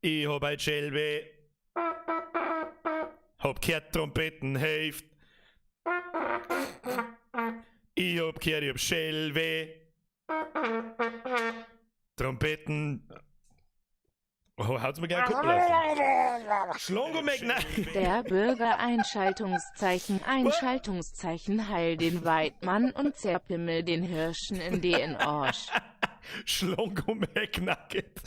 Ich hab ein Schelwe. Hab gehört Trompeten helft. Ich hab gehört, ich hab Schelwe. Trompeten. Oh, haut's mir gleich gucken lassen. Schlongo McNuggets. Der Bürger Einschaltungszeichen Einschaltungszeichen Heil den Weidmann und Zerpimmel den Hirschen in den Arsch. Schlongo McNugget.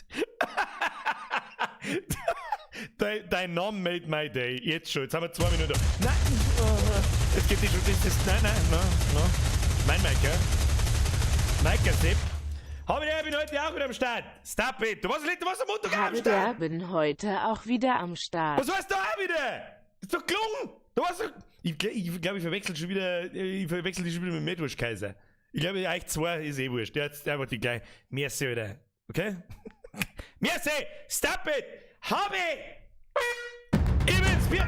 Dein, dein Name made my day. Jetzt schon. Jetzt haben wir 2 Minuten. Nein! Es geht nicht schon. Das ist, nein, nein, no, no. Mein Mike, gell? Mike, Sepp. Hab ich, bin heute auch wieder am Start. Stop it. Du warst, du warst am Montag auch am Habe Start. der bin heute auch wieder am Start. Was warst du auch wieder? Ist doch gelungen. Du warst doch. Ich glaube, ich verwechsel schon wieder. Ich verwechsel die schon wieder mit Mettwurst Kaiser. Ich glaube, euch zwei ist eh wurscht. Der hat einfach die gleich. Merci, Alter. Okay? Merci! Stop it! Habe! Ich bin's! Bier!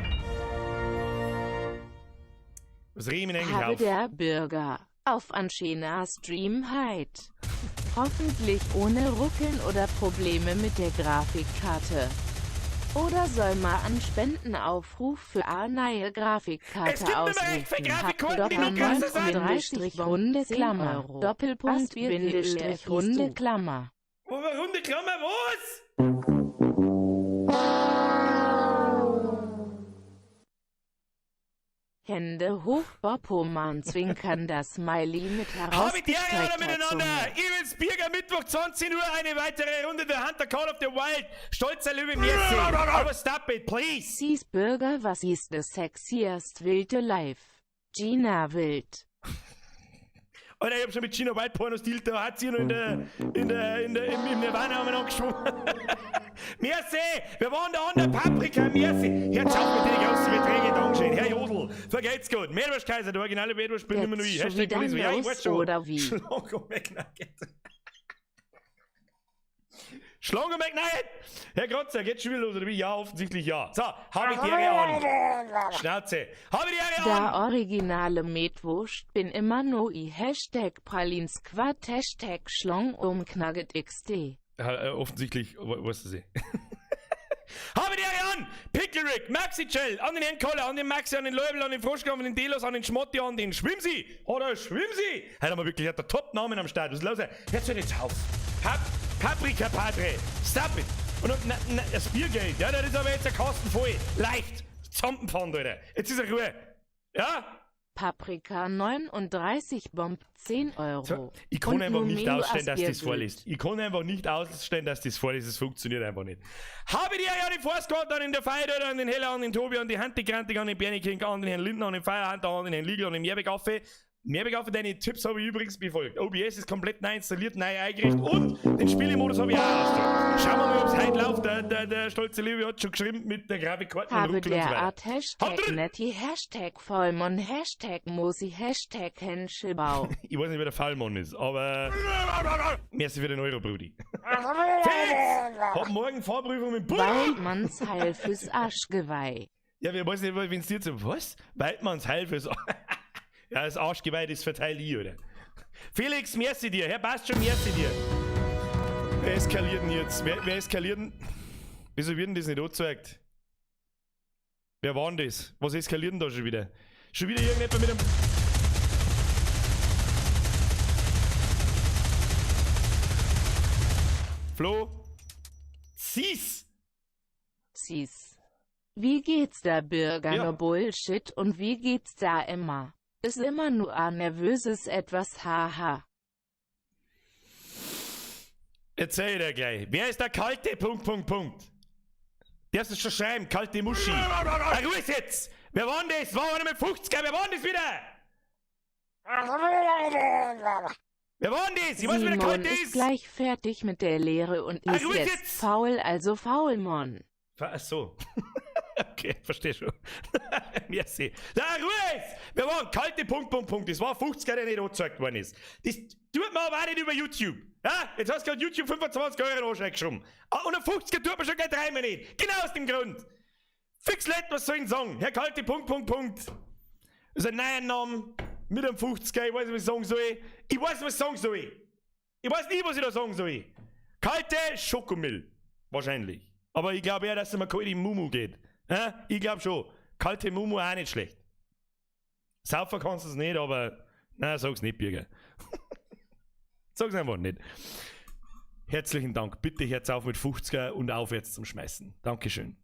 Was reg ich mich eigentlich Habe auf? der Bürger auf an schöner Stream heit. Hoffentlich ohne Ruckeln oder Probleme mit der Grafikkarte. Oder soll ma an Spendenaufruf für a neue Grafikkarte Es gibt nicht mehr echt ausrufen? viele Grafikkarten, die noch krasser sind. 39 runde Klammer Doppelpunkt Bindestrich runde Klammer. Wo war runde Klammer? Was? Hände hoch, Boppoman zwinkernder Smiley mit Habe die Ehre alle herausgestreckter miteinander! Zunge. Ich bin's Birger, Mittwoch 20 Uhr, eine weitere Runde der Hunter Call of the Wild. Stolzer Löwe, merci. Aber stop it, please! Cheeseburger, was ist das sexiest wilde Life? Gina Wild. Alter, ich hab schon mit Gina Wild Pornos dealt, da hat sie noch in der, in der, in der, im, im Nirvana haben wir angeschwommen. Merci! Wir waren da an der Paprika, merci! Hört auf mit den ganzen Beträgen, Dankeschön. Herr Jodl, vergelt's gut. Meerwurst-Kaiser, der originale Meerwurst bin immer nur ich. Jetzt schon Hashtag wieder Police. Ja, ich los, weiß schon. oder wie? Schlango McNugget. Schlango McNugget! Herr Grotzer, geht's schon wieder los, oder wie? Ja, offensichtlich ja. So, hab ich die Ehre an. Schnauze. Hab ich die Ehre an! Da originale Metwurst bin immer no i Hashtag Pralinsquad Hashtag Schlong um Knugget XD. Ja, offensichtlich, weißt du sie. Habe die Ehre an! Pickle Rick, Maxi Gel, an den Herrn Koller, an den Maxi, an den Löbel, an den Froschkampf, an den Delos, an den Schmotti, an den Schwimmsi! Oder Schwimmsi! Heute haben wir wirklich der Top-Namen am Start. Was ist los? Jetzt hört jetzt auf! Paprika Padre! Stop it! Und na, na, das Biergeld, ja, das ist aber jetzt der Kasten voll. Leicht! Zampenpfand, Alter. Jetzt ist er Ruhe. Ja? Paprika 39 Bomb 10 Euro. So, ich kann Und einfach nicht Numero ausstellen, dass das Aspergül. vorliest. Ich kann einfach nicht ausstellen, dass das vorliest. Es funktioniert einfach nicht. Habe die Ehre an den Forstgott, an den der Feider, an den Heller, an den Tobi, an die Hanti an den Bernie King, an den Herrn Lindner, an den Feierhunter, an den Herrn Liegel, an den Mehrwegaffe. Mehrwegaffe, deine Tipps habe ich übrigens befolgt. OBS ist komplett neu installiert, neu eingerichtet und den Spielemodus habe ich auch ausgedrückt. Schauen wir mal, ob es heute läuft. Der stolze Löwe hat schon geschrieben mit der Grafikkarte und Habe Ruckeln und so der weiter. Art Hashtag Habt ihr- Netty Hashtag Vollmann Hashtag Mosi Hashtag Henschelbau. Ich weiß nicht, wer der Fallmann ist, aber. Merci für den Euro, Brudi. Felix! Hab morgen Fahrprüfung mit Brudi! Waldmanns Heil fürs Arschgeweih. Ja, wir weiß nicht, wenn's dir so. Was? Waldmanns Heil fürs. Ja, das Arschgeweih, das verteile ich, oder? Felix, merci dir. Herr passt schon, merci dir. Wer eskaliert denn jetzt? Wer eskaliert denn? Wieso wird denn das nicht angezeigt? Wer war denn das? Was eskaliert denn da schon wieder? Schon wieder irgendjemand mit einem. Flo? Sis! Sis. Wie geht's da Bürger Ja. nur Bullshit und wie geht's da immer? Ist immer nur ein nervöses Etwas haha. Erzähl dir gleich. Wer ist der kalte? Punkt, Punkt, Punkt. Darfst du schon schreiben? Kalte Muschi. Ah, Ruhe jetzt! Wer war denn das? War einer mit 50er? Wer war denn das wieder? Wer war denn das? Ich weiß, wer der Simon kalte ist ist. gleich fertig mit der Lehre und Ah, ist Ruhe jetzt jetzt! faul, also Faulmon. Ach so. Okay, verstehe schon. Merci. Na, Ruhe jetzt! Wir waren kalte Punkt, Punkt, Punkt. Das war 50er, der nicht angezeigt worden ist. Das tut man aber auch nicht über YouTube. Ja? Jetzt hast du gerade YouTube 25 € in den geschoben. Ah, und ein 50er tut man schon gleich dreimal nicht. Genau aus dem Grund. Fix Leute, was soll ich denn sagen? Herr Kalte, Punkt, Punkt, Punkt. Das ist ein neuer Name mit einem 50er. Ich weiß nicht, was ich sagen soll. Ich weiß nicht, was ich sagen soll. Ich weiß nie, was ich da sagen soll. Kalte Schokomilch. Wahrscheinlich. Aber ich glaube eher, dass es mir kalt im Mumu geht. Hä? Ich glaube schon. Kalte Mumu auch nicht schlecht. Saufen kannst du es nicht, aber. Nein, sag's nicht, Birger. Sag's einfach nicht. Herzlichen Dank. Bitte Herz auf mit 50er und aufwärts zum Schmeißen. Dankeschön.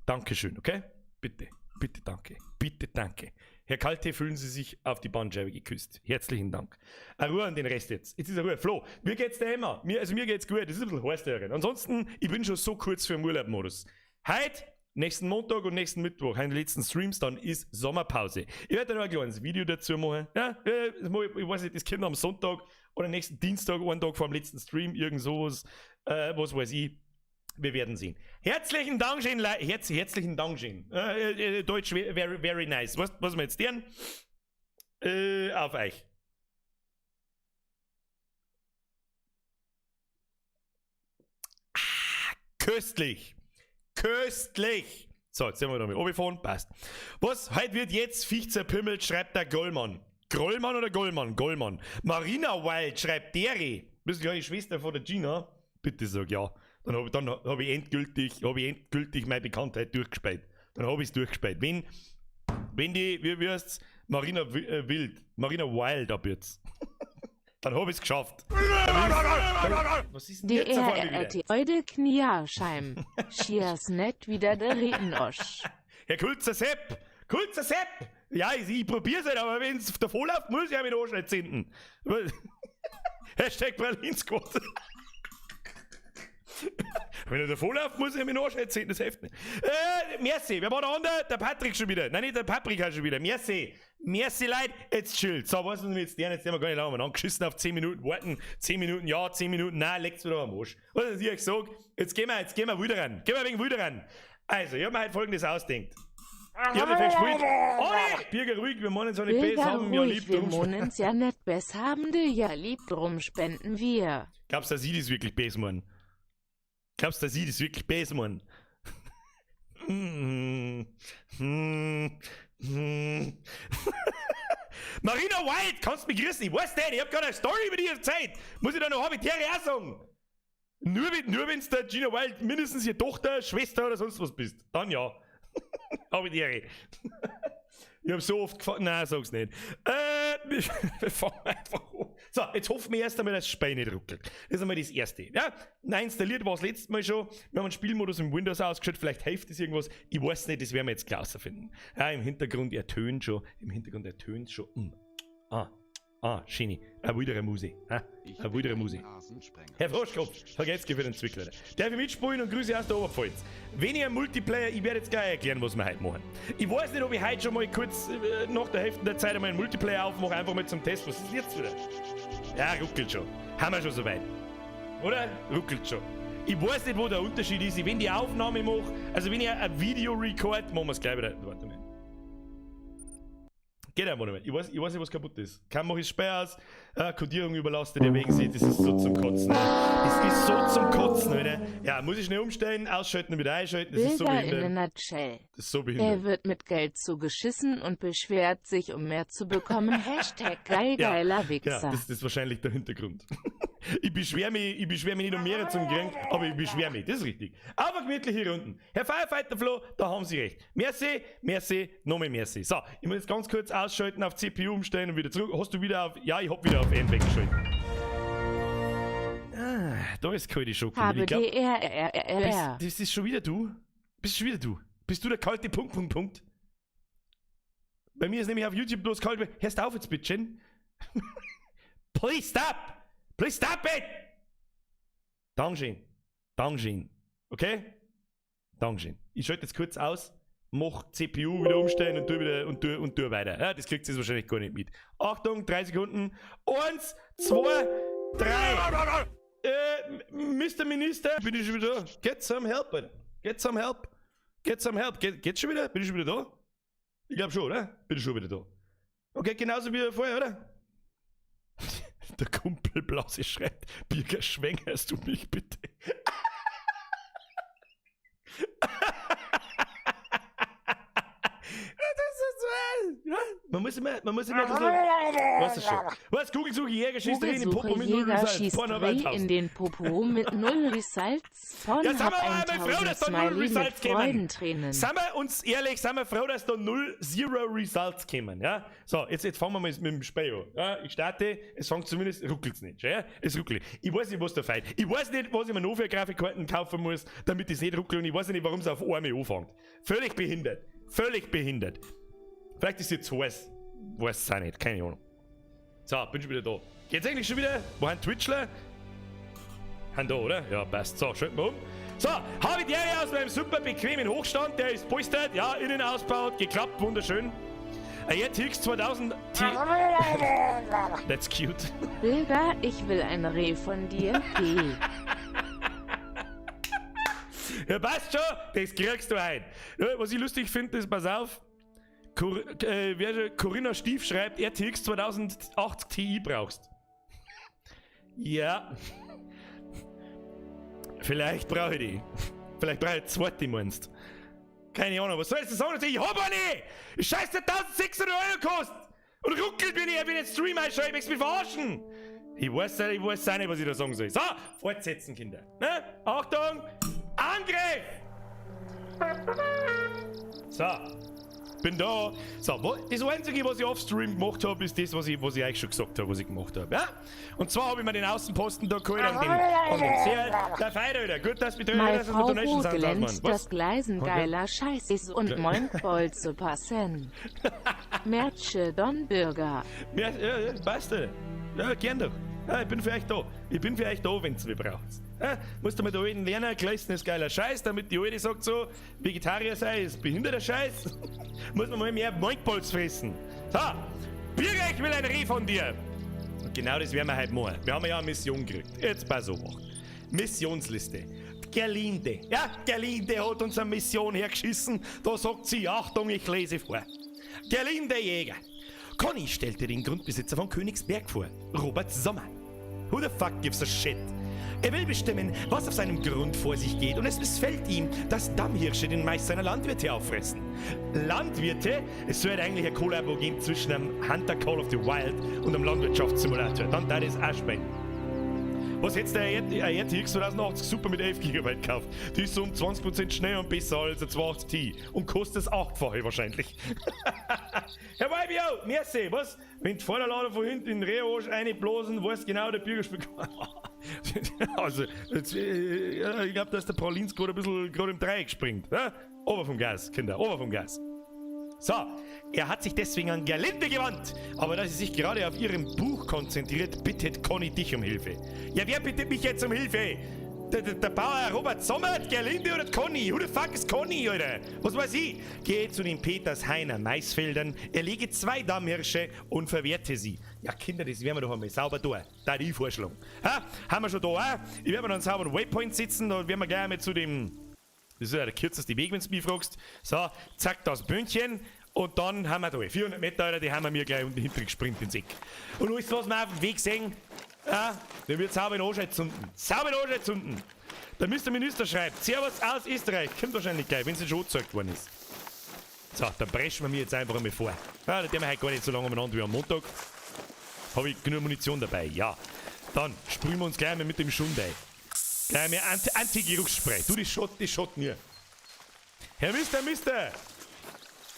Dankeschön, okay? Bitte. Bitte danke. Bitte danke. Herr Kalte, fühlen Sie sich auf die Bandscheibe geküsst. Herzlichen Dank. Eine Ruhe an den Rest jetzt. Jetzt ist eine Ruhe. Flo, mir geht's da immer. Mir, also mir geht's gut. Das ist ein bisschen heiß da. Ansonsten, ich bin schon so kurz für den Urlaubmodus. Heute, nächsten Montag und nächsten Mittwoch, die letzten Streams, dann ist Sommerpause. Ich werde dann noch ein kleines Video dazu machen. Ja, ich weiß nicht, das kommt am Sonntag oder nächsten Dienstag, einen Tag vor dem letzten Stream, irgend sowas, was weiß ich. Wir werden sehen. Herzlichen Dank, schön, herzlichen Dank, schön. Deutsch, very, very nice. Was wir jetzt tun? Auf euch. Ah, köstlich. Köstlich. So, jetzt sind wir da mit runtergefahren. Passt. Was? Heute wird jetzt Viech zerpimmelt, schreibt der Gollmann. Grollmann oder Gollmann? Gollmann. Marina Wild schreibt Deri. Bist du die kleine Schwester von der Gina? Bitte sag ja. Dann habe hab ich endgültig meine Bekanntheit durchgespielt. Dann habe ich es durchgespielt. Wenn die, wie heißt's? Marina Wild, Marina Wild ab jetzt. Dann habe ich es geschafft. Was ist denn jetzt auf einmal wieder? Freude Kniascheim. Schiers nett wieder der Redenosch. Herr Kulzer Sepp! Kulzer Sepp! Ja, ich probier's halt, aber wenn's davor läuft, muss ich ja mit Arsch zünden. Hashtag Berlin Squad. Wenn er davor läuft, muss ich mit Arsch zünden, das hilft nicht. Merci, wer war der andere? Der Patrick schon wieder. Nein, nicht der Paprika schon wieder. Merci. Merci, Leute. Jetzt chillt. So, was müssen wir jetzt lernen? Jetzt haben wir gar nicht lange angeschissen auf 10 Minuten warten. 10 Minuten ja, 10 Minuten nein, legt's wieder am Arsch. Was ist ich sag? Jetzt gehen wir wieder ran. Gehen wir wegen wieder ran. Also, ich hab mir heute Folgendes ausgedacht. Ich hab mich verspielt. Oh, nee! Birger ruhig, wir meinen es ja nicht besser, haben wir ja lieb drum. Wir meinen es ja nicht besser, haben wir ja lieb, drum spenden wir. Glaubst du, dass ich das wirklich besser meine? Glaubst du, dass ich das wirklich besser meine? Marina Wild, kannst du mich grüßen? Ich weiß nicht, ich hab gerade eine Story über die Zeit. Muss ich da noch Habitäre auch sagen? Nur wenn's der Gina Wild mindestens ihre Tochter, Schwester oder sonst was bist. Dann ja. Habitäre. Ich hab so oft gefragt. Nein, sag's nicht. Wir fangen einfach an. So, jetzt hoffen wir erst einmal, dass das Spiel nicht ruckelt. Das ist einmal das Erste. Ja, nein, installiert war es letztes Mal schon. Wir haben einen Spielmodus im Windows ausgeschaltet. Vielleicht hilft das irgendwas. Ich weiß nicht, das werden wir jetzt gleich rausfinden. Ja, im Hintergrund ertönt schon. Im Hintergrund ertönt schon. Ah, ah, schöne. Eine wildere Musik. Eine wildere Musik. Herr Froschkopf, vergesst für den Zwickler. Darf ich mitspielen und Grüße aus der Oberpfalz. Wenn ich einen Multiplayer, ich werde jetzt gleich erklären, was wir heute machen. Ich weiß nicht, ob ich heute schon mal kurz nach der Hälfte der Zeit einmal einen Multiplayer aufmache, einfach mal zum Test. Was ist jetzt wieder? Ja, ruckelt schon. Haben wir schon soweit. Oder? Ruckelt schon. Ich weiß nicht, wo der Unterschied ist. Wenn ich die Aufnahme mache, also wenn ich ein Video record, machen wir es gleich wieder. Warte mal. Geht einfach nicht mehr. Ich weiß nicht, was kaputt ist. Kein mach ich Spiel aus. Kodierung überlastet, erwägen Sie, das ist so zum Kotzen. Das ist so zum Kotzen, Alter. Ja, muss ich schnell umstellen, ausschalten und wieder einschalten. Das ist so behindert. In a nutshell. Das ist so behindert. Er wird mit Geld zugeschissen und beschwert sich, um mehr zu bekommen. Hashtag geil, geiler Wichser. Ja, das ist wahrscheinlich der Hintergrund. Ich beschwer mich nicht um mehr zum kriegen, aber ich beschwer mich, das ist richtig. Aber gemütliche Runden. Herr Firefighter Flo, da haben Sie recht. Merci, merci, nochmal merci. So, ich muss jetzt ganz kurz ausschalten, auf CPU umstellen und wieder zurück. Hast du wieder auf... Ja, ich hab wieder auf N weggeschaltet. Ah, da ist kalte Schokolade. Habe D R R R R. Das ist schon wieder du? Bist schon wieder du? Bist du der kalte Punkt, Punkt, Punkt? Bei mir ist nämlich auf YouTube bloß kalt. Hörst auf jetzt bitte, Jen. Please stop! Please stop it! Dankeschön. Dankeschön. Okay? Dankeschön. Ich schalte jetzt kurz aus, mach CPU wieder umstellen und tu wieder und tu weiter. Ja, das kriegt ihr wahrscheinlich gar nicht mit. Achtung, 3 Sekunden. 1, 2, 3. Mr. Minister, bin ich schon wieder da? Get some help, Alter. Get some help. Get some help. Geht's schon wieder? Bin ich schon wieder da? Ich glaube schon, oder? Bin ich schon wieder da. Okay, genauso wie vorher, oder? Der Kumpel Blase schreibt, Birger, schwängerst du mich bitte? Das ist so, Ja, man muss immer ein bisschen, weißt du schon. Was, Google-Suche, Jäger schießt Reh in den Popo Google-Suche mit null Jäger Results. schießt Pornhub Reh in 1000. den Popo mit null Results. Ja, Pornhub sind wir aber einmal froh, 1000 dass da null Smiley mit Results kommen. Freudentränen. Sind wir uns ehrlich, sind wir froh, dass da null Zero Results kommen, ja? So, jetzt fangen wir mal mit dem Spiel an. Ja, ich starte, es fängt zumindest, ruckelt's nicht, ja? Es ruckelt. Ich weiß nicht, was da fehlt. Ich weiß nicht, was ich mir noch für Grafikkarten kaufen muss, damit es nicht ruckelt, und ich weiß nicht, warum es auf einmal anfängt. Völlig behindert. Völlig behindert. Vielleicht ist es jetzt heiß. Weiß es auch nicht, keine Ahnung. So, bin schon wieder da. Geht's eigentlich schon wieder? Wo haben Twitchler? Haben da, oder? Ja, passt. So, schalten wir um. So, habe die Ehre aus meinem super bequemen Hochstand, der ist polstert, ja, innen ausgebaut, geklappt, wunderschön. RTX 2000 T. That's cute. Bilger, ich will ein Reh von dir. G. Ja, passt schon, das kriegst du ein. Ja, was ich lustig finde, ist, pass auf, wer schon, Corinna Stief schreibt, RTX 2080 Ti brauchst. Ja. Vielleicht brauche ich die. Vielleicht brauche ich die zweite, meinst. Keine Ahnung, was soll ich sagen? Ich hab eine! Scheiße, 1600 € kostet! Und ruckelt mir nicht, wenn ich jetzt Stream einschaue, ich möchte mich verarschen! Ich weiß auch nicht, was ich da sagen soll. So, fortsetzen, Kinder. Ne? Achtung! Angriff! So, bin da. So, das Einzige, was ich off-stream gemacht habe, ist das, was ich euch schon gesagt habe, was ich gemacht habe. Ja? Und zwar habe ich mir den Außenposten da geholt an den Zelt. Der Feier wieder. Gut, dass wir drin Mal dass wir Frau Donations sind, Roth Mann. glänzt Was? das Gleisen geiler Scheiß ist und Moinkboll zu passen. Merche Don Bürger. Ja, passt ja. Ja, gern doch. Ja, ich bin für euch da. Ich bin für euch da, wenn's mich braucht. Ja, musst du mit der alten lernen, Gleisen ist geiler Scheiß, damit die Alte sagt so, Vegetarier sei, ist behinderter Scheiß. Muss man mal mehr Moinkbolz fressen. So, Bürger, ich will ein Reh von dir. Und genau das werden wir heute machen. Wir haben ja eine Mission gekriegt. Jetzt pass auf. Missionsliste. Die Gerlinde. Ja, Gerlinde hat uns eine Mission hergeschissen. Da sagt sie, Achtung, ich lese vor. Gerlinde Jäger. Conny stellte den Grundbesitzer von Königsberg vor, Robert Sommer. Who the fuck gives a shit? Er will bestimmen, was auf seinem Grund vor sich geht, und es missfällt ihm, dass Dammhirsche den Mais seiner Landwirte auffressen. Landwirte? Es sollte eigentlich ein Kollabo geben zwischen einem Hunter Call of the Wild und einem Landwirtschaftssimulator. Dann da das auch spielen. Was hättest du eine RTX 2080 Super mit 11 GB gekauft? Die ist so um 20% schneller und besser als eine 280 Ti und kostet das Achtfache wahrscheinlich. Herr YBO, merci, was? Wenn die Vorderlader von hinten in den Reharsch reinblasen, weiß genau, der Bürger spielt. Also, jetzt, ich glaube, dass der Paulins gerade ein bisschen gerade im Dreieck springt. Ja? Ober vom Gas, Kinder, ober vom Gas. So, er hat sich deswegen an Gerlinde gewandt. Aber da sie sich gerade auf ihrem Buch konzentriert, bittet Conny dich um Hilfe. Ja, wer bittet mich jetzt um Hilfe? Der Bauer Robert Sommer, die Gerlinde oder die Conny? Who the fuck is Conny, Alter? Was weiß ich? Gehe zu den Petershainer Maisfeldern, erlege zwei Dammhirsche und verwerte sie. Ja, Kinder, das werden wir doch einmal sauber tun. Da die Vorschlag. Ha? Haben wir schon da auch? Ich werde mir dann einen sauberen Waypoint setzen, da werden wir gleich einmal zu dem. Das ist ja der kürzeste Weg, wenn du mich fragst. So, zack, das Bündchen. Und dann haben wir da 400 Meter, Alter, die haben wir mir gleich unten hinten gespringt ins Eck. Und alles, was wir auf dem Weg sehen, ja, der wird sauber in Arsch zünden. Sauber in Arsch zünden. Der Mr. Minister schreibt, Servus aus Österreich. Kommt wahrscheinlich gleich, wenn es nicht schon angezeigt worden ist. So, dann preschen wir mir jetzt einfach einmal vor. Ja, da tun wir heute gar nicht so lange umeinander wie am Montag. Habe ich genug Munition dabei? Ja. Dann sprühen wir uns gleich mal mit dem Schund ein. Gleich mal Anti-Geruchsspray. Du, das schaut mir. Herr Mister, Mister!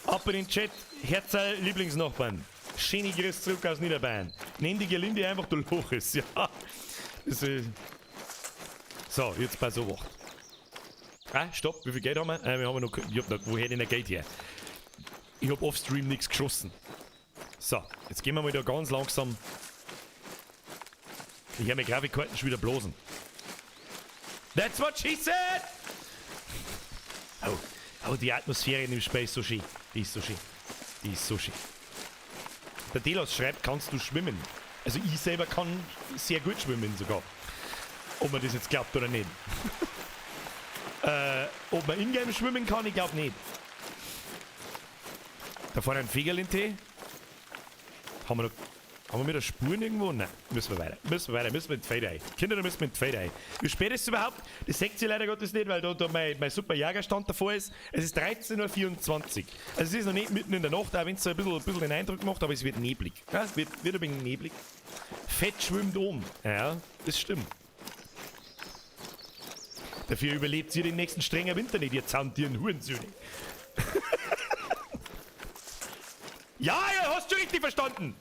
Ab in den Chat. Herzl Lieblingsnachbarn. Schöne Grüße zurück aus Niederbayern. Nenn die Gelinde einfach du Loches. Ja. Das ist so, jetzt pass auf. Ah, stopp, wie viel Geld haben wir? Wir haben noch, ich hab noch, woher denn der Geld her? Ich hab off-stream nichts geschossen. So, jetzt gehen wir mal da ganz langsam. Ich höre meine Grafikkarten schon wieder blosen. That's what she said! Oh, die Atmosphäre in dem Spiel ist so schön. Die ist so schön. Die ist so schön. Der Delos schreibt, kannst du schwimmen? Also ich selber kann sehr gut schwimmen sogar. Ob man das jetzt glaubt oder nicht. Ob man ingame schwimmen kann, ich glaube nicht. Da vorne ein Fegerlinte. Haben wir noch. Haben wir wieder Spuren irgendwo? Nein, müssen wir weiter. Müssen wir weiter, müssen wir in die Felder rein. Kinder, da müssen wir in die Felder rein. Wie spät ist es überhaupt? Das seht ihr leider Gottes nicht, weil da mein super Jagerstand davor ist. Es ist 13:24 Uhr. Also es ist noch nicht mitten in der Nacht, auch wenn es so ein bisschen den Eindruck macht, aber es wird neblig. Ja, es wird ein wenig neblig. Fett schwimmt um. Ja, das stimmt. Dafür überlebt ihr den nächsten strengen Winter nicht, ihr zauntieren Hurensöhne. Ja, ja, hast du richtig verstanden!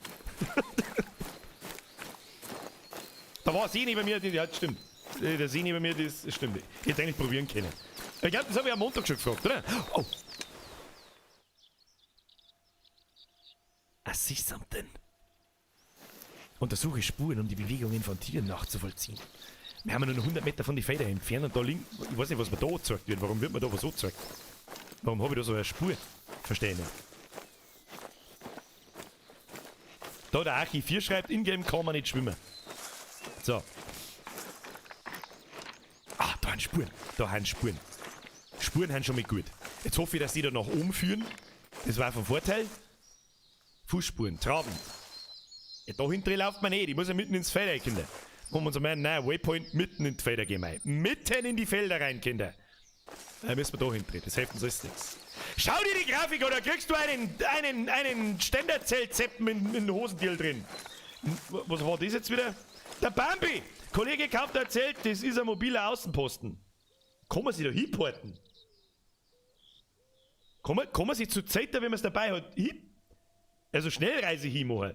Da war See neben mir, ja, das stimmt. Der See neben mir, das stimmt. Ich hätte eigentlich probieren können. Ich glaube, das habe ich am Montag schon gefragt, oder? Oh! I see something. Untersuche Spuren, um die Bewegungen von Tieren nachzuvollziehen. Wir haben ja nur noch 100 Meter von den Feldern entfernt und da liegen. Ich weiß nicht, was mir da gezeigt wird. Warum wird mir da was angezeigt? Warum habe ich da so eine Spur? Verstehe ich nicht. Da der Archi 4 schreibt, in-game kann man nicht schwimmen. So. Ah, da haben Spuren. Da haben Spuren. Spuren haben schon mal gut. Jetzt hoffe ich, dass die da nach oben führen. Das war von Vorteil. Fußspuren, trabend. Ja, da hinten läuft man nicht. Ich muss ja mitten ins Feld rein, Kinder. Machen wir uns einmal einen neuen Waypoint mitten in die Felder gehen. Mei. Mitten in die Felder rein, Kinder. Da müssen wir da hinten. Das hilft uns alles nichts. Schau dir die Grafik an, da kriegst du einen Ständerzelt-Zeppen in den Hosendeal drin. Was war das jetzt wieder? Der Bambi! Kollege kauft ein Zelt, das ist ein mobiler Außenposten. Kann man sich da hinporten? Kann man sich zur Zeit, wenn man es dabei hat, hin? Also Schnellreise hinmachen.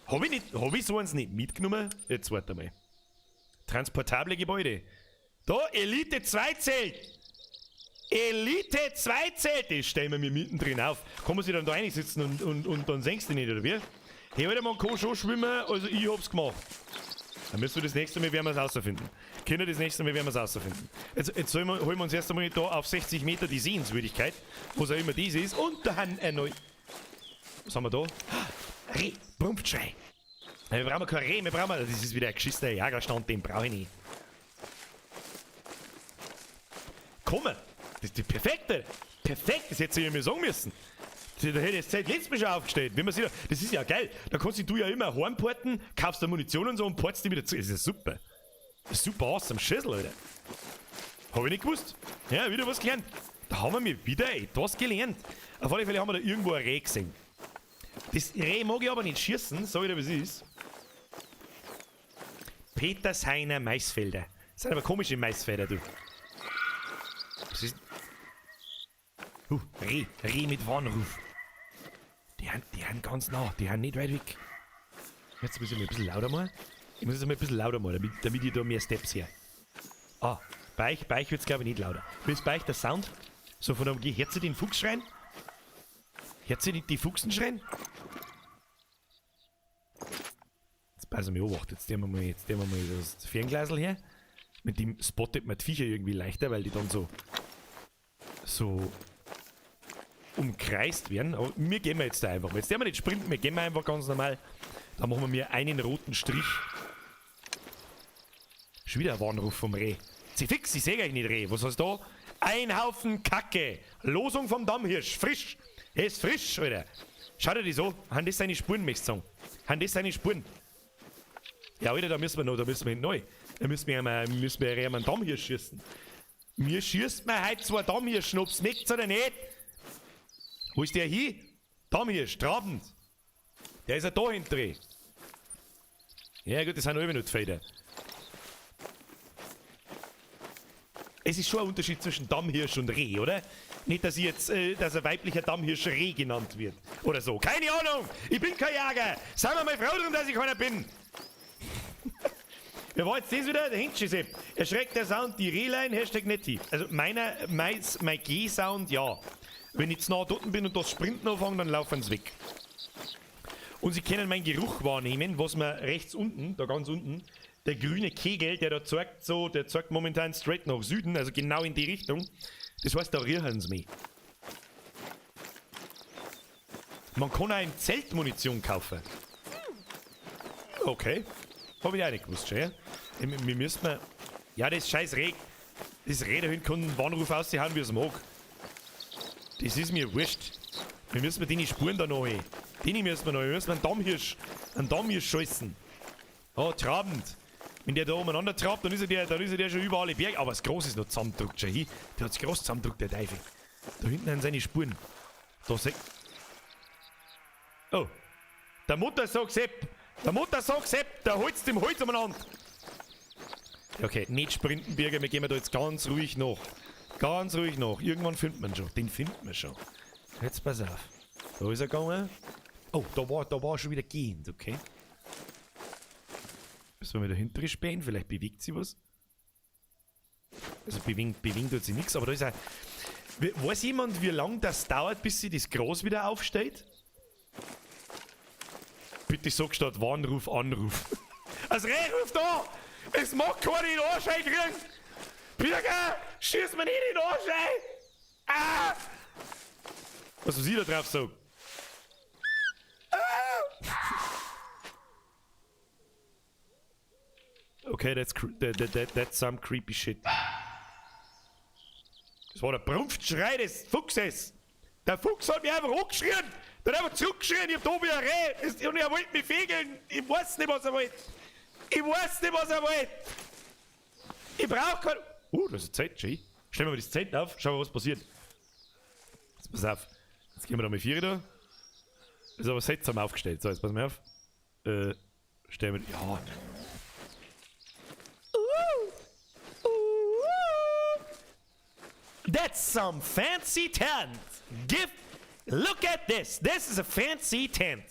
Hab ich so eins nicht mitgenommen? Jetzt warte mal. Transportable Gebäude. Da, Elite 2 Zelt! Elite 2 Zelt! Das stellen wir mir mittendrin auf. Kann man sich dann da reinsitzen und dann senkst du nicht, oder wie? Hey, Alter, man kann schon schwimmen, also ich hab's gemacht. Dann müssen wir das nächste Mal werden wir's rausfinden. Kinder, das nächste Mal werden wir's rausfinden. Jetzt holen wir uns erst einmal da auf 60 Meter die Sehenswürdigkeit, was auch immer dies ist, und da haben ein neu. Was haben wir da? Reh, Brumpfschrei. Wir brauchen kein Reh, wir brauchen. Das ist wieder ein geschissener Jagerstand, den brauche ich nicht. Komm, das ist die perfekte. Perfekt, das hätte ich mir sagen müssen. Da hätte ich das Zelt letztes Mal schon aufgestellt. Wenn man sieht, das ist ja geil. Da kannst du ja immer heimporten, kaufst da Munition und so und portst die wieder zu. Das ist ja super. Das ist super awesome Schüssel, Alter. Hab ich nicht gewusst. Ja, wieder was gelernt. Da haben wir wieder etwas gelernt. Auf alle Fälle haben wir da irgendwo ein Reh gesehen. Das Reh mag ich aber nicht schießen, sag ich dir, was es ist. Petershainer Maisfelder. Das sind aber komische Maisfelder, du. Was ist. Reh. Reh mit Warnruf. Die haben ganz nah, die haben nicht weit weg. Jetzt muss ich mal ein bisschen lauter machen. Ich muss jetzt mal ein bisschen lauter machen, damit ich da mehr Steps her. Ah, bei euch wird's glaube ich nicht lauter. Wie ist bei euch der Sound? So von der Umgehung. Hört ihr den Fuchs schreien? Hört ihr die Fuchsen schreien? Jetzt passen wir auf, jetzt nehmen wir mal das Fernglasl her. Mit dem spottet man die Viecher irgendwie leichter, weil die dann so umkreist werden. Aber wir gehen wir jetzt da einfach. Jetzt werden wir nicht sprinten, wir gehen wir einfach ganz normal. Da machen wir mir einen roten Strich. Schon wieder ein Warnruf vom Reh. Sie fix, ich sehe euch nicht Reh. Was hast du da? Ein Haufen Kacke. Losung vom Dammhirsch. Frisch. Er ist frisch, Alter. Schau dir das an. Haben das seine Spuren, möchte ich sagen. Haben das seine Spuren? Ja, Alter, da müssen wir noch, da müssen wir neu. Da müssen wir einen Dammhirsch schießen. Mir schießt man heute zwei Dammhirschen, ob's möcht's oder nicht. Wo ist der hin? Dammhirsch, trabend. Der ist ja da hinten drin. Ja gut, das sind alle nur die Felder. Es ist schon ein Unterschied zwischen Dammhirsch und Reh, oder? Nicht, dass ich jetzt, dass ein weiblicher Dammhirsch Reh genannt wird. Oder so. Keine Ahnung! Ich bin kein Jäger! Seien wir mal froh drum, dass ich keiner bin! Wer war jetzt das wieder? Der Händchen-Sepp. Erschreckt der Sound, die Rehlein, Hashtag Netti. Also mein G-Sound, ja. Wenn ich zu nah dort bin und das Sprinten anfange, dann laufen sie weg. Und sie können meinen Geruch wahrnehmen, was man rechts unten, da ganz unten, der grüne Kegel, der da zeigt so, der zeigt momentan straight nach Süden, also genau in die Richtung. Das heißt, da riechen sie mich. Man kann auch im Zelt Munition kaufen. Okay. Hab ich auch nicht gewusst, schon, ja? Wir müssen mal. Ja, das scheiß Reh. Das Reh da hinten kann einen Warnruf aushauen, wie es mag. Das ist mir wurscht. Wir müssen mit denen Spuren da noch hin. Den müssen wir noch. Wir müssen einen Dammhirsch schießen. Oh, trabend. Wenn der da umeinander trabt, dann ist er der schon über alle Berge. Aber das Große ist noch zusammendruckt. Schau hin. Der hat's groß zusammendruckt, der Teufel. Da hinten sind seine Spuren. Da seh. Oh. Der Mutter sagt Sepp. Der Mutter sagt Sepp, der holt's dem Holz umeinander. Okay, nicht sprinten, Birger. Wir gehen da jetzt ganz ruhig nach. Ganz ruhig nach. Irgendwann findet man schon. Den findet man schon. Jetzt pass auf. Da ist er gegangen. Oh, da war er schon wieder gehend, okay. Müssen wir wieder hintere spähen, vielleicht bewegt sie was. Also bewegen tut sie nichts, aber da ist er. Weiß jemand, wie lange das dauert, bis sie das Gras wieder aufsteht? Bitte sag statt Warnruf, Anruf. Das Reh ruft da! Es mag keiner in den Arsch einkriegen! Birger! Schieß mir nicht in den Arsch ein! Ah! Was sie da drauf sagt? Ah! Okay, that's some creepy shit. Das war der Brunftschrei des Fuchses. Der Fuchs hat mich einfach angeschrien. Der hat einfach zurückgeschrien. Ich hab da wieder ein Reh. Und er wollte mich fegeln. Ich weiß nicht, was er wollte. Ich weiß nicht, was er wollte. Ich brauch kein... Das ist eine Zeit, schön. Stellen wir mal das Zelt auf. Schauen wir, was passiert. Jetzt pass auf. Jetzt gehen wir da mal 4 da. Das ist aber seltsam aufgestellt. So, jetzt pass mal auf. Stellen wir... Ja... That's some fancy tent. Look at this. This is a fancy tent.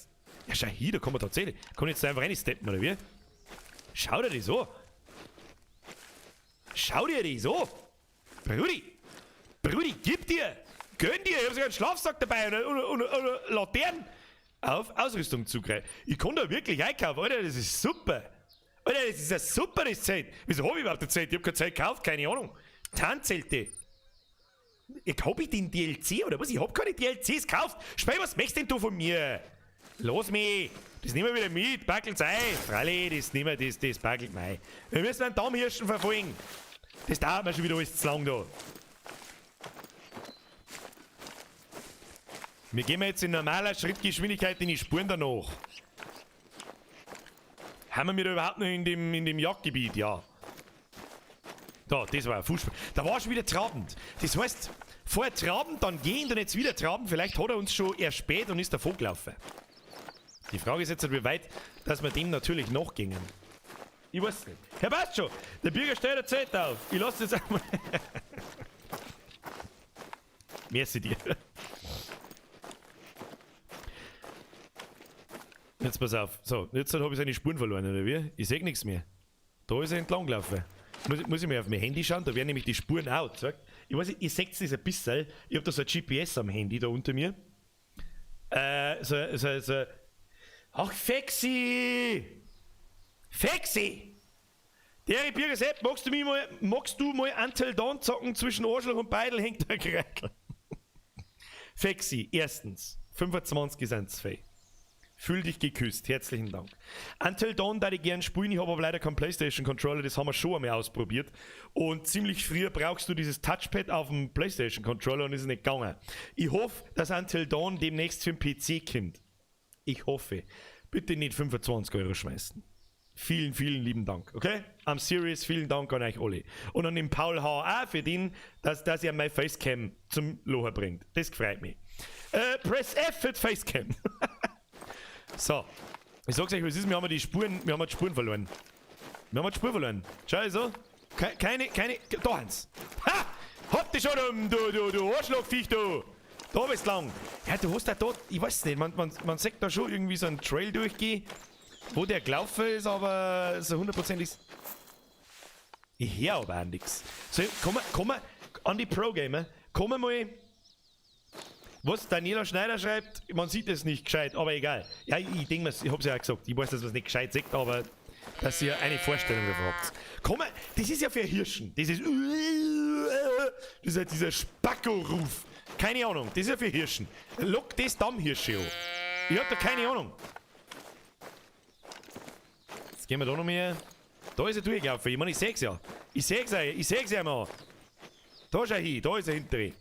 Ja, schau hier, da kann man tatsächlich. Kann ich jetzt einfach reinsteppen, oder wie? Schau dir das an. Schau dir das an. Brudi. Brudi, gib dir. Gönn dir. Ich hab sogar einen Schlafsack dabei und Laternen. Auf Ausrüstung zugreifen. Ich kann da wirklich einkaufen, Alter. Das ist super. Alter, das ist ein super das Zelt. Wieso hab ich überhaupt eine Zelt? Ich hab kein Zelt gekauft, keine Ahnung. Tarnzelte. Hab ich den DLC oder was? Ich hab keine DLCs gekauft. Spey, was möchtest denn du von mir? Los mich! Das nehmen wir wieder mit. Backelt's ein. Freilich, das nehmen wir, das backelt mei. Wir müssen einen Dammhirschen verfolgen. Das dauert mir schon wieder alles zu lang da. Wir gehen jetzt in normaler Schrittgeschwindigkeit in die Spuren danach. Haben wir da überhaupt noch in dem Jagdgebiet? Ja. Da, das war ein Fußspur. Da war schon wieder trabend. Das heißt, vorher trabend, dann gehen, dann jetzt wieder trabend. Vielleicht hat er uns schon erspäht und ist davon gelaufen. Die Frage ist jetzt, wie weit, dass wir dem natürlich nachgingen. Ich weiß nicht. Herr passt schon. Der Bürger stellt ein Zelt auf. Ich lasse das einmal. Merci dir. Jetzt pass auf. So, jetzt habe ich seine Spuren verloren, oder wie? Ich sehe nichts mehr. Da ist er entlang gelaufen. Muss ich mal auf mein Handy schauen, da werden nämlich die Spuren auch gezeigt. Ich weiß nicht, ihr seht das ein bisschen. Ich hab da so ein GPS am Handy da unter mir. So. Ach, Fexi! Fexi! Der Birger Sepp, magst du mal Until Dawn zocken? Zwischen Arschloch und Beidel hängt der Kreitel. Fexi, erstens, 25 sind zu viel. Fühl dich geküsst, herzlichen Dank. Until Dawn da ich gern spielen, ich habe aber leider keinen PlayStation Controller, das haben wir schon einmal ausprobiert. Und ziemlich früh brauchst du dieses Touchpad auf dem PlayStation Controller und ist nicht gegangen. Ich hoffe, dass Until Dawn demnächst für den PC kommt. Ich hoffe. Bitte nicht 25 Euro schmeißen. Vielen, vielen lieben Dank, okay? I'm serious, vielen Dank an euch alle. Und an den Paul H. auch für den, dass er meine Facecam zum Locher bringt. Das freut mich. Press F für die Facecam. So, ich sag's euch, was ist, wir haben die Spuren verloren. Wir haben die Spur verloren. Schau so. Keine, da Hans. Ha! Hab dich schon, du Arschlochviech, du! Da bist lang. Ja, du hast da dort, ich weiß nicht, man sieht da schon irgendwie so einen Trail durchgehen, wo der gelaufen ist, aber so hundertprozentig ist. Ich höre aber auch nichts. So, komm an die Pro-Gamer, komm mal. Was Daniela Schneider schreibt, man sieht es nicht gescheit, aber egal. Ja, ich denke mir, ich hab's ja auch gesagt, ich weiß, dass man es nicht gescheit sieht, aber dass ihr eine Vorstellung davon habt. Komm, das ist ja für Hirschen. Das ist. Das ist ja dieser Spacko-Ruf. Keine Ahnung, das ist ja für Hirschen. Lock das Dammhirsche an. Ich hab da keine Ahnung. Jetzt gehen wir da noch mehr. Da ist er durchgelaufen. Ich meine, ich seh's ja. Ich seh's ja, ich seh's ja mal. Da schau hin, da ist er hinter.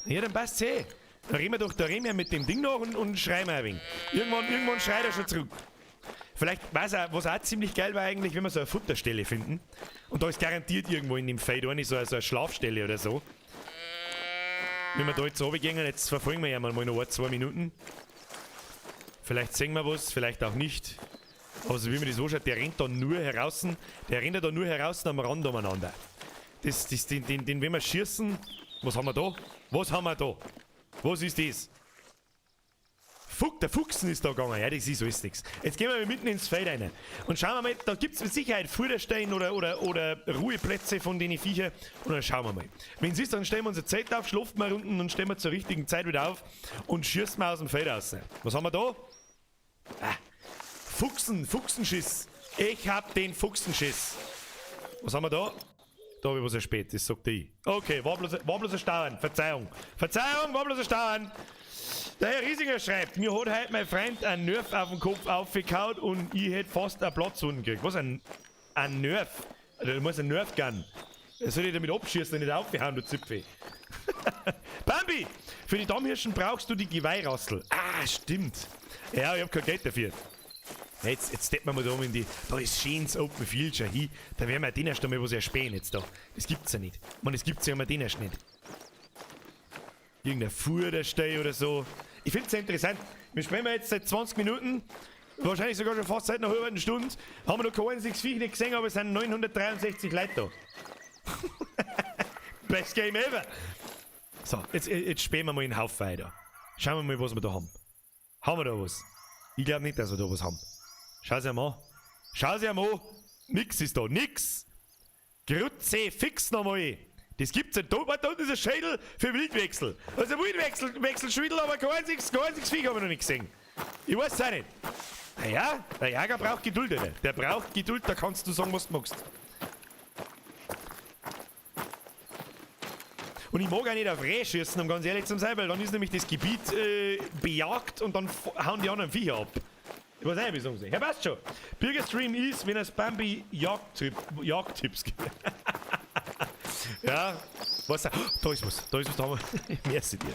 Ja, dann passt's eh. Dann reden wir doch, da reden wir mit dem Ding noch und schreien wir ein wenig. Irgendwann schreit er schon zurück. Vielleicht, weiß er, was auch ziemlich geil war eigentlich, wenn wir so eine Futterstelle finden. Und da ist garantiert irgendwo in dem Feld eine, so eine Schlafstelle oder so. Wenn wir da jetzt runtergehen, jetzt verfolgen wir ja mal noch ein, 2 Minuten. Vielleicht sehen wir was, vielleicht auch nicht. Aber so wie man das anschaut, der rennt da nur heraus, der rennt da nur heraus am Rand umeinander. Den wenn wir schießen, was haben wir da? Was haben wir da? Was ist das? Fuck, der Fuchsen ist da gegangen. Ja, das ist alles nix. Jetzt gehen wir mal mitten ins Feld rein. Und schauen wir mal, da gibt's mit Sicherheit Futterstellen oder Ruheplätze von den Viecher. Und dann schauen wir mal. Wenn's ist, dann stellen wir unser Zelt auf, schlafen wir unten und stellen wir zur richtigen Zeit wieder auf und schießen wir aus dem Feld raus. Was haben wir da? Ah, Fuchsen, Fuchsenschiss. Ich hab den Fuchsenschiss. Was haben wir da? Da hab ich was erspäht, das sagt ich. Okay, war bloß ein Stauern. Verzeihung. Verzeihung, war bloß ein Stauern. Der Herr Riesinger schreibt, mir hat heute mein Freund einen Nerf auf den Kopf aufgekaut und ich hätte fast einen Platz unten gekriegt. Was, ein Nerf? Also, du musst einen Nerf Gun. Das soll ich damit abschießen und nicht aufgehauen, du Zipfel. Bambi! Für die Dammhirschen brauchst du die Geweihrassel. Ah, stimmt. Ja, ich hab kein Geld dafür. Jetzt steppen wir mal da um in die. Da ist schönes Open Field schon hin. Da werden wir den erst einmal was erspähen jetzt da. Das gibt's ja nicht. Man, das gibt's ja immer den erst nicht. Irgendein Futterstall oder so. Ich find's ja interessant. Wir sprechen jetzt seit 20 Minuten. Wahrscheinlich sogar schon fast seit einer halben Stunde. Haben wir noch kein einziges Viech nicht gesehen, aber es sind 963 Leute da. Best Game ever. So, jetzt spähen wir mal in den Haufen weiter. Schauen wir mal, was wir da haben. Haben wir da was? Ich glaub nicht, dass wir da was haben. Schau sie mal an. Schau sie mal an. Nix ist da. Nix. Grütze, fix nochmal. Das gibt's nicht. Da, da unten ist ein Schädel für Wildwechsel. Also Wildwechsel, aber kein einziges Viech habe ich noch nicht gesehen. Ich weiß es auch nicht. Naja, der Jäger braucht Geduld, Alter. Der braucht Geduld, da kannst du sagen, was du magst. Und ich mag auch nicht auf Reh schießen, um ganz ehrlich zu sein, weil dann ist nämlich das Gebiet bejagt und dann hauen die anderen Viecher ab. Ich weiß nicht, wie ich sagen soll. Ja, passt schon. Bürgerstream ist, wenn es Bambi Jagdtipps gibt. Ja, was? Da ist was. Da ist was. Da haben wir. Merci dir.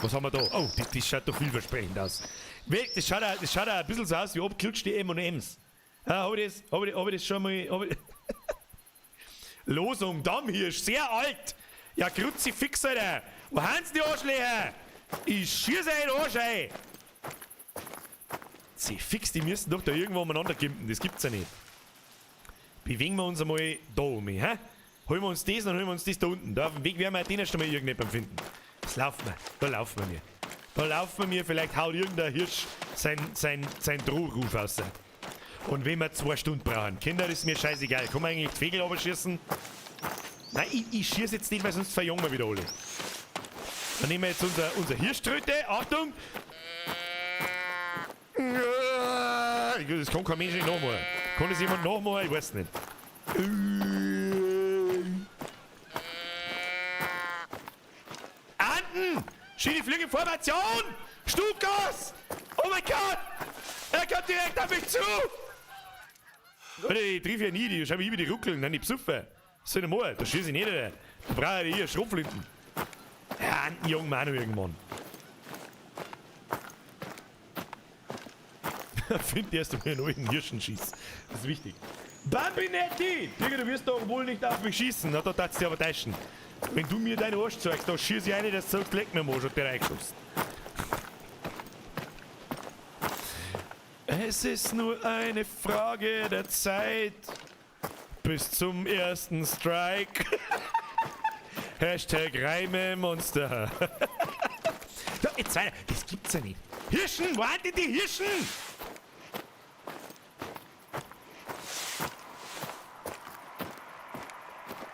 Was haben wir da? Oh, das schaut doch vielversprechend aus. Das schaut auch ein bisschen so aus wie abgelutschte M&M's. Ja, hab ich das schon mal. Hab ich Losung, Dammhirsch, sehr alt. Ja, Kruzifix, Alter. Wo haben sie die Arschlöcher? Ich schieße einen Arsch ein. Sie fix, die müssen doch da irgendwo umeinander gimpen. Das gibt's ja nicht. Bewegen wir uns einmal da um, hä? Holen wir uns das, dann holen wir uns das da unten. Da auf dem Weg werden wir den erst einmal irgendjemanden finden. Das laufen wir. Da laufen wir mir. Da laufen wir mir. Vielleicht haut irgendein Hirsch sein Drohruf raus. Und wenn wir 2 Stunden brauchen. Kinder, das ist mir scheißegal. Kann man eigentlich die Vögel runterschießen? Nein, ich schieße jetzt nicht, weil sonst verjungen wir wieder alle. Dann nehmen wir jetzt unser Hirschtröte. Achtung! Das kann kein Mensch nicht nachmachen. Kann das jemand nachmachen? Ich weiß nicht. Anden! Schöne Flügelformation! Stukas! Oh mein Gott! Er kommt direkt auf mich zu! Alter, ich triff ja nie, die schau mich über die ruckeln, nein, die Psuffe. Was soll ich denn machen? Da schieße ich nicht, Alter. Da brauche ich hier Schrotflinten. Ja, Anden jagen wir auch noch irgendwann. Find erst einmal einen alten Hirschenschiss. Das ist wichtig. Bambinetti! Digga, du wirst doch wohl nicht auf mich schießen. Na, da darfst du dich aber täuschen. Wenn du mir deinen Arsch zeigst, da schieß ich eine, dass du sagst, leck mir am Arsch und der reingeschossen. Es ist nur eine Frage der Zeit. Bis zum ersten Strike. Hashtag Reime-Monster. Da, jetzt weiter. Das gibt's ja nicht. Hirschen! Wo sind denn die Hirschen?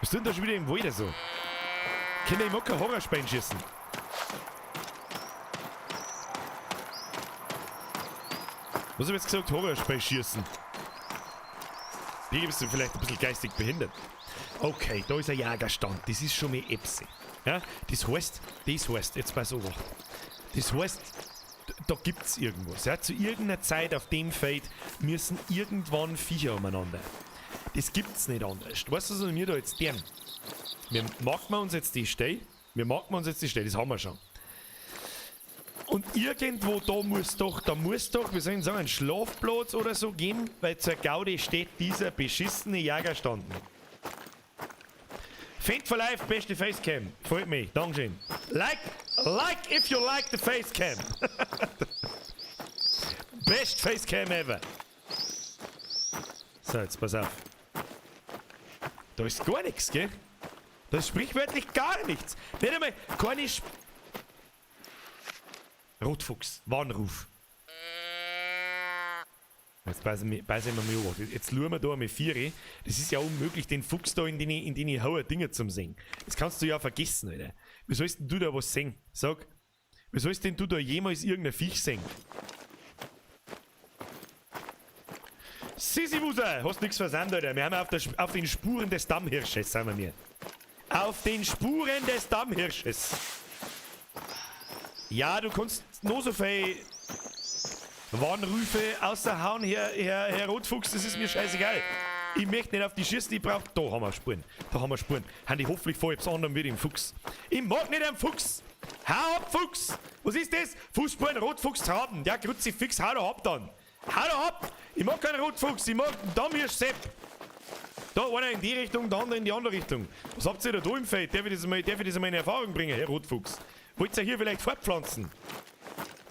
Was tut denn da schon wieder im Wald so? Kinder, ich mag kein Horrorspein schießen. Was hab ich jetzt gesagt? Horrorspein schießen. Hier bist du vielleicht ein bisschen geistig behindert. Okay, da ist ein Jagerstand. Das ist schon mal Epse. Ja, das heißt, jetzt pass auf. Das heißt, da gibt's irgendwas. Ja, zu irgendeiner Zeit auf dem Feld müssen irgendwann Viecher umeinander. Das gibt's nicht anders. Weißt du, was wir da jetzt tun? Wir marken uns jetzt die Stelle. Wir marken uns jetzt die Stelle, das haben wir schon. Und irgendwo da muss doch, wie soll ich sagen, einen Schlafplatz oder so geben, weil zur Gaudi steht dieser beschissene Jägerstanden. Fend for Life, beste Facecam. Freut mich, Dankeschön. Like, like if you like the Facecam. Best Facecam ever. So, jetzt pass auf. Da ist gar nichts, gell? Da ist sprichwörtlich gar nichts. Nicht einmal keine Rotfuchs, Warnruf. Jetzt beißen wir mal an. Jetzt schauen wir da mit 4. Das ist ja unmöglich, den Fuchs da in die hohen Dinger zu sehen. Das kannst du ja vergessen, Alter. Wie sollst denn du da was sehen? Sag, wie sollst denn du da jemals irgendein Viech sehen? Sissi-Wuser, hast nix versandt, Alter. Wir haben auf den Spuren des Dammhirsches, sind wir mir. Auf den Spuren des Dammhirsches. Ja, du kannst noch so viel Warnrufe außerhauen, Herr Rotfuchs, das ist mir scheißegal. Ich möchte nicht auf die Schießen, ich brauch. Da haben wir Spuren. Da haben wir Spuren. Haben die hoffentlich vor etwas anderem wie dem Fuchs. Ich mag nicht einen Fuchs! Hau ab, Fuchs! Was ist das? Fußspuren, Rotfuchs, Traben. Ja, Kruzifix, hau doch ab dann. Hau doch ab! Ich mag keinen Rotfuchs, ich mag den Dammhirsch Sepp. Da, einer in die Richtung, der andere in die andere Richtung. Was habt ihr da im Feld? Darf ich das einmal in Erfahrung bringen, Herr Rotfuchs? Wollt ihr hier vielleicht fortpflanzen?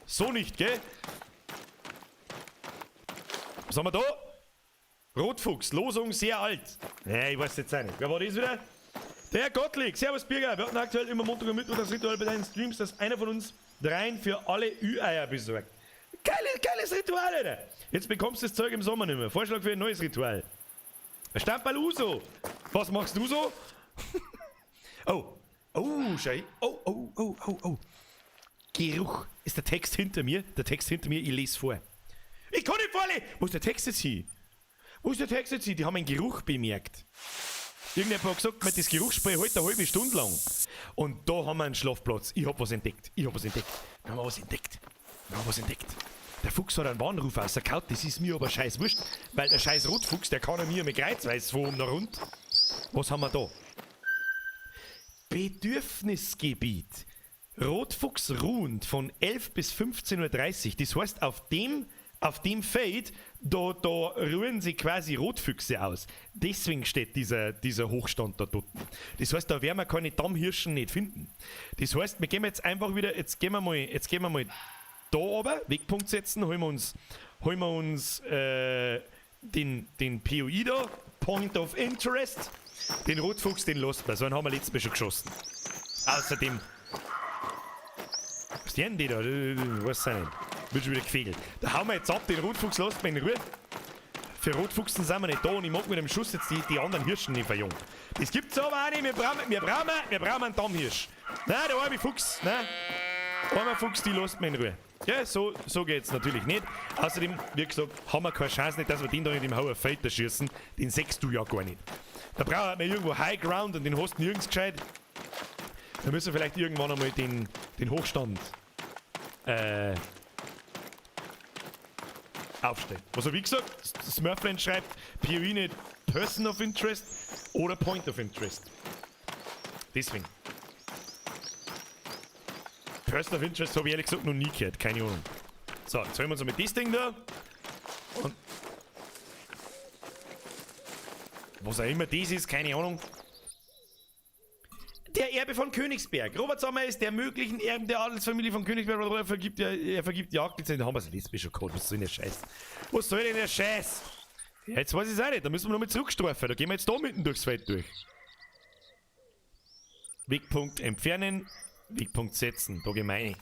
So nicht, gell? Was haben wir da? Rotfuchs, Losung sehr alt. Nee, ich weiß jetzt auch nicht. Wer war das wieder? Der Herr Gottlieb. Servus Birger. Wir hatten aktuell immer Montag und Mittwoch das Ritual bei deinen Streams, dass einer von uns dreien für alle Ü-Eier besorgt. Geiles Ritual, Alter. Jetzt bekommst du das Zeug im Sommer nicht mehr. Vorschlag für ein neues Ritual. Stamperl Uso. Was machst du so? Oh. Oh, Schei. Oh, oh, oh, oh, oh. Geruch. Ist der Text hinter mir? Der Text hinter mir, ich lese vor. Ich kann nicht vorlesen! Wo ist der Text jetzt hin? Wo ist der Text jetzt hin? Die haben einen Geruch bemerkt. Irgendjemand hat gesagt, mit das Geruchsspray heute eine halbe Stunde lang. Und da haben wir einen Schlafplatz. Ich hab was entdeckt. Ich hab was entdeckt. Wir haben was entdeckt. Wir haben was entdeckt. Der Fuchs hat einen Warnruf rausgehauen. Das ist mir aber scheiß wurscht. Weil der scheiß Rotfuchs, der kann ja mir mit Kreuzweis von oben nach rund. Was haben wir da? Bedürfnisgebiet. Rotfuchs ruhend von 11 bis 15:30 Uhr. Das heißt, auf dem Feld, da ruhen sie quasi Rotfüchse aus. Deswegen steht dieser Hochstand da dort. Das heißt, da werden wir keine Dammhirschen nicht finden. Das heißt, wir gehen jetzt einfach wieder, jetzt gehen wir mal da oben, Wegpunkt setzen, holen wir uns den POI da, Point of Interest. Den Rotfuchs, den lassen wir, so einen haben wir letztes Mal schon geschossen. Außerdem. Was denn die da? Weiß ich nicht. Wird schon wieder gefegelt. Da hauen wir jetzt ab, den Rotfuchs lassen wir in Ruhe. Für Rotfuchsen sind wir nicht da und ich mag mit dem Schuss jetzt die anderen Hirschen nicht verjungen. Das gibt's aber auch nicht, wir brauchen einen Dammhirsch. Nein, der arme Fuchs, nein. Armer Fuchs, die lässt man in Ruhe. Ja, so geht's natürlich nicht. Außerdem, wie gesagt, haben wir keine Chance nicht, dass wir den da in dem hohen Feld schießen. Den sechst du ja gar nicht. Da braucht man irgendwo High Ground und den hast du nirgends gescheit. Da müssen wir vielleicht irgendwann einmal den Hochstand aufstellen. Also wie gesagt, Smurfland schreibt POI nicht Person of Interest oder Point of Interest. Deswegen. Person of Interest habe ich ehrlich gesagt noch nie gehört, keine Ahnung. So, jetzt holen wir uns einmal das Ding da. Und was auch immer das ist, keine Ahnung. Der Erbe von Königsberg. Robert Sommer ist der möglichen Erben der Adelsfamilie von Königsberg. Er vergibt Jagdlizenz. Da haben wir es letztes Mal schon gehabt. Was soll denn der Scheiß? Was soll denn der Scheiß? Ja, jetzt weiß ich es auch nicht. Da müssen wir nochmal zurückstreifen. Da gehen wir jetzt da mitten durchs Feld durch. Wegpunkt entfernen. Wegpunkt setzen. Da gehen wir rein.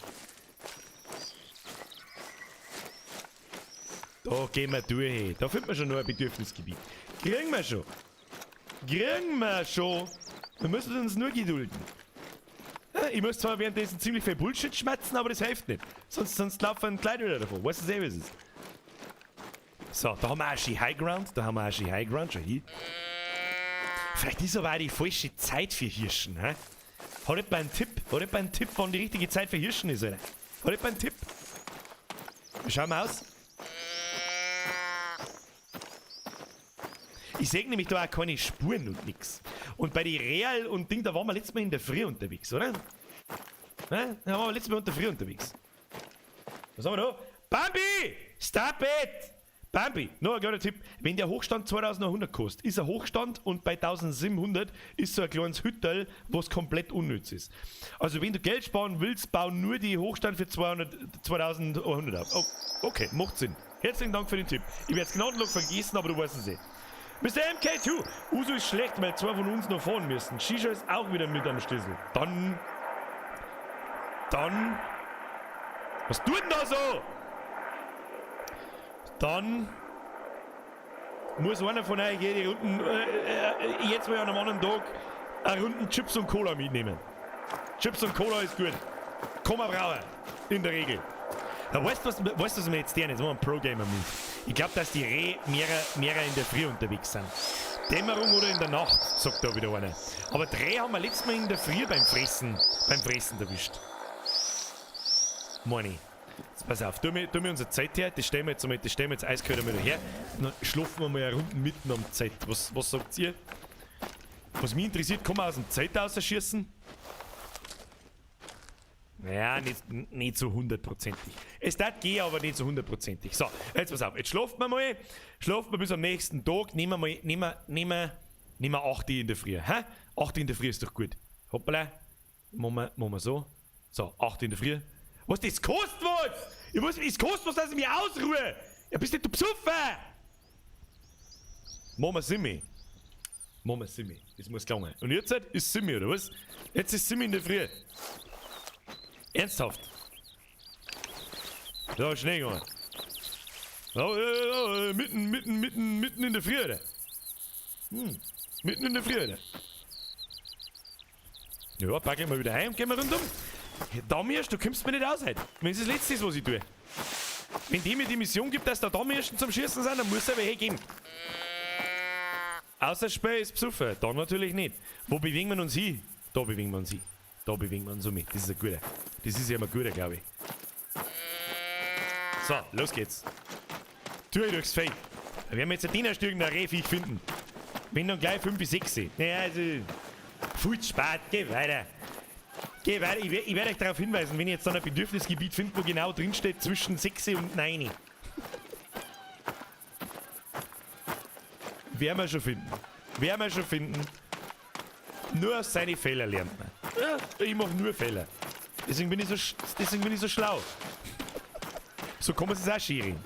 Da gehen wir durch. Da findet man schon noch ein Bedürfnisgebiet. Kriegen wir schon. Kriegen wir schon. Wir müssen uns nur gedulden. Ich muss zwar währenddessen ziemlich viel Bullshit schmatzen, aber das hilft nicht. Sonst laufen die Leute wieder davon. Weißt du eh, wie es ist? So, da haben wir auch schon High Ground. Da haben wir auch schon High Ground. Schau hier. Vielleicht ist aber auch die falsche Zeit für Hirschen, hä? Hat jemand einen Tipp? Hat jemand einen Tipp, wann die richtige Zeit für Hirschen ist, Alter? Hat jemand einen Tipp? Wie schauen wir aus? Ich sehe nämlich da auch keine Spuren und nix. Und bei die Real und Ding, da waren wir letztes Mal in der Früh unterwegs, oder? Ne? Da waren wir letztes Mal in der Früh unterwegs. Was haben wir da? Bambi! Stop it! Bambi, noch ein kleiner Tipp. Wenn der Hochstand 2100 kostet, ist ein Hochstand und bei 1700 ist so ein kleines Hütterl, was komplett unnütz ist. Also wenn du Geld sparen willst, bau nur die Hochstand für 200, 2100 auf. Oh, okay, macht Sinn. Herzlichen Dank für den Tipp. Ich werde es gnadenlos vergessen, aber du weißt es eh. Mr. MK2, Uso ist schlecht, weil zwei von uns noch fahren müssen. Shisha ist auch wieder mit am Schlüssel. Dann. Dann. Was tut denn da so? Dann muss einer von euch jede Runden, jetzt mal an einem anderen Tag, eine Runden Chips und Cola mitnehmen. Chips und Cola ist gut. Kann man brauchen. In der Regel. Ja, weißt du, was, weißt, was wir jetzt tun? Jetzt machen wir einen Pro-Gamer-Move. Ich glaube, dass die Rehe mehrer in der Früh unterwegs sind. Dämmerung oder in der Nacht, sagt da wieder einer. Aber die Rehe haben wir letztes Mal in der Früh beim Fressen erwischt. Meine ich. Jetzt pass auf, tu mir unsere Zeit her, das stellen wir jetzt einmal, das stellen wir jetzt eiskalt einmal her. Dann schlafen wir mal eine Runde mitten am Zelt. Was sagt ihr? Was mich interessiert, kann man aus dem Zelt rausschießen? Naja, nicht so hundertprozentig. Es darf gehen, aber nicht so hundertprozentig. So, jetzt pass auf, jetzt schlafen wir mal. Schlafen wir bis am nächsten Tag. Nehmen wir mal, nehmen wir 8 Uhr in der Früh. Hä? 8 Uhr in der Früh ist doch gut. Hoppala. Machen wir so. So, 8 Uhr in der Früh. Was, das kostet was? Ich muss, es kostet was, dass ich mich ausruhe. Ja, bist nicht du besoffen? Machen wir Simi. Machen wir Simi. Das muss gelangen. Und jetzt ist Simi, oder was? Jetzt ist Simi in der Früh. Ernsthaft? Da, schnell gegangen. Ja, ja, ja, mitten in der Früh, oder? Mitten in der Früh, oder? Ja, packen wir wieder heim und gehen wir rundum. Damirsch, du kommst mir nicht aus heute. Wenn es das Letzte ist, was ich tue. Wenn die mir die Mission gibt, dass da Damirschen zum Schießen sind, dann muss es aber hergeben. Außer Spiel ist besoffen. Da natürlich nicht. Wo bewegen wir uns hin? Da bewegen wir uns hin. Da bewegen wir uns so mit. Das ist ein guter. Das ist ja immer guter, glaube ich. So, los geht's. Tür durchs Feld. Da werden wir jetzt ein Diener irgendein Rehviech finden. Wenn dann gleich 5 bis 6. Naja, also. Viel zu spät. Geh weiter. Geh weiter. Ich werd euch darauf hinweisen, wenn ich jetzt dann ein Bedürfnisgebiet finde, wo genau drin steht zwischen 6 und 9. Werden wir schon finden. Werden wir schon finden. Nur aus seinen Fehlern lernt man. Ja, ich mach nur Fehler. Deswegen bin ich so schlau. So kann man es auch scheren.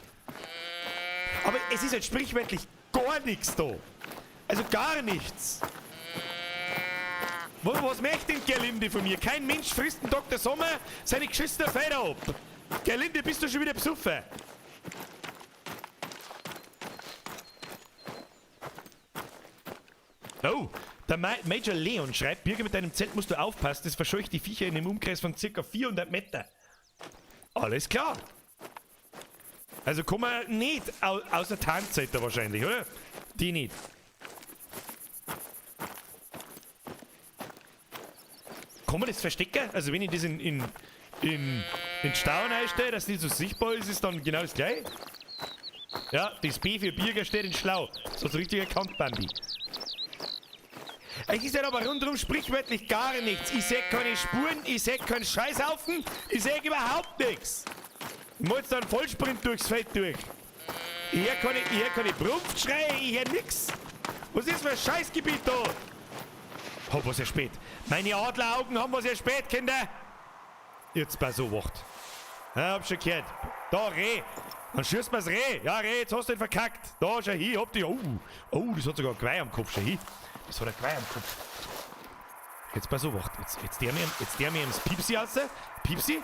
Aber es ist halt sprichwörtlich gar nichts da. Also gar nichts. Was möchte denn Gerlinde von mir? Kein Mensch frisst den Dr. Sommer seine geschissene Felder ab. Gerlinde, bist du schon wieder besoffen? Oh, der Major Leon schreibt, Birger, mit deinem Zelt musst du aufpassen, das verscheucht die Viecher in einem Umkreis von circa 400 Meter. Alles klar. Also kann man nicht, außer Tarnzeiter wahrscheinlich, oder? Die nicht. Kann man das verstecken? Also wenn ich das in Stauen einstelle, dass es nicht so sichtbar ist, ist dann genau das gleiche? Ja, das B für Birger steht in Schlau. Das ist richtig erkannt, Bambi. Es ist ja aber rundherum sprichwörtlich gar nichts. Ich seh keine Spuren, ich seh keinen Scheißhaufen, ich seh überhaupt nichts. Ich mach jetzt da einen Vollsprint durchs Feld durch. Ich hör keine Brunftschreie, ich hör nix. Was ist für ein Scheißgebiet da? Hab was ja spät. Meine Adleraugen haben was ja spät, Kinder. Jetzt bei so wacht. Ja, hab schon gehört. Da, Reh. Dann schießt man's Reh. Ja, Reh, jetzt hast du ihn verkackt. Da, schau hin, hab dich. Oh, oh, das hat sogar ein Geweih am Kopf. Schau hin. Das hat ein Geweih am Kopf. Jetzt bei so wacht. Jetzt der mir ins Piepsi raus. Piepsi.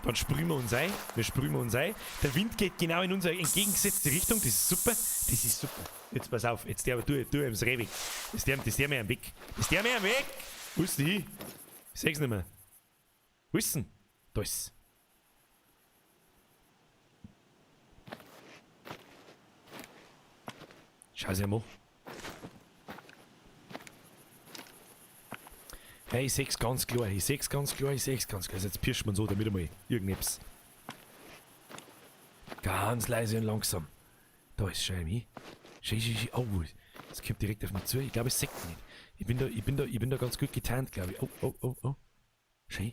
Dann sprühen wir uns ein. Wir sprühen uns ein. Der Wind geht genau in unsere entgegengesetzte Richtung. Das ist super. Das ist super. Jetzt pass auf. Jetzt der, du ins Reh weg. Das der mir am Weg. Das der mir am Weg. Wo ist denn hin? Ich seh's nicht mehr. Wo ist denn? Da ist. Schau sie mal. Hey, ich seh's ganz klar, ich seh's ganz klar, ich seh's ganz klar. Also jetzt pirscht man so, damit einmal irgendetwas. Ganz leise und langsam. Da ist schau mich. Schau, schau, schau. Oh, es kommt direkt auf mich zu. Ich glaube, es sieht nicht. Ich bin da ganz gut getarnt, glaube ich. Oh, oh, oh, oh. Schau.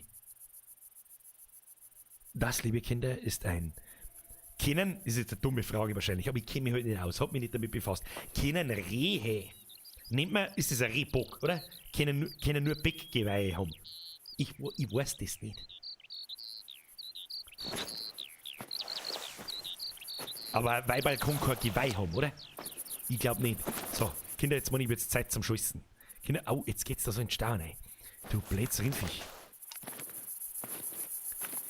Das, liebe Kinder, ist ein... Kennen, ist jetzt eine dumme Frage wahrscheinlich, aber ich kenne mich heute nicht aus, hab mich nicht damit befasst. Kennen Rehe, nennt man, ist das ein Rehbock, oder? Können nur Beckgeweihe haben. Ich weiß das nicht. Aber Weiberl kann kein Geweih haben, oder? Ich glaub nicht. So, Kinder, jetzt meine ich, wird's Zeit zum Schießen. Kinder, au, jetzt geht's da so in den Stau rein. Du blödes Rindviech.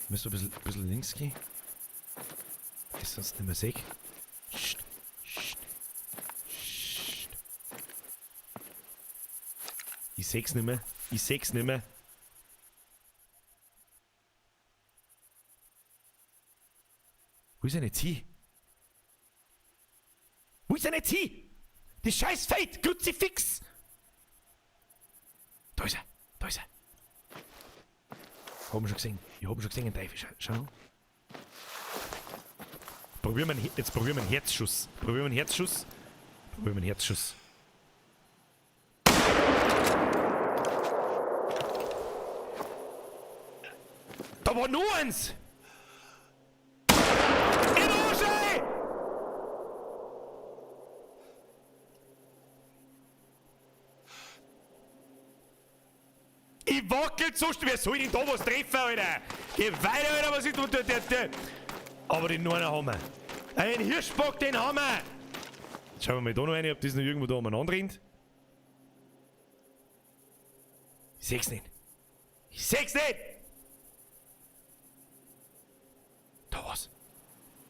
Müssen wir ein bisschen links gehen? Das sonst nicht mehr sehe. Scht, scht, scht. Ich seh's nicht mehr. Ich seh's nicht mehr. Wo ist er jetzt hin? Wo ist er jetzt hin? Die scheiß Fate! Kruzifix! Da ist er! Da ist er! Hab ihn schon gesehen. Ich hab ihn schon gesehen, den Teufel. Schau. Jetzt probieren wir einen Herzschuss. Probieren wir einen Herzschuss. Probieren wir einen Herzschuss. Da war noch eins! In Arsch, Ich wackel so schnell. Wer soll denn da was treffen, Alter? Geh weiter, Alter, was ist denn? Aber den einen haben wir. Einen Hirschbock, den haben wir! Jetzt schauen wir mal da noch rein, ob das noch irgendwo da umeinander rennt. Ich seh's nicht. Ich seh's nicht! Da was.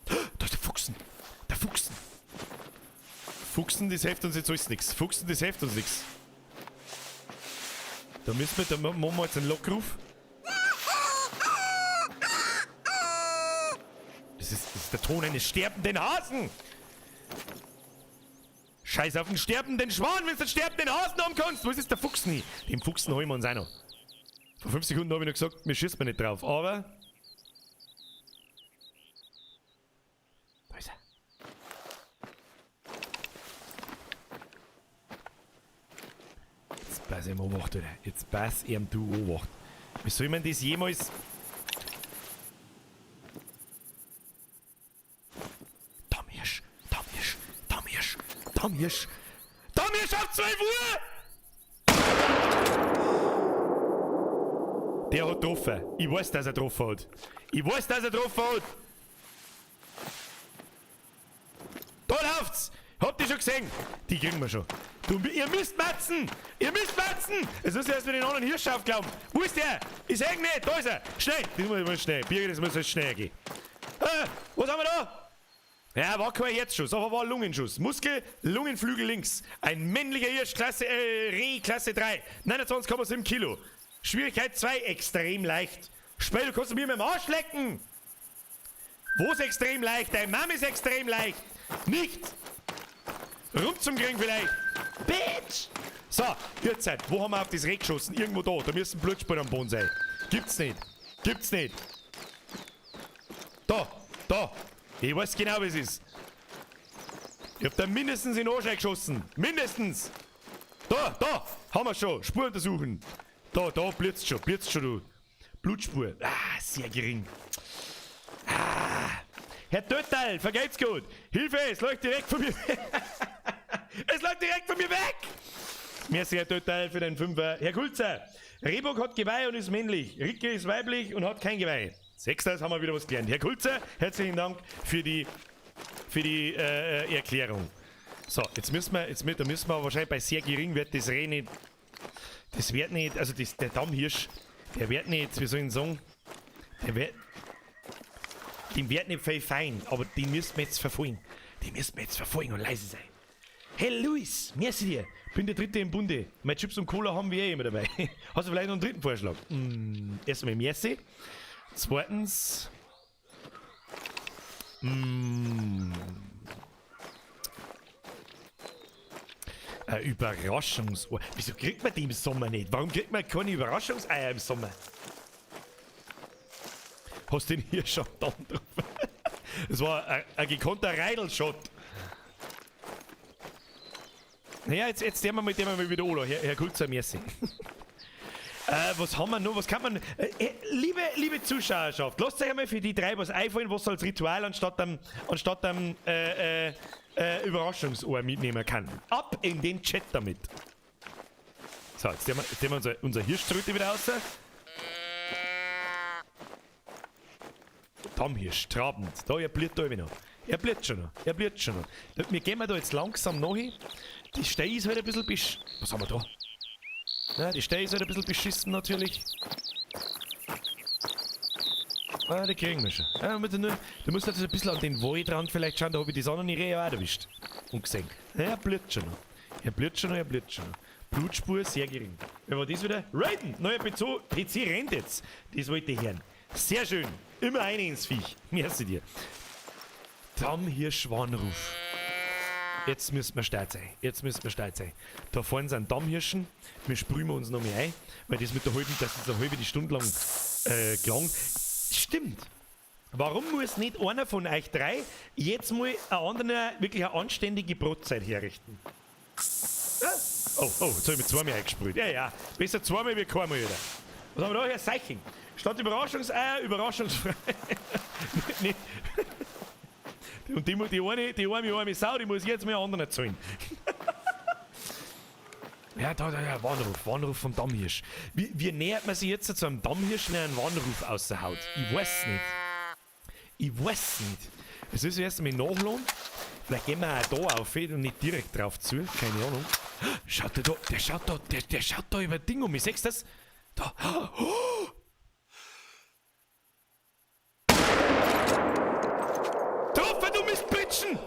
Da ist der Fuchsen. Der Fuchsen. Fuchsen, das hilft uns jetzt alles nichts. Fuchsen, das hilft uns nichts. Da müssen wir, da machen wir jetzt einen Lockruf. Das ist der Ton eines sterbenden Hasen! Scheiß auf den sterbenden Schwan, wenn du den sterbenden Hasen haben kannst! Wo ist jetzt der Fuchsen hin? Den Fuchsen holen wir uns auch noch. Vor 5 Sekunden habe ich noch gesagt, mir schießt man nicht drauf, aber... Da ist er. Jetzt pass ihm Obacht, Alter. Jetzt pass ihm du Obacht. Wie soll man das jemals... Damhirsch, Damhirsch, Damhirsch, Damhirsch, Damhirsch auf 12 Uhr! Der hat getroffen. Ich weiß, dass er getroffen hat. Ich weiß, dass er getroffen hat. Da läuft's! Habt ihr schon gesehen? Die kriegen wir schon. Du, ihr müsst matzen! Ihr müsst matzen! Jetzt muss ich erst mit den anderen Hirsch aufglauben. Wo ist der? Ich seh ihn nicht! Da ist er! Schnell! Das muss schnell. Birgit, das muss jetzt schnell gehen. Was haben wir da? Ja, war kein Herzschuss, aber war ein Lungenschuss. Muskel, Lungenflügel links. Ein männlicher Hirsch, Klasse, Reh, Klasse 3. 29,7 Kilo. Schwierigkeit 2, extrem leicht. Spiel, du kannst mir mit dem Arsch lecken! Wo ist extrem leicht? Dein Mom ist extrem leicht! Nicht! Rum zum Kriegen vielleicht! Bitch! So, jetzt Zeit. Wo haben wir auf das Reh geschossen? Irgendwo da. Da müssen Blutspuren am Boden sein. Gibt's nicht. Gibt's nicht. Da! Da! Ich weiß genau, wie es ist. Ich hab da mindestens in den Arsch geschossen. Mindestens! Da, da! Haben wir schon. Spur untersuchen. Da, da, blitzt schon, du. Blutspur. Ah, sehr gering. Ah. Herr Tötterl, vergelt's gut. Hilfe, es läuft direkt von mir weg. Es läuft direkt von mir weg. Merci, Herr Tötterl, für den Fünfer. Herr Kulzer, Rehbock hat Geweih und ist männlich. Ricke ist weiblich und hat kein Geweih. Sechstens haben wir wieder was gelernt. Herr Kulzer, herzlichen Dank für die Erklärung. So, jetzt müssen wir, da müssen wir wahrscheinlich bei sehr gering wird das Reh nicht. Das wird nicht, also das, der Dammhirsch, der wird nicht, wie soll ich sagen, der wird, dem wird nicht viel fein, aber den müssen wir jetzt verfolgen. Den müssen wir jetzt verfolgen und leise sein. Hey Luis, merci dir. Bin der Dritte im Bunde. Meine Chips und Cola haben wir eh immer dabei. Hast du vielleicht noch einen dritten Vorschlag? Erstmal merci. Zweitens. Ein Überraschungsei. Wieso kriegt man die im Sommer nicht? Warum kriegt man keine Überraschungseier im Sommer? Hast du den Hirsch am Damm drauf? Das war ein gekonnter Reidelshot. Naja, jetzt nehmen wir mal wieder an, Herr Kulzer, merci. Was haben wir noch? Was kann man. Liebe Zuschauerschaft, lasst euch einmal für die drei was einfallen, was als Ritual anstatt einem Überraschungsohr mitnehmen kann. Ab in den Chat damit. So, jetzt nehmen wir unser Hirschtröte wieder raus. Dammhirsch, trabend. Da, er blüht da immer noch. Er blüht schon noch. Er blüht schon noch. Wir gehen da jetzt langsam nach. Die Stelle ist halt ein bisschen besch... Was haben wir da? Ja, die Stelle ist halt ein bisschen beschissen natürlich. Ah, die kriegen wir schon. Ja, du musst halt ein bisschen an den Waldrand vielleicht schauen, da habe ich die Sonne nicht auch erwischt. Und gesehen. Ja, er blüht schon noch. Er blüht schon noch, er blüht schon noch. Blutspur sehr gering. Wer war das wieder? Raiden! Neuer PC rennt jetzt. Das wollte ich hören. Sehr schön. Immer eine ins Viech. Merci dir. Dammhirsch-Warnruf. Jetzt müssen wir stark sein. Jetzt müssen wir stark sein. Da vorne sind Dammhirschen. Wir sprühen uns noch mehr ein, weil das mit der halben, das ist eine halbe die Stunde lang gelangt. Stimmt. Warum muss nicht einer von euch drei jetzt mal einen anderen wirklich eine anständige Brotzeit herrichten? Ja? Oh, oh, jetzt habe ich mit zweimal eingesprüht. Ja, ja. Besser zweimal wie keinmal wieder. Was haben wir da? Herr Seiching. Statt Überraschungseier, überraschungsfrei. Nee. Und die arme Sau, die muss ich jetzt mal anderen zahlen. Ja, da, Warnruf, Warnruf vom Dammhirsch. Wie nähert man sich jetzt zu einem Dammhirsch, wenn er einen Warnruf aus der Haut? Ich weiß nicht. Ich weiß nicht. Es ist erst einmal nachladen. Vielleicht gehen wir auch da auf und nicht direkt drauf zu. Keine Ahnung. Schaut der da, der schaut da, der schaut da über Ding um. Ich seh's das. Da. Oh. Troffe, du Mistbritschen!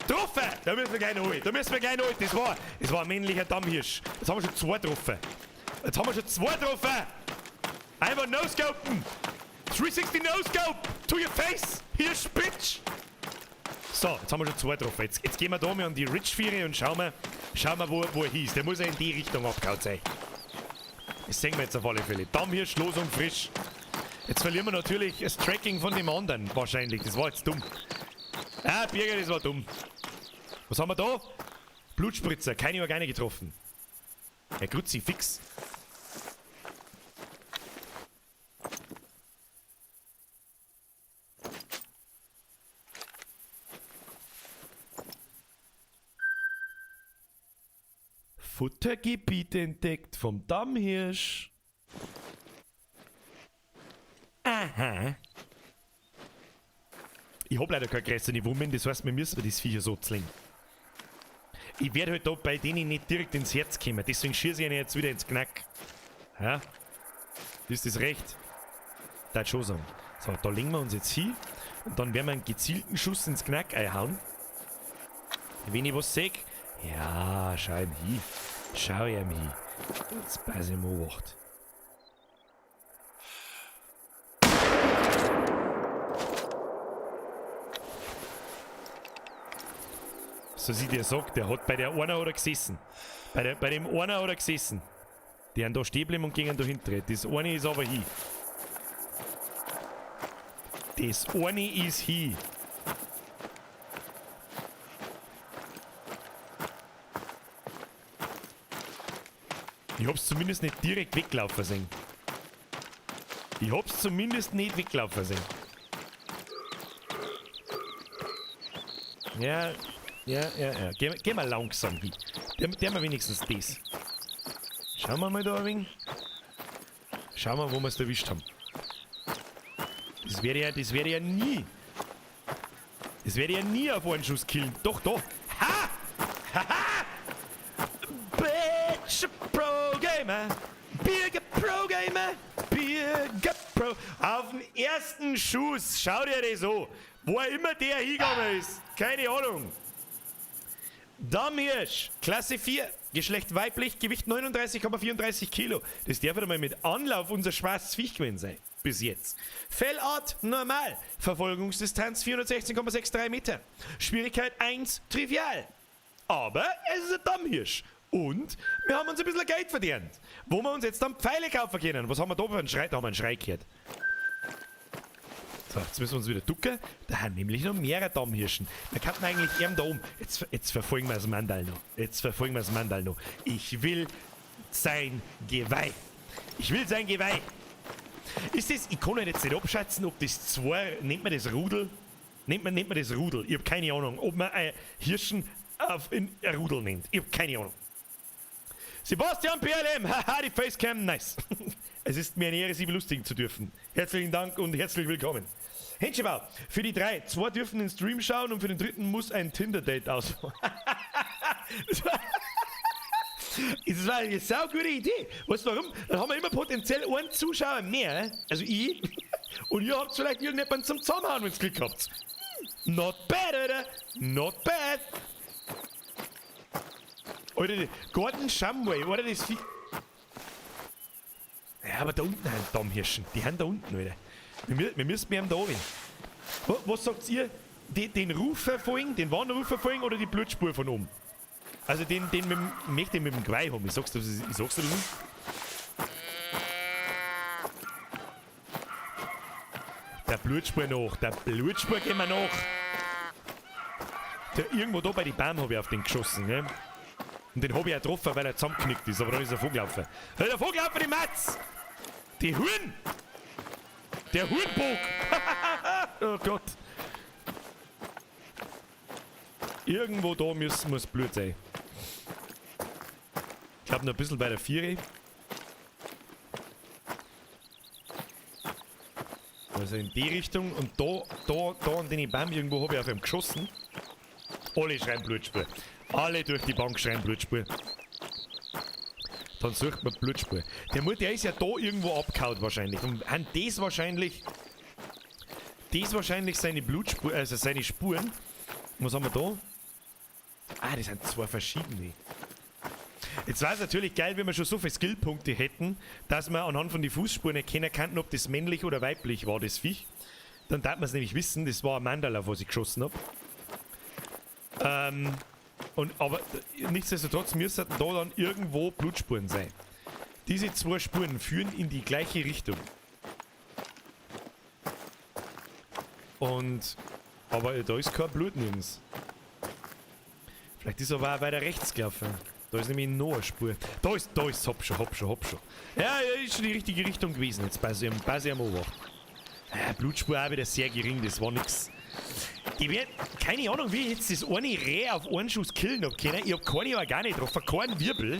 Troffe! Da müssen wir gleich noch holen. Da müssen wir gleich noch holen. Das war ein männlicher Dammhirsch. Jetzt haben wir schon zwei getroffen. Jetzt haben wir schon zwei getroffen! Einfach No-Scopen! 360 No-Scope! To your face! Hirsch, Bitch! So, jetzt haben wir schon zwei getroffen. Jetzt gehen wir da mal an die Ridge-Viere und schauen wir, wo er hieß. Der muss ja in die Richtung abgehauen sein. Das sehen wir jetzt auf alle Fälle. Dammhirsch, los und frisch. Jetzt verlieren wir natürlich das Tracking von dem anderen wahrscheinlich. Das war jetzt dumm. Ah, Birger, das war dumm. Was haben wir da? Blutspritzer, keine Organe getroffen. Herr Kruzifix. Futtergebiet entdeckt vom Dammhirsch. Aha. Ich hab leider keine größere Wummen, das heißt, wir müssen das Viecher so zlingen. Ich werde halt da bei denen nicht direkt ins Herz kommen, deswegen schieße ich ihnen jetzt wieder ins Knack. Ja? Ist das recht? Das schon sagen. So, da legen wir uns jetzt hin und dann werden wir einen gezielten Schuss ins Knack einhauen. Wenn ich was sehe. Ja, schau ihm hin. Schau ihm hin. Jetzt pass ich mal Obacht. So sie dir sagt, der hat bei der einer oder gesessen. Bei dem einer oder gesessen. Die haben da stehen bleiben und gingen da hinten. Das eine ist aber hin. Das eine ist hin. Ich hab's zumindest nicht direkt weglaufen sehen. Ich hab's zumindest nicht weglaufen sehen. Ja, ja, ja, ja. Geh mal langsam hin. Der mal wenigstens das. Schauen wir mal da ein wenig. Schauen wir, wo wir's erwischt haben. Das werde ich ja nie. Das werde ich ja nie auf einen Schuss killen. Doch, doch. Ha! Haha! Bitch, Pro Gamer! Birger Pro Gamer! Birger Pro! Auf den ersten Schuss! Schau dir das an! Wo er immer der hingegangen ist! Keine Ahnung! Dammhirsch, Klasse 4, Geschlecht weiblich, Gewicht 39,34 Kilo. Das darf wieder mal mit Anlauf unser schwarzes Viech gewesen sein. Bis jetzt. Fellart normal. Verfolgungsdistanz 416,63 Meter. Schwierigkeit 1, trivial. Aber es ist ein Dammhirsch. Und wir haben uns ein bisschen Geld verdient. Wo wir uns jetzt dann Pfeile kaufen können. Was haben wir da für einen Schrei? Da haben wir einen Schrei gehört. So, jetzt müssen wir uns wieder ducken. Da haben nämlich noch mehrere Dammhirschen. Wir könnten eigentlich eben da oben. Jetzt verfolgen wir das Mandal noch. Jetzt verfolgen wir das Mandal noch. Ich will sein Geweih. Ich will sein Geweih. Ist das, ich kann halt jetzt nicht abschätzen, ob das zwei, nennt man das Rudel? Nennt man das Rudel? Ich hab keine Ahnung, ob man Hirschen in ein Rudel nennt. Ich hab keine Ahnung. Sebastian PLM, haha, die Facecam, nice. Es ist mir eine Ehre, Sie belustigen zu dürfen. Herzlichen Dank und herzlich willkommen. Henschebau, für die drei, zwei dürfen den Stream schauen und für den dritten muss ein Tinder-Date ausmachen. Das war eine saugute Idee. Weißt du warum? Dann haben wir immer potenziell einen Zuschauer mehr, also ich, und ihr habt vielleicht irgendjemanden zum Zusammenhauen, wenn's Glück habt. Not bad, Alter. Not bad. Alter, Gordon Shumway, oder das Vieh. Ja, aber da unten haben die Dammhirschen. Die haben da unten, Alter. Wir müssen mit ihm da oben. Was sagt ihr? Den Ruf verfolgen, den Warnruf verfolgen oder die Blutspur von oben? Also den mit dem, ich möchte den mit dem Geweih haben. Ich sag's dir das. Der Blutspur nach, der Blutspur gehen wir nach. Der, irgendwo da bei den Bäumen hab ich auf den geschossen, ne? Und den hab ich auch getroffen, weil er zusammengeknickt ist, aber dann ist er vorgelaufen. Da ist er vorgelaufen, die Matz! Die Huren! Der Hurenbock! Oh Gott! Irgendwo da muss Blut sein. Ich hab noch ein bisschen bei der Viere. Also in die Richtung und da an den Baum irgendwo hab ich auf ihm geschossen. Alle schreien Blutspur. Alle durch die Bank schreien Blutspur. Dann sucht man Blutspur. Der Mut, der ist ja da irgendwo abgehauen wahrscheinlich. Und haben das wahrscheinlich seine Blutspur, also seine Spuren. Was haben wir da? Ah, das sind zwei verschiedene. Jetzt war es natürlich geil, wenn wir schon so viele Skillpunkte hätten, dass wir anhand von den Fußspuren erkennen könnten, ob das männlich oder weiblich war, das Viech. Dann darf man es nämlich wissen, das war ein Mandala, was ich geschossen hab. Aber nichtsdestotrotz müssten da dann irgendwo Blutspuren sein. Diese zwei Spuren führen in die gleiche Richtung. Aber da ist kein Blut nirgends. Vielleicht ist er aber auch weiter rechts gelaufen. Da ist nämlich noch eine Spur. Da ist, hopp schon, hopp schon, hopp schon. Ja, ja, ist schon die richtige Richtung gewesen. Jetzt pass ich am Obacht. Ja, Blutspur auch wieder sehr gering, das war nix. Ich werd, keine Ahnung, wie ich jetzt das eine Reh auf einen Schuss killen hab können. Ich hab keine Organe getroffen, keinen Wirbel.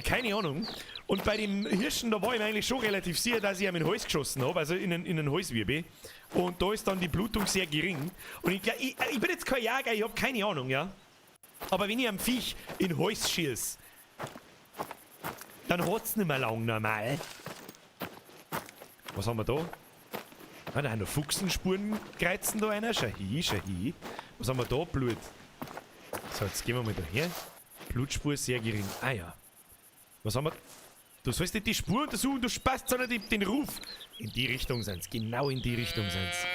Keine Ahnung. Und bei dem Hirschen, da war ich mir eigentlich schon relativ sicher, dass ich ihm in den Hals geschossen hab, also in einen Halswirbel. Und da ist dann die Blutung sehr gering. Und ich bin jetzt kein Jäger, ich hab keine Ahnung, ja. Aber wenn ich am Viech in den Hals schieß, dann hat's nicht mehr lang normal. Was haben wir da? Ah, da haben noch Fuchsenspuren kreuzen da einer. Schau hin, schau hin. Was haben wir da? Blut. So, jetzt gehen wir mal da her. Blutspur sehr gering. Ah ja. Was haben wir? Du sollst nicht die Spur untersuchen, du Spast, sondern den Ruf. In die Richtung sind's. Genau in die Richtung sind's.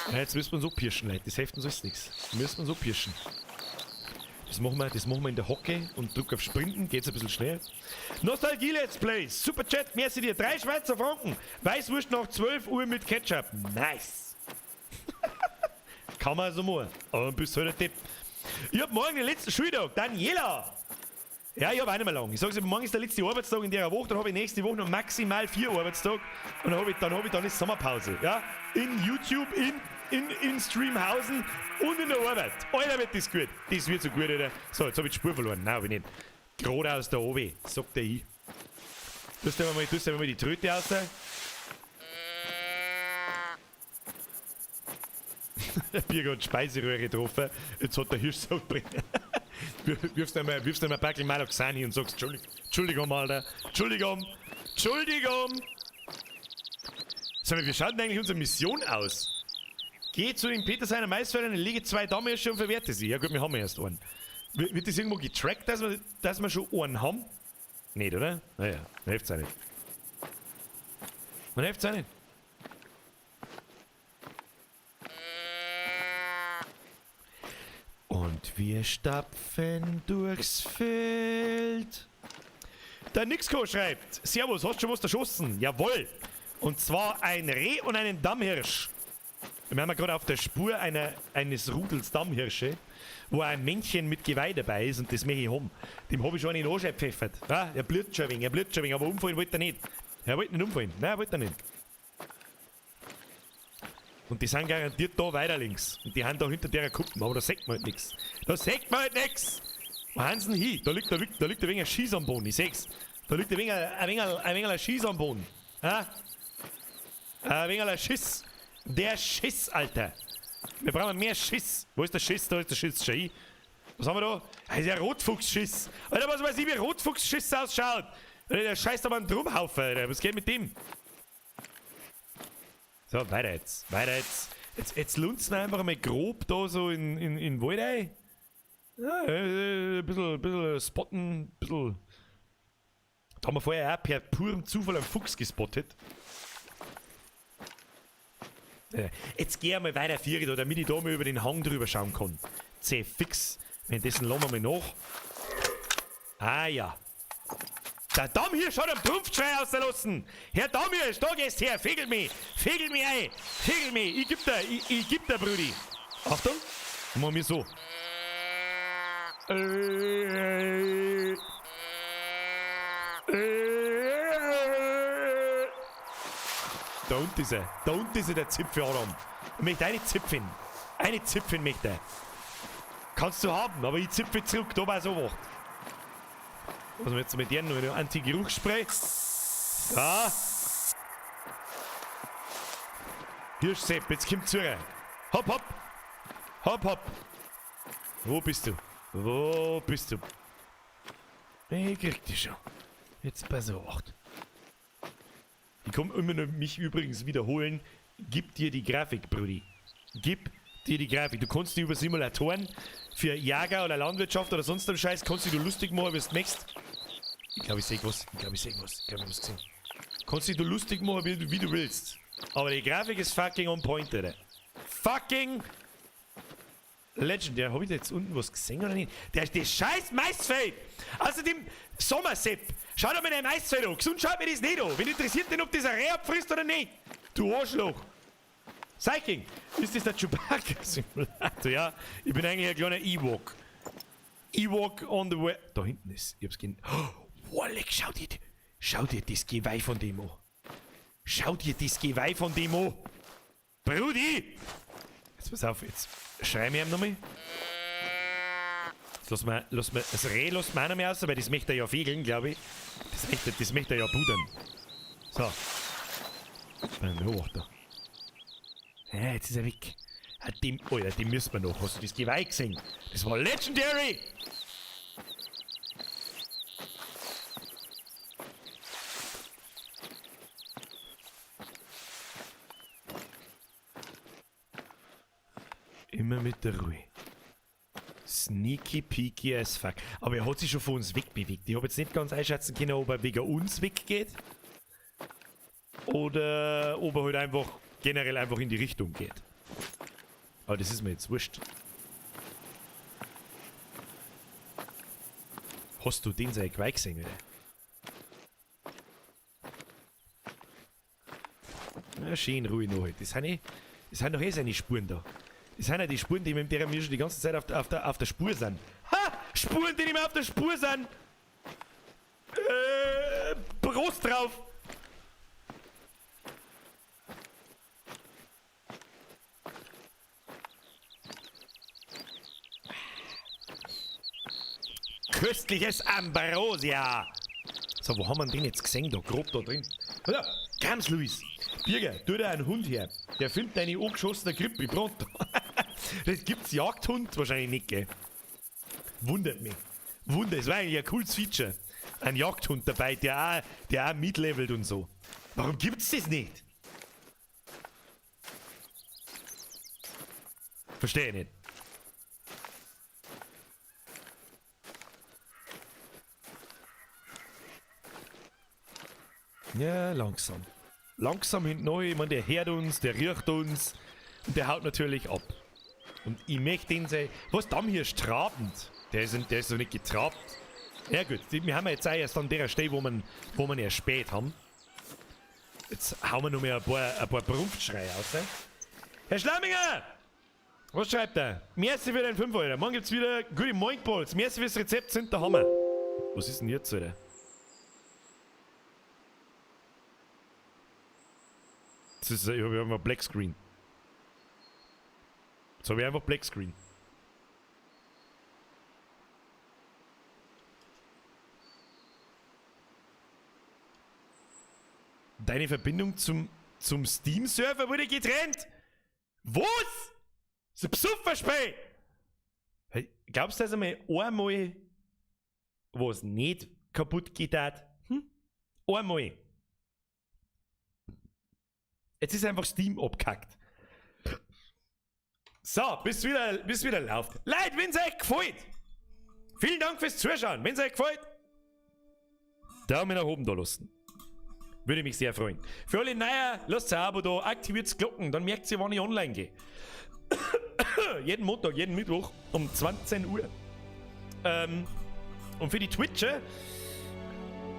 Ja, jetzt müssen wir uns so pirschen, Leute. Das hilft uns alles nichts. Müssen wir uns so pirschen. Das machen wir in der Hocke und drück auf Sprinten, geht's ein bisschen schnell. Nostalgie Let's Play, Super Chat, merci dir, 3 Schweizer Franken, Weißwurst nach 12 Uhr mit Ketchup, nice. Kann man so machen, aber bist halt ein Tipp. Ich hab morgen den letzten Schultag, Daniela. Ja, ich hab auch nicht mehr lang. Ich sag's dir, morgen ist der letzte Arbeitstag in der Woche, dann hab ich nächste Woche noch maximal 4 Arbeitstage und dann hab ich Sommerpause, ja? In YouTube, in Streamhausen und in der Arbeit. Alter, wird das gut. Das wird so gut, Alter. So, jetzt hab ich die Spur verloren. Nein, hab ich nicht. Gerade aus der OW, sagt der ich. Tust du mal die Tröte raus? Der Birger hat Speiseröhre getroffen. Jetzt hat der Hirsch so gebrannt. Wirfst einmal ein Packel Malaxan hin und sagst, Entschuldigung, Alter. Entschuldigung. Entschuldigung. Sag mal, wie schaut denn eigentlich unsere Mission aus? Geh zu dem Peter seiner Maisfeldern, lege 2 Dammhirsche und verwerte sie. Ja gut, wir haben ja erst einen. Wird das irgendwo getrackt, dass wir schon einen haben? Nicht, oder? Naja, dann hilft's auch nicht. Dann hilft's auch nicht. Und wir stapfen durchs Feld. Der Nixko schreibt, Servus, hast du schon was erschossen? Jawohl. Und zwar ein Reh und einen Dammhirsch. Wir haben ja gerade auf der Spur eines Rudels Dammhirsche, wo ein Männchen mit Geweih dabei ist und das möchte ich haben. Dem habe ich schon einen Arsch gepfeffert. Ja, er blüht schon ein wenig, er blüht schon ein wenig, aber umfallen wollte er nicht. Er wollte nicht umfallen. Nein, er wollte nicht. Und die sind garantiert da weiter links. Und die haben da hinter der Kuppen, aber da sieht man halt nix. Da sieht man halt nix! Wo haben sie denn hin? Da liegt, da liegt ein wenig ein Schieß am Boden, ich seh's. Da liegt ein wenig ein Schieß am Boden. Ja? Ein wenig ein Schiss. Der Schiss, Alter. Wir brauchen mehr Schiss. Wo ist der Schiss? Da ist der Schiss. Schau hin. Was haben wir da? Das ist ja Rotfuchsschiss. Alter, was weiß ich, wie Rotfuchsschiss ausschaut. Alter, der scheißt aber einen Drumhaufen, Alter. Was geht mit dem? So, weiter jetzt. Weiter jetzt. Jetzt lunzen wir einfach mal grob da so in den Wald rein. Ja, ein bisschen spotten, ein bisschen. Da haben wir vorher auch per purem Zufall einen Fuchs gespottet. Jetzt geh ich mal weiter vier, da, damit ich da mal über den Hang drüber schauen kann. Zäh fix. Währenddessen lassen wir mal nach. Ah ja. Der Dammhirsch hat einen Trumpfschrei ausgelassen. Herr Dammhirsch, da gehst her. Fegel mich. Fegel mich ein. Fegel mich. Ich geb dir, ich geb dir, Brudi. Achtung. Machen wir so. Da unten ist er. Da unten ist er, der Zipfel Adam. Ich möchte eine Zipfin. Eine Zipfin möchte er. Kannst du haben, aber ich zipfe zurück, da war so was. Was wir jetzt mit denen noch ein Anti-Geruchsspray. Da. Hirschsepp, jetzt kommt zu. Hopp, hopp. Hopp, hopp. Wo bist du? Wo bist du? Ich krieg dich schon. Jetzt pass auf. Ich komm immer nur mich übrigens wiederholen. Gib dir die Grafik, Brudi. Gib dir die Grafik. Du kannst dich über Simulatoren für Jäger oder Landwirtschaft oder sonst einen Scheiß, kannst dich du lustig machen, wie du möchtest. Ich glaub, ich seh was. Ich glaub, ich seh was. Ich glaub, ich hab's gesehen. Kannst dich du lustig machen, wie du willst. Aber die Grafik ist fucking on point, Alter. Fucking Legendary. Hab ich da jetzt unten was gesehen oder nicht? Der ist das scheiß Maisfeld! Außerdem Sommersepp. Schau dir mal dein Maisfeld an. Gesund schaut mir das nicht an. Wen interessiert denn, ob das ein Reh abfrisst oder nicht? Du Arschloch. Cycling. Ist das der Chewbacca-Simulator? Ja, ich bin eigentlich ein kleiner Ewok. Ewok on the way. Da hinten ist. Ich hab's gesehen. Oh, Walleck, schau dir das Geweih von dem an. Schau dir das Geweih von dem an. Brudi! Jetzt pass auf, jetzt schrei mir ihm nochmal. Jetzt lass mal, das Reh lässt man auch noch mehr aus, weil das möchte er ja fegeln, glaub ich. Das möchte er ja pudern. So. Beim Beobachter. Ja, jetzt ist er weg. Ah, dem, Alter, dem müssen wir noch. Hast du das Geweih gesehen? Das war legendary! Immer mit der Ruhe. Sneaky peaky as fuck. Aber er hat sich schon von uns wegbewegt. Ich hab jetzt nicht ganz einschätzen können, ob er wegen uns weggeht. Oder ob er halt einfach generell einfach in die Richtung geht. Aber das ist mir jetzt wurscht. Hast du den sein Geweih gesehen, oder? Na, schön ruhig noch. Das sind doch eh seine Spuren da. Das sind ja die Spuren, die mit der wir schon die ganze Zeit auf der Spur sind. Ha! Spuren, die nicht mehr auf der Spur sind! Prost drauf! Köstliches Ambrosia! So, wo haben wir den jetzt gesehen? Da, grob da drin. Oder? Gams, Luis! Birger, tu dir einen Hund her. Der findet deine angeschossene Grippe. Pronto. Das gibt's Jagdhund? Wahrscheinlich nicht, gell? Wundert mich. Wunder, es war eigentlich ein cooles Feature. Ein Jagdhund dabei, der auch mitlevelt und so. Warum gibt's das nicht? Verstehe ich nicht. Ja, langsam. Langsam hinten neu. Ich mein, der hört uns, der riecht uns und der haut natürlich ab. Und ich möchte den sein. Was, Dammhirsch trabend? Der ist noch nicht getrabt. Ja gut, wir haben ja jetzt auch erst an der Stelle, wo wir erst spät haben. Jetzt hauen wir noch mal ein paar Brunftschreie raus. Herr Schlamminger! Was schreibt er? Merci für den 5 Euro. Morgen gibt's wieder gute Moinkballs. Merci fürs Rezept, sind der Hammer. Was ist denn jetzt, Alter? Das ist, ich habe einfach Black Screen. Jetzt habe ich einfach Black Screen. Deine Verbindung zum, zum Steam-Server wurde getrennt? Was? Das ist ein Psufferspiel! Hey, glaubst du, dass einmal einmal was nicht kaputt geht hat? Hm? Einmal. Jetzt ist einfach Steam abgekackt. So, bis wieder, bis wieder läuft. Leute, wenn's euch gefällt, vielen Dank fürs Zuschauen. Wenn's euch gefällt, Daumen nach oben da lassen. Würde mich sehr freuen. Für alle Neuen, lasst ein Abo da, aktiviert Glocken, dann merkt ihr, wann ich online gehe. Jeden Montag, jeden Mittwoch um 20 Uhr. Und für die Twitcher,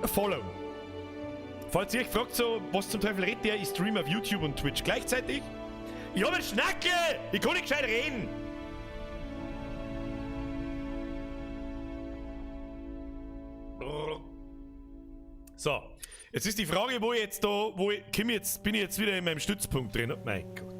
Follow. Falls ihr euch fragt, so, was zum Teufel redet der, ich streame auf YouTube und Twitch gleichzeitig. Ich hab einen Schnackel! Ich kann nicht gescheit reden! So, jetzt ist die Frage, wo ich jetzt da, wo ich, komm jetzt, bin ich jetzt wieder in meinem Stützpunkt drin? Oh mein Gott.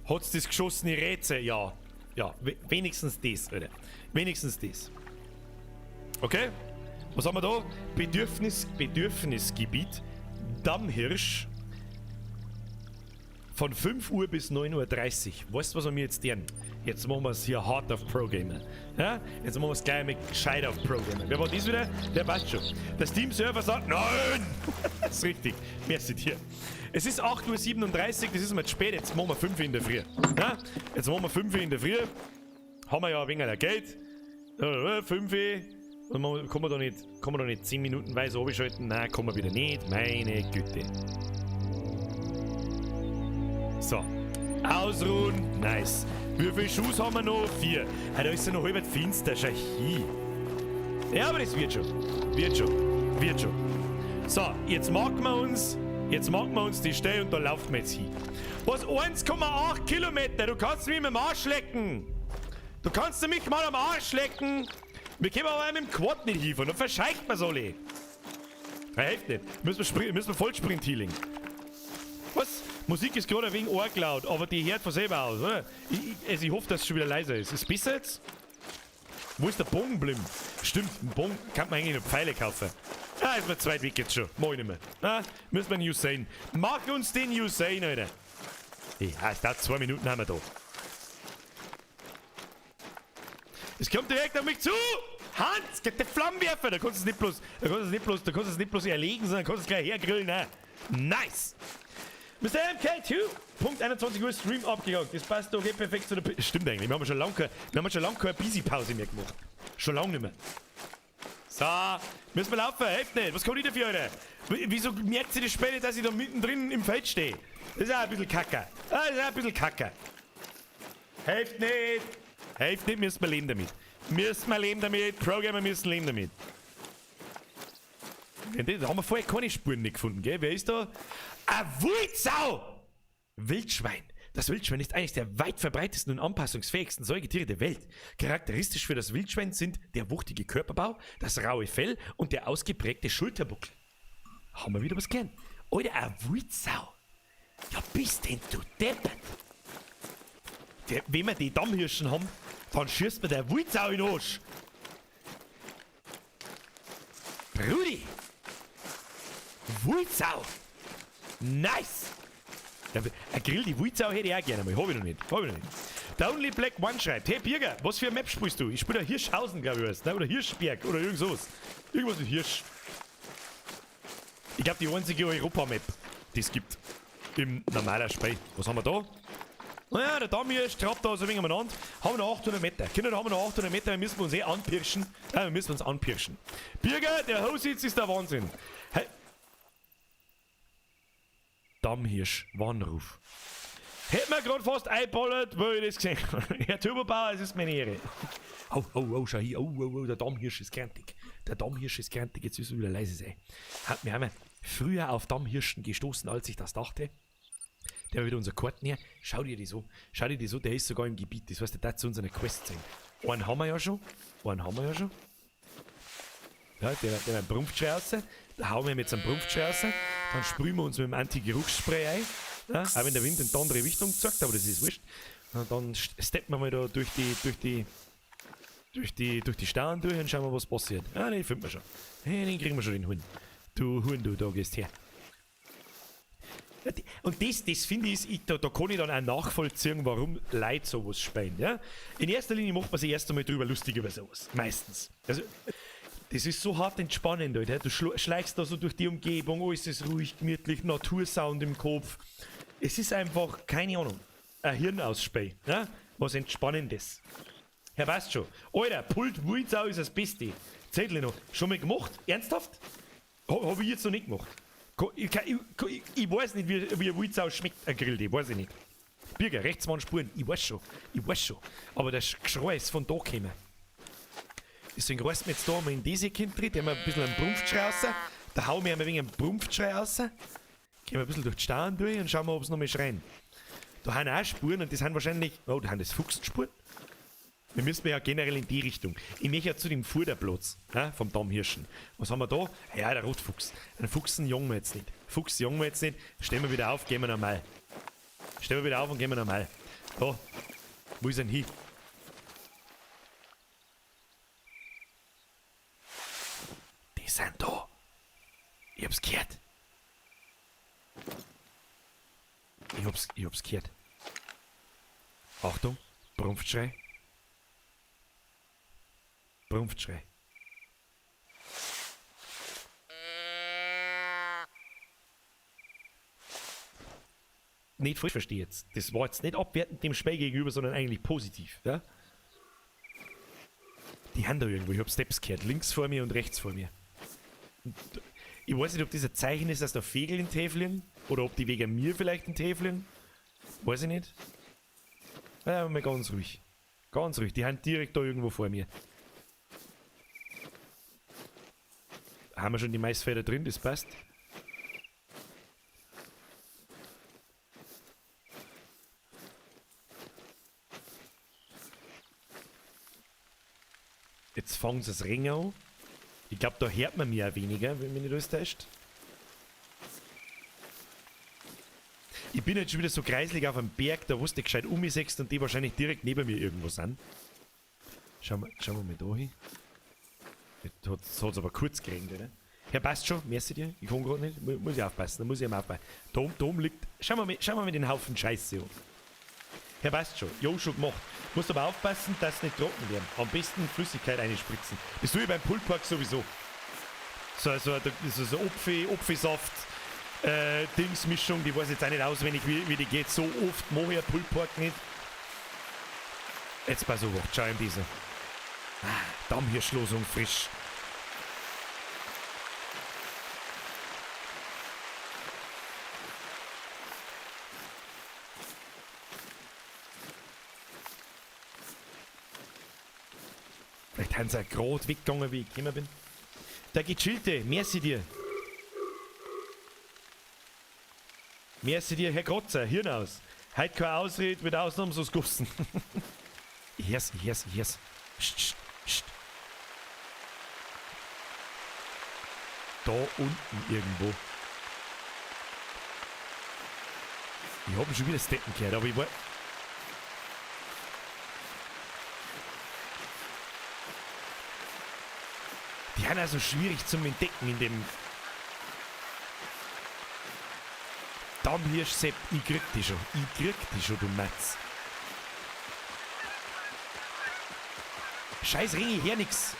Hat's das geschossene Rätsel? Ja. Ja, wenigstens das, Alter. Wenigstens das. Okay. Was haben wir da? Bedürfnisgebiet. Dammhirsch. Von 5 Uhr bis 9:30 Uhr. Weißt du, was wir jetzt tun? Jetzt machen wir es hier hart auf Pro-Gamer. Ja? Jetzt machen wir es gleich mit gescheit auf Pro-Gamer. Wer war das wieder? Der passt schon. Der Steam-Server sagt, nein! Das ist richtig. Merci dir. Es ist 8:37 Uhr, das ist mir zu spät. Jetzt machen wir 5 Uhr in der Früh. Ja? Jetzt machen wir 5 Uhr in der Früh. Haben wir ja ein wenig Geld. 5 Uhr. Und man, kann man da nicht, kann man da nicht 10 Minuten weise abschalten? Nein, kann man wieder nicht. Meine Güte. So. Ausruhen. Nice. Wie viele Schuhe haben wir noch? 4. Hey, da ist ja noch halb finster. Schau hin. Ja, aber das wird schon. Wird schon. Wird schon. So, jetzt machen wir uns. Jetzt machen wir uns die Stelle und da laufen wir jetzt hin. Was? 1,8 Kilometer? Du kannst mich mit dem Arsch lecken. Du kannst mich mal am Arsch lecken. Wir können aber mit dem Quad nicht hinfahren. Dann verscheicht man's alle. Ja, hilft nicht. Müssen wir Vollsprint-Healing. Was? Musik ist gerade ein wenig arg laut, aber die hört von selber aus, oder? Ich hoffe, dass es schon wieder leiser ist. Ist es besser jetzt? Wo ist der Bogen geblieben? Stimmt, ein Bogen kann man eigentlich noch Pfeile kaufen. Ah, ist mir zu weit weg jetzt schon. Mach ich nicht mehr. Ah, müssen wir den Usain. Mach uns den Usain, Alter. Ja, es dauert 2 Minuten, haben wir da. Es kommt direkt auf mich zu! Hans, geht der Flammenwerfer! Da kannst du es nicht bloß, da kannst du es nicht bloß, da kannst du es nicht bloß erlegen, sondern kannst du es gleich hergrillen. Ne? Nice! Mr. MK2, Punkt 21 Uhr Stream abgegangen. Das passt doch eh perfekt zu der P Stimmt eigentlich, wir haben schon lange keine, wir haben schon lange keine Busy-Pause mehr gemacht. Schon lange nicht mehr. So, müssen wir laufen, hilft nicht. Was kann ich dafür, Alter? Wieso merkt sie das später, dass ich da mittendrin im Feld stehe? Das ist auch ein bisschen kacke. Ah, das ist auch ein bisschen kacke. Hilft nicht. Hilft nicht, müssen wir leben damit. Müssen wir leben damit. Programmer müssen leben damit. Da haben wir vorher keine Spuren nicht gefunden, gell? Wer ist da? Ein Wildsau! Wildschwein. Das Wildschwein ist eines der weit verbreitesten und anpassungsfähigsten Säugetiere der Welt. Charakteristisch für das Wildschwein sind der wuchtige Körperbau, das raue Fell und der ausgeprägte Schulterbuckel. Haben wir wieder was gelernt. Alter, ein Wildsau. Ja, bist denn du deppert? Der, wenn wir die Dammhirschen haben, dann schießt mir der Wildsau in den Arsch. Brudi! Wildsau! Nice! Ja, ein Grill, die Wildsau hätte ich auch gerne mal. Hab ich noch nicht. Hab ich noch nicht. Der Only Black One schreibt: Hey Birger, was für eine Map spielst du? Ich spiele da Hirschhausen, glaube ich, was, ne? Oder Hirschberg oder irgend sowas. Irgendwas mit Hirsch. Ich glaube, die einzige Europa-Map, die es gibt. Im normalen Spiel. Was haben wir da? Naja, der Dammhirsch trabt da so ein wenig umeinander. Haben wir noch 800 Meter. Kinder, da haben wir noch 800 Meter. Wir müssen uns eh anpirschen. Ja, wir müssen uns anpirschen. Birger, der Hositz ist der Wahnsinn. Hey. Dammhirsch, Warnruf. Hätten wir gerade fast eingeballert, weil ich das gesehen habe. Herr Turbobauer, es ist meine Ehre. Oh, oh, oh, schau hier. Oh, oh, oh, der Dammhirsch ist grantig. Der Dammhirsch ist grantig. Jetzt müssen wir wieder leise sein. Wir haben früher auf Dammhirschen gestoßen, als ich das dachte. Der wird unser Karten her. Schau dir die so. Schau dir die so. Der ist sogar im Gebiet. Das heißt, der darf zu unserer Quest sein. Einen haben wir ja schon. Einen haben wir ja schon. Ja, der mit dem Brumpfschrei raus. Da hauen wir mit seinem Brumpfschrei raus. Dann sprühen wir uns mit dem Anti-Geruchsspray ein. Ja, auch wenn der Wind in die andere Richtung zeigt, aber das ist wurscht. Und dann steppen wir mal da durch die Stauen durch und schauen wir, was passiert. Ah, den finden wir schon. Den kriegen wir schon, den Huhn. Du Huhn, du, da gehst her. Und das finde ich, da kann ich dann auch nachvollziehen, warum Leute sowas spielen. Ja? In erster Linie macht man sich erst einmal drüber lustig über sowas. Meistens. Also, das ist so hart entspannend, Alter. Du schleichst da so durch die Umgebung, alles ist ruhig, gemütlich, Natursound im Kopf. Es ist einfach, keine Ahnung, ein Hirnausspäh, ja? Was Entspannendes. Herr, weißt schon. Alter, Pult Wildsau ist das Beste. Zettel noch. Schon mal gemacht? Ernsthaft? Hab ich jetzt noch nicht gemacht. Ich weiß nicht, wie Wildsau schmeckt, ein Grill, die weiß ich nicht. Birger, rechts waren Spuren, ich weiß schon. Ich weiß schon. Aber das Geschrei ist von da gekommen. Deswegen reißen wir jetzt da mal in diese Kind drin, der haben ein bisschen einen Brumpfschrei raus. Da hauen wir ein wenig einen Brumpfschrei raus. Gehen wir ein bisschen durch die Stauen durch und schauen wir, ob es noch mal schreien. Da haben auch Spuren und das sind wahrscheinlich. Oh, da haben das Fuchsspuren. Wir müssen ja generell in die Richtung. Ich möchte ja zu dem Futterplatz, ja, vom Dammhirschen. Was haben wir da? Ja, der Rotfuchs. Einen Fuchsen jagen wir jetzt nicht. Fuchs jagen wir jetzt nicht. Stehen wir wieder auf, gehen wir normal. Stehen wir wieder auf und gehen wir normal. Da. Wo ist denn hin? Die sind da. Ich hab's gehört. Ich hab's gehört. Achtung, Brumpfschrei. Brumpfschrei. Nicht falsch verstehe jetzt. Das war jetzt nicht abwertend dem Schmäh gegenüber, sondern eigentlich positiv. Ja? Die haben da irgendwo, ich hab Steps gehört. Links vor mir und rechts vor mir. Und ich weiß nicht, ob das ein Zeichen ist, dass da Vögel in Täfeln oder ob die wegen mir vielleicht in Täfeln. Weiß ich nicht. Ja, mal ganz ruhig. Ganz ruhig. Die haben direkt da irgendwo vor mir. Haben wir schon die Maisfelder drin, das passt. Jetzt fangen sie das Ring an. Ich glaube, da hört man mich auch weniger, wenn mich nicht alles täuscht. Ich bin jetzt schon wieder so kreislig auf einem Berg, da wo du gescheit umgesetzt und die wahrscheinlich direkt neben mir irgendwo sind. Schauen wir mal da hin. Jetzt hat's aber kurz geregnet, oder? Ja, passt schon, merci dir. Ich kann gerade nicht. Muss ich aufpassen, da muss ich immer aufpassen. Da oben liegt. Schauen wir mal den Haufen Scheiße an. Ja, passt schon. Jo, schon gemacht. Musst aber aufpassen, dass sie nicht trocken werden. Am besten Flüssigkeit einspritzen. Das tue ich beim Pulled sowieso. So Apfelsaft, Dingsmischung, die weiß ich jetzt auch nicht auswendig, wie die geht. So oft mache ich Pulled Pork nicht. Jetzt pass auf, schau ihm diese. Ah, Dammhirschlosung frisch. Vielleicht haben sie auch gerade weggegangen, wie ich gekommen bin. Der Gechillte, merci dir. Merci dir, Herr Grotzer, Hirn aus. Heute keine Ausrede, wird ausnahmslos gossen. Ich hör's. Psst, psst, psst. Da unten irgendwo. Ich hab schon wieder Steppen gehört, aber ich war. Die sind also schwierig zum Entdecken in dem Dammhirsch, Sepp. Ich krieg die schon. Ich krieg die schon, du Matz. Scheiß Ringe, her nix.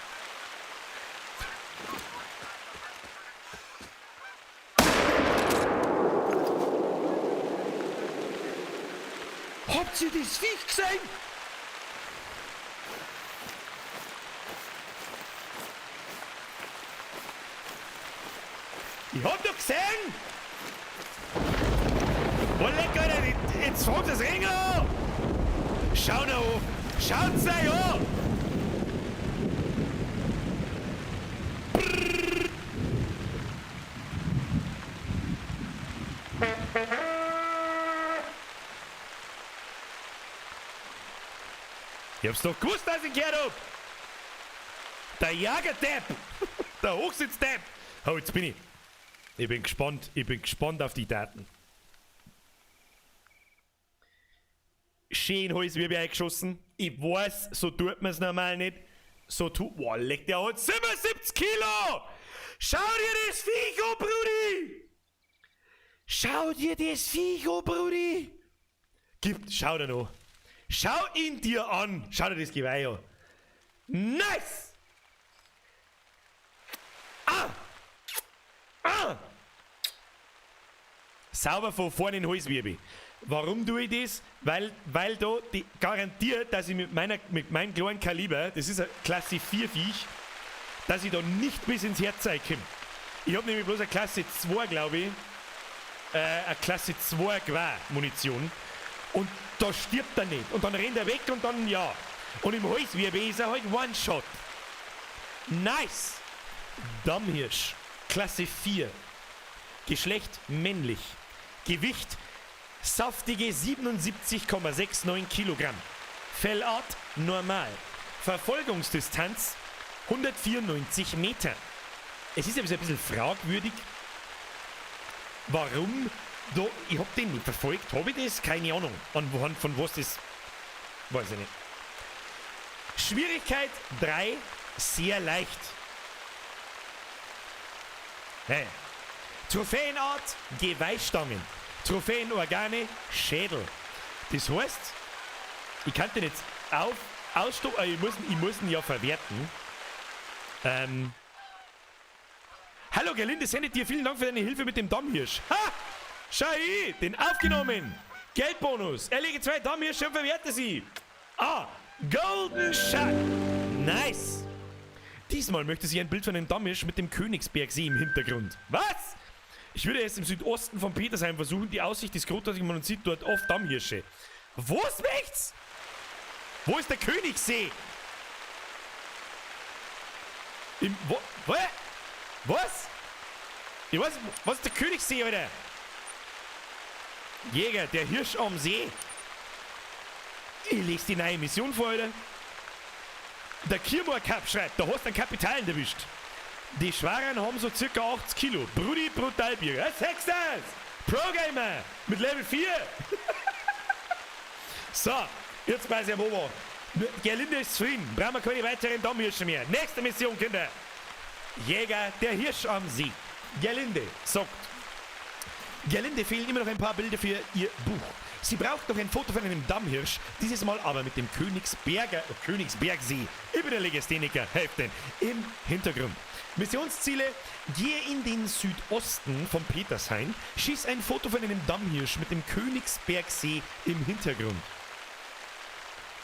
Habt ihr das Viech gesehen? Ich hab doch gesehen! Oh leck, Alter, Jetzt fängt das Ring an! Schau noch an! Schaut's euch an! Ich hab's doch gewusst, dass ich gehört hab! Der Jagerdepp! Der Hochsitzdepp! Oh, jetzt bin ich. Ich bin gespannt. Ich bin gespannt auf die Daten. Schön Halswirbel eingeschossen. Ich weiß, so tut man's normal nicht. So tut. Boah, leck, der hat 77 Kilo! Schau dir das Viech an, Brudi! Schau dir das Viech an, Brudi! Gib, schau dir noch. Schau ihn dir an. Schau dir das Geweih an. Nice! Ah! Ah! Sauber von vorne in den Halswirbel. Warum tue ich das? Weil da die garantiert, dass ich mit meinem kleinen Kaliber, das ist ein Klasse 4 Viech, dass ich da nicht bis ins Herz komme. Ich hab nämlich bloß eine Klasse 2, glaube ich, eine Klasse 2 Gewehr-Munition. Und da stirbt er nicht. Und dann rennt er weg und dann ja. Und im Halswirbel ist er halt One-Shot. Nice! Dammhirsch, Klasse 4. Geschlecht männlich. Gewicht saftige 77,69 Kilogramm. Fellart normal. Verfolgungsdistanz 194 Meter. Es ist ein bisschen fragwürdig, warum da, ich hab den nicht verfolgt, hab ich das? Keine Ahnung. Anhand von was das, weiß ich nicht. Schwierigkeit 3, sehr leicht. Hey. Trophäenart, Geweihstangen. Trophäenorgane, Schädel. Das heißt, ich kann den jetzt ausstoppen, ich muss ihn ja verwerten. Hallo Gerlinde, sendet dir vielen Dank für deine Hilfe mit dem Dammhirsch. Ha! Schau hin, den aufgenommen. Geldbonus. Erlege 2 Dammhirsche und verwerte sie. Ah, Golden Shot. Nice. Diesmal möchte sie ein Bild von einem Dammhirsch mit dem Königsbergsee im Hintergrund. Was? Ich würde es im Südosten von Petershain versuchen. Die Aussicht ist großartig, man sieht dort oft Dammhirsche. Was möcht's? Wo ist der Königssee? Im, wo, wo? Was? Ich weiß, was ist der Königssee, Alter? Jäger, der Hirsch am See. Ich lese die neue Mission vor, Alter. Der Kirmor Cup schreibt, da hast du einen Kapitalen erwischt. Die Schwaren haben so circa 80 Kilo. Brudi, Brutalbier. Was sagst du das? Pro-Gamer mit Level 4. So, jetzt weiß ich am Ober. Gerlinde ist zufrieden. Brauchen wir keine weiteren Dammhirsche mehr. Nächste Mission, Kinder. Jäger, der Hirsch am See. Gerlinde sagt, Gerlinde fehlen immer noch ein paar Bilder für ihr Buch. Sie braucht noch ein Foto von einem Dammhirsch, dieses Mal aber mit dem Königsbergsee. Ich bin der Legastheniker, helft denn, im Hintergrund. Missionsziele, gehe in den Südosten von Petershain, schieß ein Foto von einem Dammhirsch mit dem Königsbergsee im Hintergrund.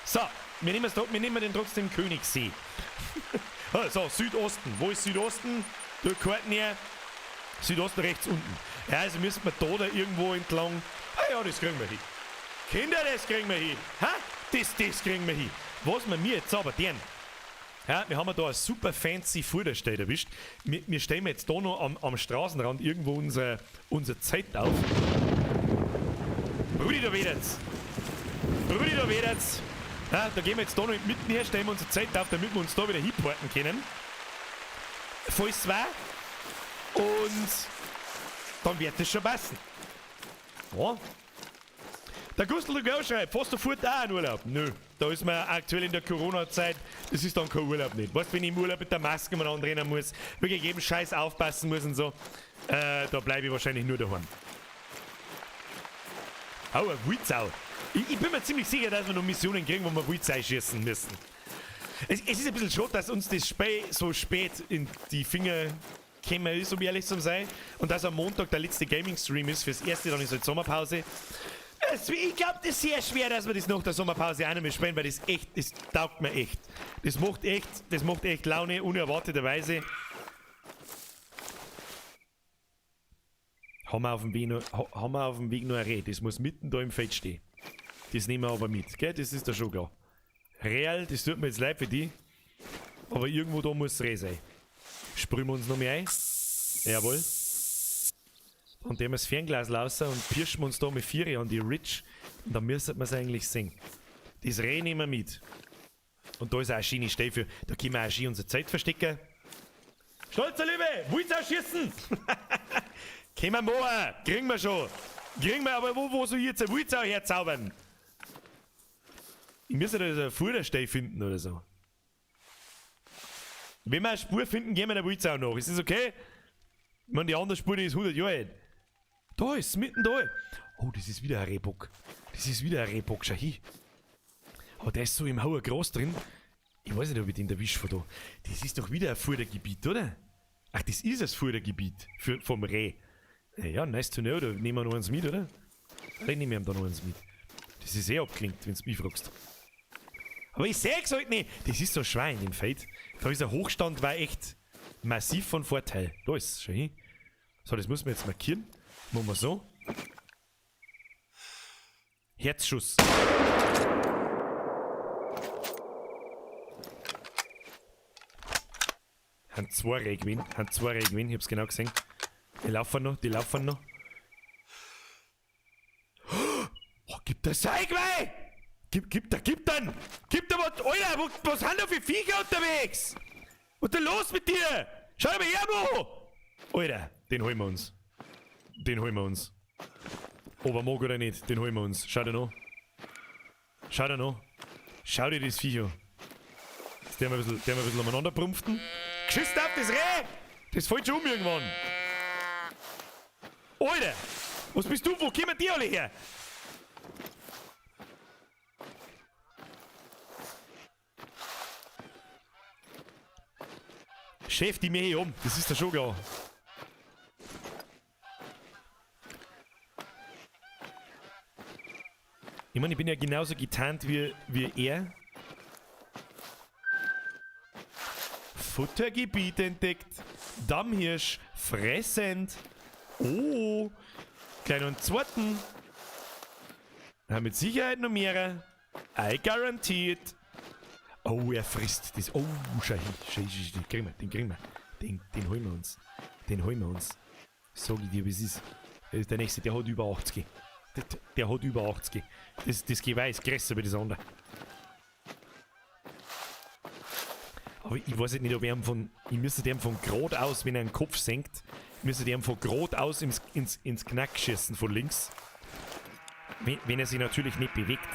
So, wir nehmen den trotzdem Königssee. So, Südosten. Wo ist Südosten? Da Karten her. Südosten rechts unten. Ja, also müssen wir da irgendwo entlang. Ah ja, das kriegen wir hin. Kinder, das kriegen wir hin. Ha? Das kriegen wir hin. Was wir mir jetzt aber deren. Ja, wir haben ja da ein super fancy Vorderstell erwischt. Wir stellen jetzt da noch am Straßenrand irgendwo unser Zelt auf. Rudi, da wieder's. Rudi, da wieder's. Ja, da gehen wir jetzt da noch in die Mitte her, stellen wir unser Zelt auf, damit wir uns da wieder hinporten können. Falls war. Und dann wird das schon passen. Ja. Der Gustl de Gau schreibt, fährst du fort auch in Urlaub? Nö, da ist man aktuell in der Corona-Zeit, das ist dann kein Urlaub nicht. Weißt du, wenn ich im Urlaub mit der Maske mal anrennen muss, wirklich jedem Scheiß aufpassen muss und so, da bleibe ich wahrscheinlich nur daheim. Oh, ein Wildsau. Ich bin mir ziemlich sicher, dass wir noch Missionen kriegen, wo wir Wildsau schießen müssen. Es ist ein bisschen schade, dass uns das Spiel so spät in die Finger gekommen ist, um ehrlich zu sein. Und dass am Montag der letzte Gaming-Stream ist, fürs erste, dann ist halt Sommerpause. Ich glaube, das ist sehr schwer, dass wir das nach der Sommerpause auch noch mehr spielen, weil das echt, das taugt mir echt. Das macht echt Laune, unerwarteterweise. Haben wir auf dem Weg noch, haben wir auf dem Weg noch ein Reh. Das muss mitten da im Feld stehen. Das nehmen wir aber mit, gell? Das ist da schon klar. Real, das tut mir jetzt leid für die. Aber irgendwo da muss Reh sein. Sprühen wir uns noch mehr ein. Jawohl. Dann nehmen wir das Fernglas raus und pirschen wir uns da mit Viere an die Ridge. Und dann müsste man es eigentlich sehen. Das Reh nehmen wir mit. Und da ist auch eine schöne Stelle für. Da können wir auch schön unser Zelt verstecken. Stolzer Löwe, willst du auch schießen? Können wir machen, kriegen wir schon. Kriegen wir, aber wo soll ich jetzt ein Wildsau herzaubern? Ich müsste da so eine Futterstelle finden oder so. Wenn wir eine Spur finden, gehen wir der Wildsau nach. Ist das okay? Ich meine, die andere Spur, die ist 100 Jahre alt. Da ist es, mitten da. Oh, das ist wieder ein Rehbock. Das ist wieder ein Rehbock, schau hin. Aber der ist so im hohen Gras drin. Ich weiß nicht, ob ich den erwische von da. Das ist doch wieder ein Futtergebiet, oder? Ach, das ist das Futtergebiet vom Reh. Ja, nice to know, da nehmen wir noch eins mit, oder? Da nehmen wir da noch eins mit. Das ist eh abgelenkt, wenn du mich fragst. Aber ich seh's halt nicht. Das ist so ein Schwein im Feld. Da ist der Hochstand war echt massiv von Vorteil. Da ist es schon hin. So, das müssen wir jetzt markieren. Machen wir so. Herzschuss. Haben zwei Reh gewesen. Haben zwei Reh gewesen. Ich hab's genau gesehen. Die laufen noch, die laufen noch. Oh, gib das Zeug, wei! Gib da, gib dann! Gib da was! Alter, was sind da für Viecher unterwegs? Was ist denn los mit dir? Schau mal her, Mo! Alter, den holen wir uns. Den holen wir uns. Ob er mag oder nicht, den holen wir uns. Schau dir noch. Schau dir noch. Schau dir das Viech an. Jetzt der mal ein bisschen umeinander brumpften. Geschissen auf das Reh! Das fällt schon um irgendwann. Alter! Was bist du? Wo kommen die alle her? Chef, die mir hier um. Das ist ja schon klar. Ich meine, ich bin ja genauso getarnt wie er. Futtergebiet entdeckt. Dammhirsch fressend. Oh. Kleinen und zweiten. Ja, mit Sicherheit noch mehrere. I guaranteed. Oh, er frisst das. Oh, schau hin, schau hin, schau hin. Den kriegen wir, den kriegen wir. Den holen wir uns. Den holen wir uns. Sag ich dir, wie es ist. Das ist der nächste, der hat über 80. Der hat über 80. Das Geweih ist größer wie das andere. Aber ich weiß nicht, ob er von. Ich müsste dem von grad aus, wenn er einen Kopf senkt, müsste dem von grad aus ins Knack schießen von links. Wenn er sich natürlich nicht bewegt.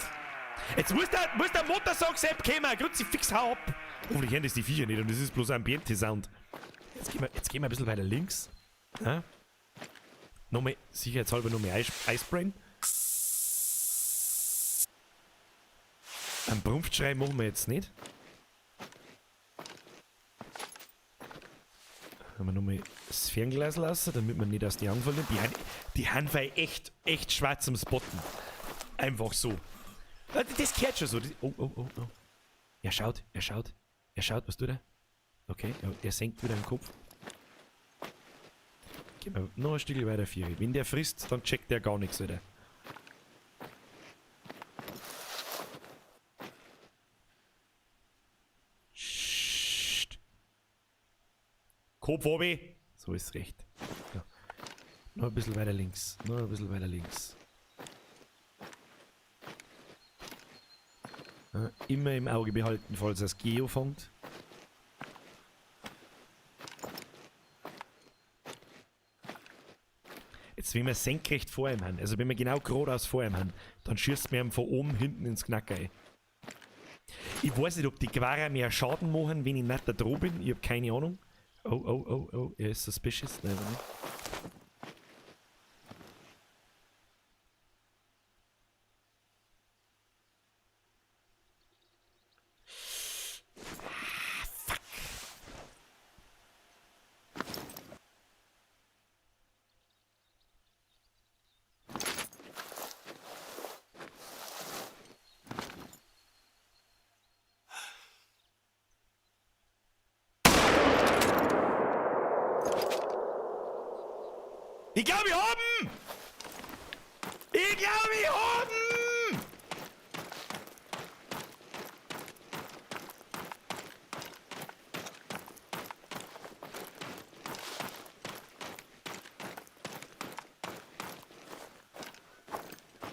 Jetzt muss der Motorsaug-Sepp kommen! Kruzifix, hau ab! Hoffentlich hören das die Viecher nicht und das ist bloß Ambiente-Sound. Jetzt gehen wir ein bisschen weiter links. Ja? Nochmal, sicherheitshalber nochmal Eisbrain. Einen Brumpfschrei machen wir jetzt nicht. Haben wir nochmal das Fernglas lassen, damit wir nicht aus den Augen verlieren. Die haben wir echt schwarz zum Spotten. Einfach so. Das gehört schon so. Oh, oh, oh, oh. Er schaut, er schaut. Er schaut, was tut er? Okay, er senkt wieder den Kopf. Gehen wir noch ein Stück weiter, Vieri. Wenn der frisst, dann checkt der gar nichts, Alter. Kopf oben. So ist recht. Ja. Noch ein bisschen weiter links. Noch ein bisschen weiter links. Ja, immer im Auge behalten, falls er das Geo fängt. Jetzt, wenn wir senkrecht vor ihm haben, also wenn wir genau geradeaus vor ihm haben, dann schießt man ihm von oben hinten ins Knacker ein. Ich weiß nicht, ob die Quara mehr Schaden machen, wenn ich nicht da dran bin. Ich hab keine Ahnung. Oh, oh, oh, oh, er ist suspicious. Nein, aber nicht. Ah, fuck. Ich glaube, ich hab ihn! Ich glaube, ich hab ihn!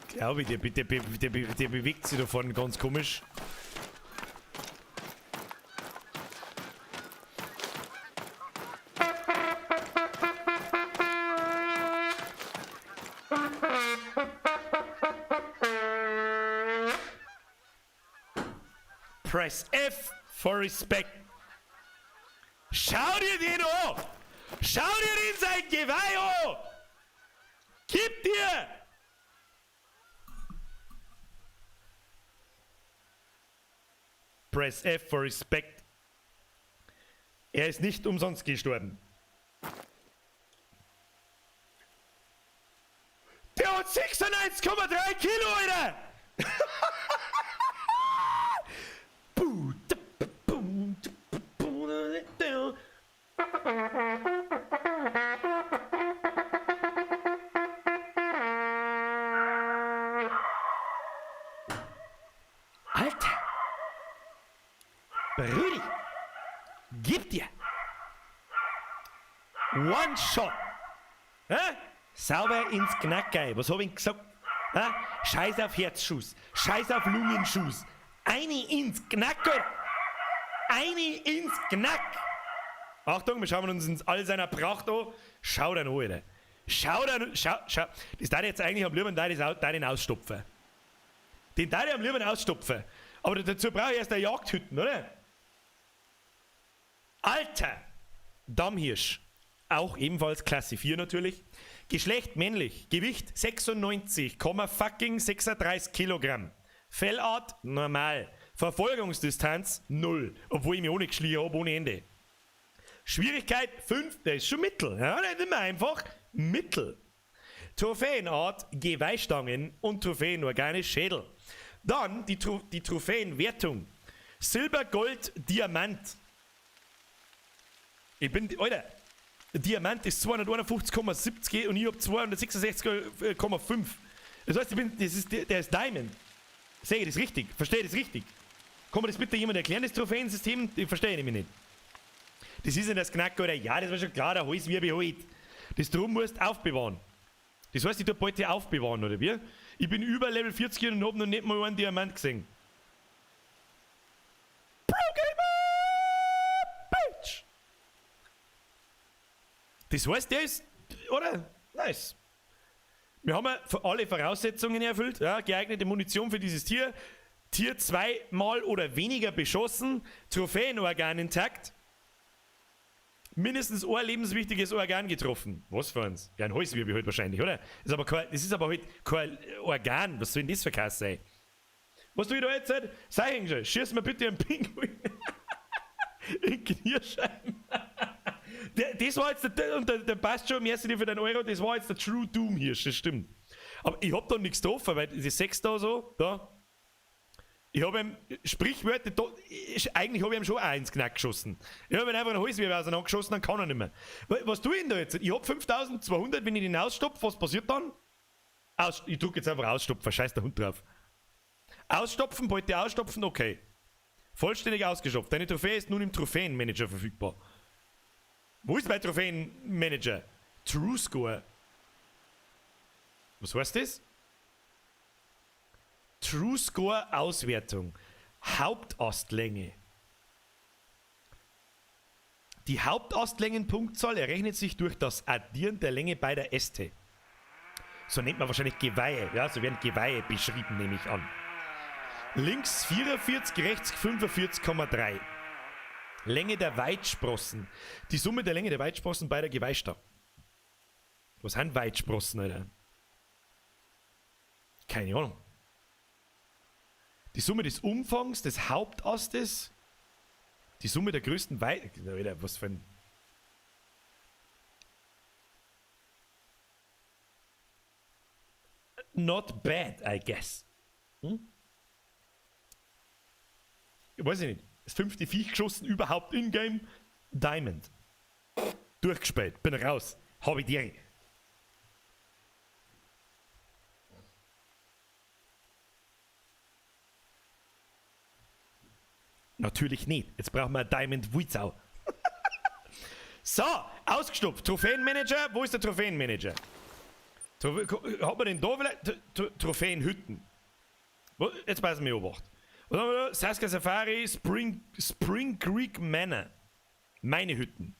Glaube ich, der bewegt sich davon ganz komisch. Press F for respect. Schau dir den an! Schau dir den sein Geweih an! Gib dir! Press F for respect. Er ist nicht umsonst gestorben. Der hat 96,3 Kilo, Alter! Alter! Brudi! Gib dir! One Shot! Hä? Sauber ins Knackei. Was hab ich gesagt? Hä? Scheiß auf Herzschuss. Scheiß auf Lungenschuss. Eine ins Knacker! Eine ins Knack! Achtung, wir schauen uns in all seiner Pracht an. Schau dann an, Alter. Schau dann, schau, schau. Das darf ich jetzt eigentlich am liebsten den ausstopfen. Den darf ich am liebsten ausstopfen. Aber dazu brauche ich erst eine Jagdhütten, oder? Alter! Damhirsch. Auch ebenfalls Klasse 4 natürlich. Geschlecht männlich. Gewicht 96, fucking 36 Kilogramm. Fellart normal. Verfolgungsdistanz 0. Obwohl ich mich ohne geschlichen hab, ohne Ende. Schwierigkeit 5, der ist schon mittel. Ja, nicht immer einfach. Mittel. Trophäenart Geweihstangen und Trophäenorgane Schädel. Dann die Trophäenwertung. Silber, Gold, Diamant. Ich bin, Alter, Diamant ist 251,70 und ich hab 266,5. Das heißt, der ist Diamond. Sehe ich das richtig? Verstehe ich das richtig? Kann mir das bitte jemand erklären, das Trophäensystem? Ich verstehe nämlich nicht. Das ist ja das Knack, oder? Ja, das war schon klar, der Halswirbel halt. Das drum musst du aufbewahren. Das heißt, ich tue Beute aufbewahren, oder wie? Ich bin über Level 40 und hab noch nicht mal einen Diamant gesehen. Pro Gamer! Bitch! Das heißt, der ist, oder? Nice. Wir haben ja alle Voraussetzungen erfüllt. Ja, geeignete Munition für dieses Tier. Tier 2-mal oder weniger beschossen. Trophäenorgan intakt. Mindestens ein lebenswichtiges Organ getroffen. Was für eins? Ja, ein Halswirbel halt wahrscheinlich, oder? Ist aber kein, das ist aber halt kein Organ. Was soll denn das für Kasse sein? Was tue ich da jetzt? Halt? Sag schon, schieß mir bitte einen Pinguin in Kniescheiben. Das war jetzt der, und der passt schon, merci dir für deinen Euro, das war jetzt der True Doom Hirsch, das stimmt. Aber ich hab da nichts getroffen, weil die 6 da so, da. Ich hab ihm sprichwörtlich, da, eigentlich hab ich ihm schon auch ins Knack geschossen. Ich hab ihm einfach einen Halswirbel auseinandergeschossen, dann kann er nicht mehr. Was tue ich denn da jetzt? Ich hab 5200, wenn ich den ausstopfe, was passiert dann? Ich drück jetzt einfach ausstopfen, scheiß der Hund drauf. Ausstopfen, Beute ausstopfen, okay. Vollständig ausgestopft. Deine Trophäe ist nun im Trophäenmanager verfügbar. Wo ist mein Trophäenmanager? True Score. Was heißt das? True Score Auswertung. Hauptastlänge. Die Hauptastlängenpunktzahl errechnet sich durch das Addieren der Länge beider Äste. So nennt man wahrscheinlich Geweihe. Ja, so werden Geweihe beschrieben, nehme ich an. Links 44, rechts 45,3. Länge der Weitsprossen. Die Summe der Länge der Weitsprossen beider Geweihstangen. Was sind Weitsprossen, Alter? Keine Ahnung. Die Summe des Umfangs des Hauptastes. Die Summe der größten Alter, was für ein... Not bad, I guess. Hm? Ich weiß ich nicht. Das 5. Viech geschossen überhaupt in-game. Diamond. Durchgespielt. Bin raus. Hab ich dir. Natürlich nicht. Jetzt brauchen wir Diamond Wulzau. So, ausgestopft. Trophäenmanager. Wo ist der Trophäenmanager? Hat man den da vielleicht? Trophäenhütten. Jetzt passen wir Obacht. Was haben wir da? Saskia Safari, Spring Creek Manor. Meine Hütten.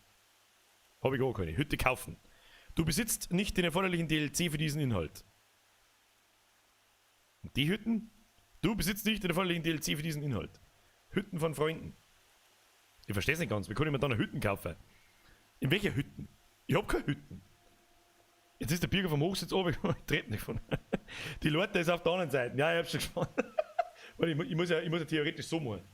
Habe ich gar keine. Hütte kaufen. Du besitzt nicht den erforderlichen DLC für diesen Inhalt. Und die Hütten? Du besitzt nicht den erforderlichen DLC für diesen Inhalt. Hütten von Freunden. Ich verstehe es nicht ganz. Wie kann ich mir da noch Hütten kaufen? In welcher Hütten? Ich hab keine Hütten. Jetzt ist der Birger vom Hochsitz oben, ich trete nicht von. Die Leute ist auf der anderen Seite. Ja, ich hab schon gespannt. Warte, ich muss ja theoretisch so machen.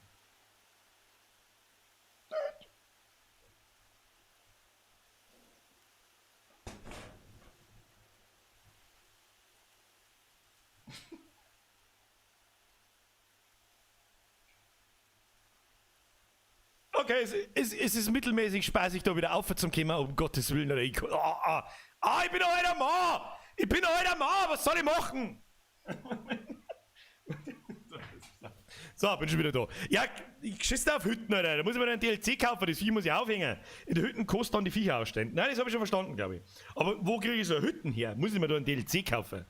Okay, es ist mittelmäßig spaßig, da wieder auf zum kommen, um Gottes Willen. Oder ich, ich bin ein alter Mann! Ich bin ein alter Mann! Was soll ich machen? So, bin schon wieder da. Ja, ich geschiss auf Hütten, Alter. Da muss ich mir einen DLC kaufen, das Vieh muss ich aufhängen. In der Hütten kostet dann die Viecher ausstellen. Nein, das habe ich schon verstanden, glaube ich. Aber wo kriege ich so Hütten her? Muss ich mir da einen DLC kaufen?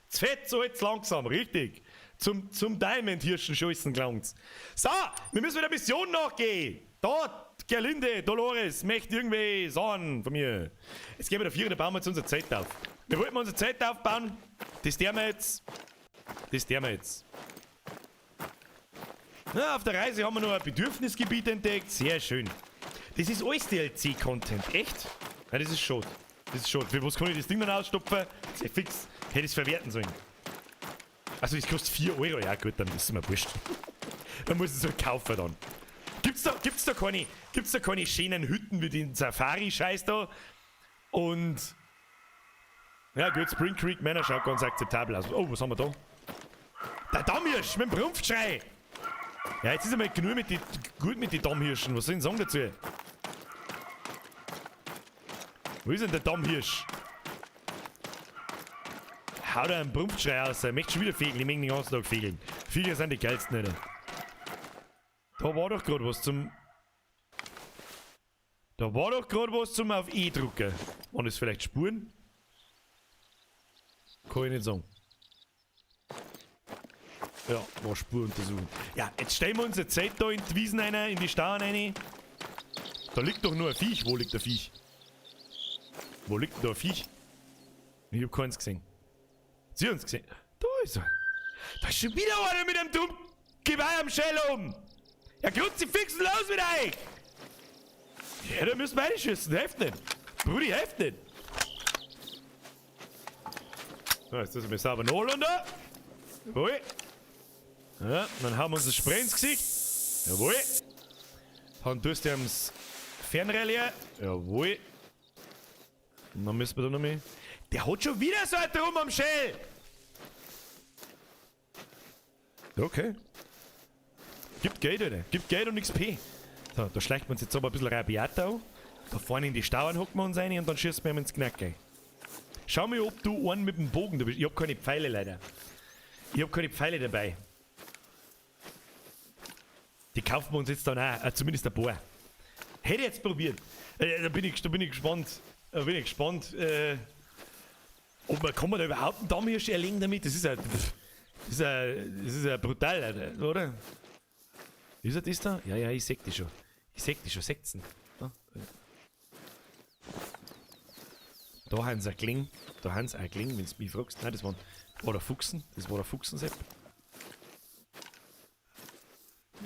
Zu fett, so jetzt langsam, richtig. Zum Diamond-Hirschen scheißen gelangt's. So, wir müssen wieder Mission nachgehen. Da, Gerlinde, Dolores, möchte irgendwie sagen von mir. Jetzt gehen wir da vier, da bauen wir jetzt unser Zelt auf. Wir wollten unser Zelt aufbauen. Das tun wir jetzt. Das tun wir jetzt. Na, auf der Reise haben wir noch ein Bedürfnisgebiet entdeckt. Sehr schön. Das ist alles DLC-Content, echt? Ja, das ist schade. Das ist schade. Für was kann ich das Ding dann ausstopfen? Das ist fix. Hätte ich es verwerten sollen. Also das kostet 4 Euro. Ja gut, dann ist es mir wurscht. Dann muss ich es halt kaufen dann. Gibt's da keine schönen Hütten wie den Safari-Scheiß da? Und... Ja gut, Spring Creek Manor schaut ganz akzeptabel aus. Oh, was haben wir da? Der Dammhirsch mit dem Brumpfschrei! Ja, jetzt ist einmal genug mit die, gut mit den Dammhirschen. Was soll ich denn sagen dazu? Wo ist denn der Dammhirsch? Hau da einen Brumpfschrei aus. Ich möchte schon wieder fegeln. Ich möchte den ganzen Tag fegeln. Fegeln sind die geilsten, Alter. Da war doch gerade was zum... Da war doch gerade was zum auf E drücken. Waren das vielleicht Spuren? Kann ich nicht sagen. Ja, war Spur untersuchen. Ja, jetzt stellen wir uns eine Zeit da in die Wiesen rein, in die Stauen rein. Da liegt doch nur ein Viech. Wo liegt der Viech? Wo liegt denn da ein Viech? Ich hab keins gesehen. Sie haben's gesehen. Da ist er. Da ist schon wieder einer mit einem dummen Geweih am Schell um. Ja, Kruzifixen, los mit euch! Ja, da müssen wir reinschießen. Hilft nicht. Brudi, hilft nicht. So, jetzt müssen wir sauber nachladen da. Jawohl. Ja, dann haben wir uns das Spray ins Gesicht. Jawohl. Dann tust du das Fernrelier. Jawohl. Und dann müssen wir da noch mehr. Der hat schon wieder so ein Drum am Schell. Okay. Gibt Geld, Alter. Gibt Geld und XP. So, da schleicht man uns jetzt aber ein bisschen rabiat an. Da vorne in die Stauern hocken wir uns rein und dann schießen wir ihm ins Knack. Schau mal, ob du einen mit dem Bogen da bist. Ich hab keine Pfeile leider. Ich hab keine Pfeile dabei. Die kaufen wir uns jetzt dann auch, zumindest ein paar. Hätte ich jetzt probiert. Da bin ich gespannt. Da bin ich gespannt, ob man, kann man da überhaupt einen Dammhirsch erlegen damit? Das ist ja, das ist ja brutal, Alter, oder? Ist er das da? Ja, ja, ich seh die schon. Ich seh die schon, 16. Da, da haben sie ein Kling. Da haben sie ein Kling, wenn du mich fragst. Nein, das war der Fuchsen. Das war der Fuchsensepp.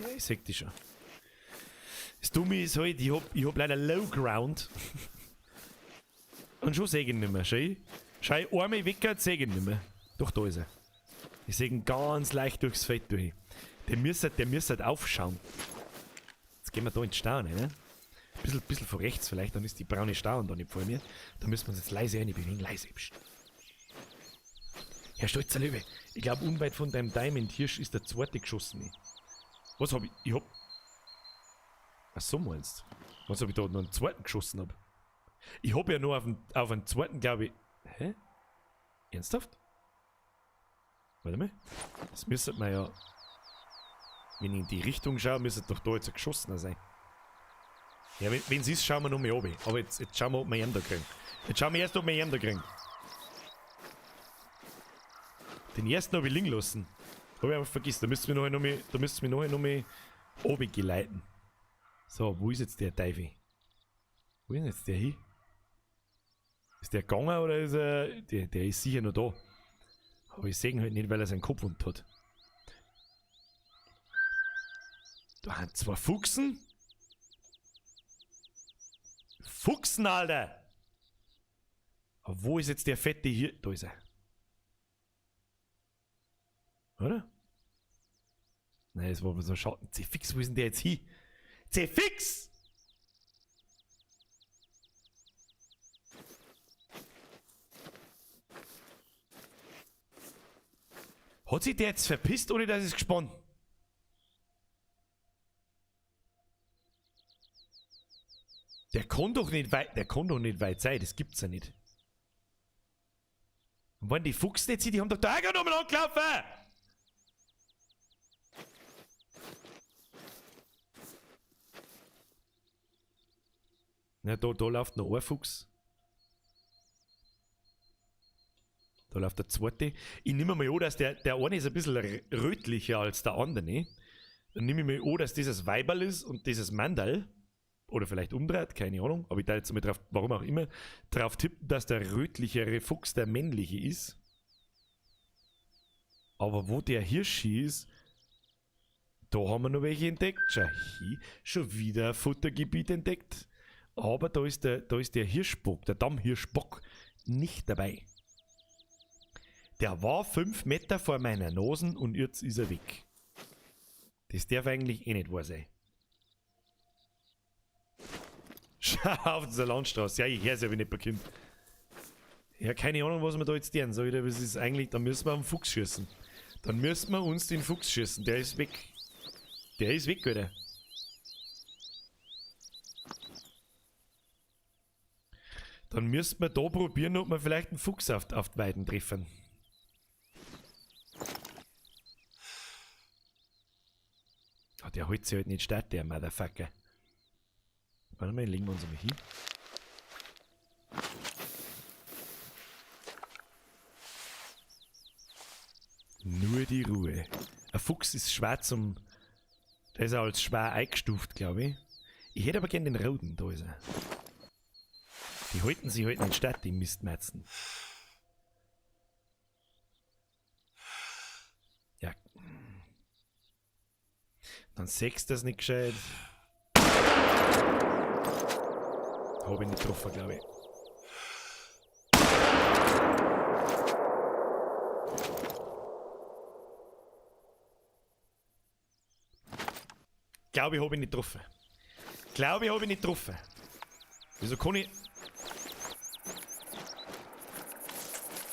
Ja, ich seh die schon. Das Dumme ist halt, ich hab leider Low Ground. Und schon seh ich ihn nicht mehr. Schau, schau, einmal weg, seh ich ihn nicht mehr. Doch, da ist er. Ich seh ihn ganz leicht durchs Feld durch. Der müsste aufschauen. Jetzt gehen wir da in die Stauen, ne? Ein bisschen von rechts vielleicht, dann ist die braune Stauen da nicht vor mir. Da müssen wir uns jetzt leise reinbewegen. Leise. Psst. Herr Stolzer Löwe, ich glaube, unweit von deinem Diamond Hirsch ist der zweite geschossen. Was hab ich? Ich hab. Ach so meinst du? Was hab ich da noch einen zweiten geschossen hab? Ich hab ja nur auf einen zweiten, glaube ich. Hä? Ernsthaft? Warte mal. Das müsste man ja. Wenn ich in die Richtung schaue, müsste doch da jetzt ein Geschossener sein. Ja, wenn es ist, schauen wir noch mal runter. Aber jetzt schauen wir, ob wir ihn da kriegen. Jetzt schauen wir erst, ob wir ihn da kriegen. Den ersten habe ich liegen lassen. Hab ich einfach vergessen. Da müssten wir nachher noch mal runtergeleiten. So, wo ist jetzt der Teufel? Wo ist denn jetzt der hin? Ist der gegangen oder ist er... Der ist sicher noch da. Aber ich sehe ihn halt nicht, weil er seinen Kopf unten hat. Da haben zwei Fuchsen. Fuchsen, Alter! Aber wo ist jetzt der Fette hier? Da ist er. Oder? Nein, das war so ein Schatten. Zefix, wo ist denn der jetzt hin? Zefix! Hat sich der jetzt verpisst, oder das ist gespannt? Der kann doch nicht weit, der kann doch nicht weit sein, das gibt's ja nicht. Und wenn die Fuchs nicht sind, die haben doch da auch nochmal angelaufen! Na, da läuft noch ein Fuchs. Da läuft der zweite. Ich nehme mal an, dass der eine ist ein bisschen rötlicher als der andere. Ne? Dann nehme ich mal an, dass dieses Weiberl ist und dieses Mandal. Oder vielleicht umdreht, keine Ahnung. Aber ich da jetzt mal drauf, warum auch immer, drauf tippen, dass der rötlichere Fuchs der männliche ist. Aber wo der Hirsch ist, da haben wir noch welche entdeckt. Schau, hier, schon wieder ein Futtergebiet entdeckt. Aber da ist der Hirschbock, der Dammhirschbock, nicht dabei. Der war 5 Meter vor meiner Nase und jetzt ist er weg. Das darf eigentlich eh nicht wahr sein. Schau auf dieser Landstraße. Ja, ich hör's ja, wenn ich nicht bekomme. Ja, keine Ahnung, was wir da jetzt tun. Sag ich dir, das ist eigentlich, da müssen wir am Fuchs schießen. Dann müssen wir uns den Fuchs schießen. Der ist weg. Der ist weg, Alter. Dann müssten wir da probieren, ob wir vielleicht einen Fuchs auf die Weiden treffen. Ah, der hält sich halt nicht statt, der Motherfucker. Warte mal, legen wir uns mal hin. Nur die Ruhe. Ein Fuchs ist schwer zum... Der ist auch als schwer eingestuft, glaube ich. Ich hätte aber gern den roten, da ist er. Die halten sich halt nicht statt, die Mistmatzen. Ja. Dann sechst das nicht gescheit. Hab ich nicht getroffen, glaube ich. Glaube ich, hab ich nicht getroffen. Glaube ich, hab ich nicht getroffen. Wieso kann ich...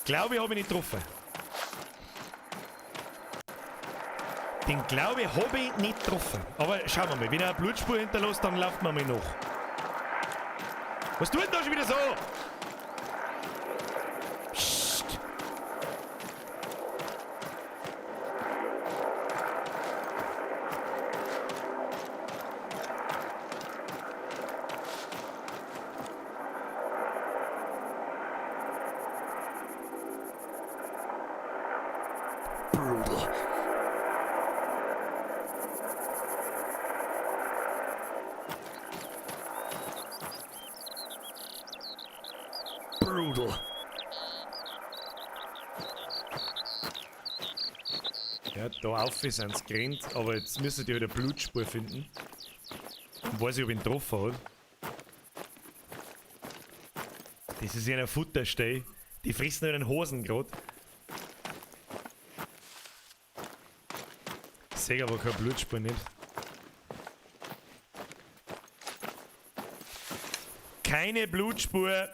Glaube ich, hab ich nicht getroffen. Den glaube ich, hab ich nicht getroffen. Aber schauen wir mal, wenn er eine Blutspur hinterlässt, dann lauft man mal nach. Was tut denn da schon wieder so? Psst. Brutal. Brutal. Ja, da auf sind's gerannt, aber jetzt müssen die halt eine Blutspur finden. Und weiß ich, ob ich ihn getroffen hab. Das ist ja ein Futterstell. Die fressen halt den Hosen grad. Ich seh aber keine Blutspur nicht. Keine Blutspur.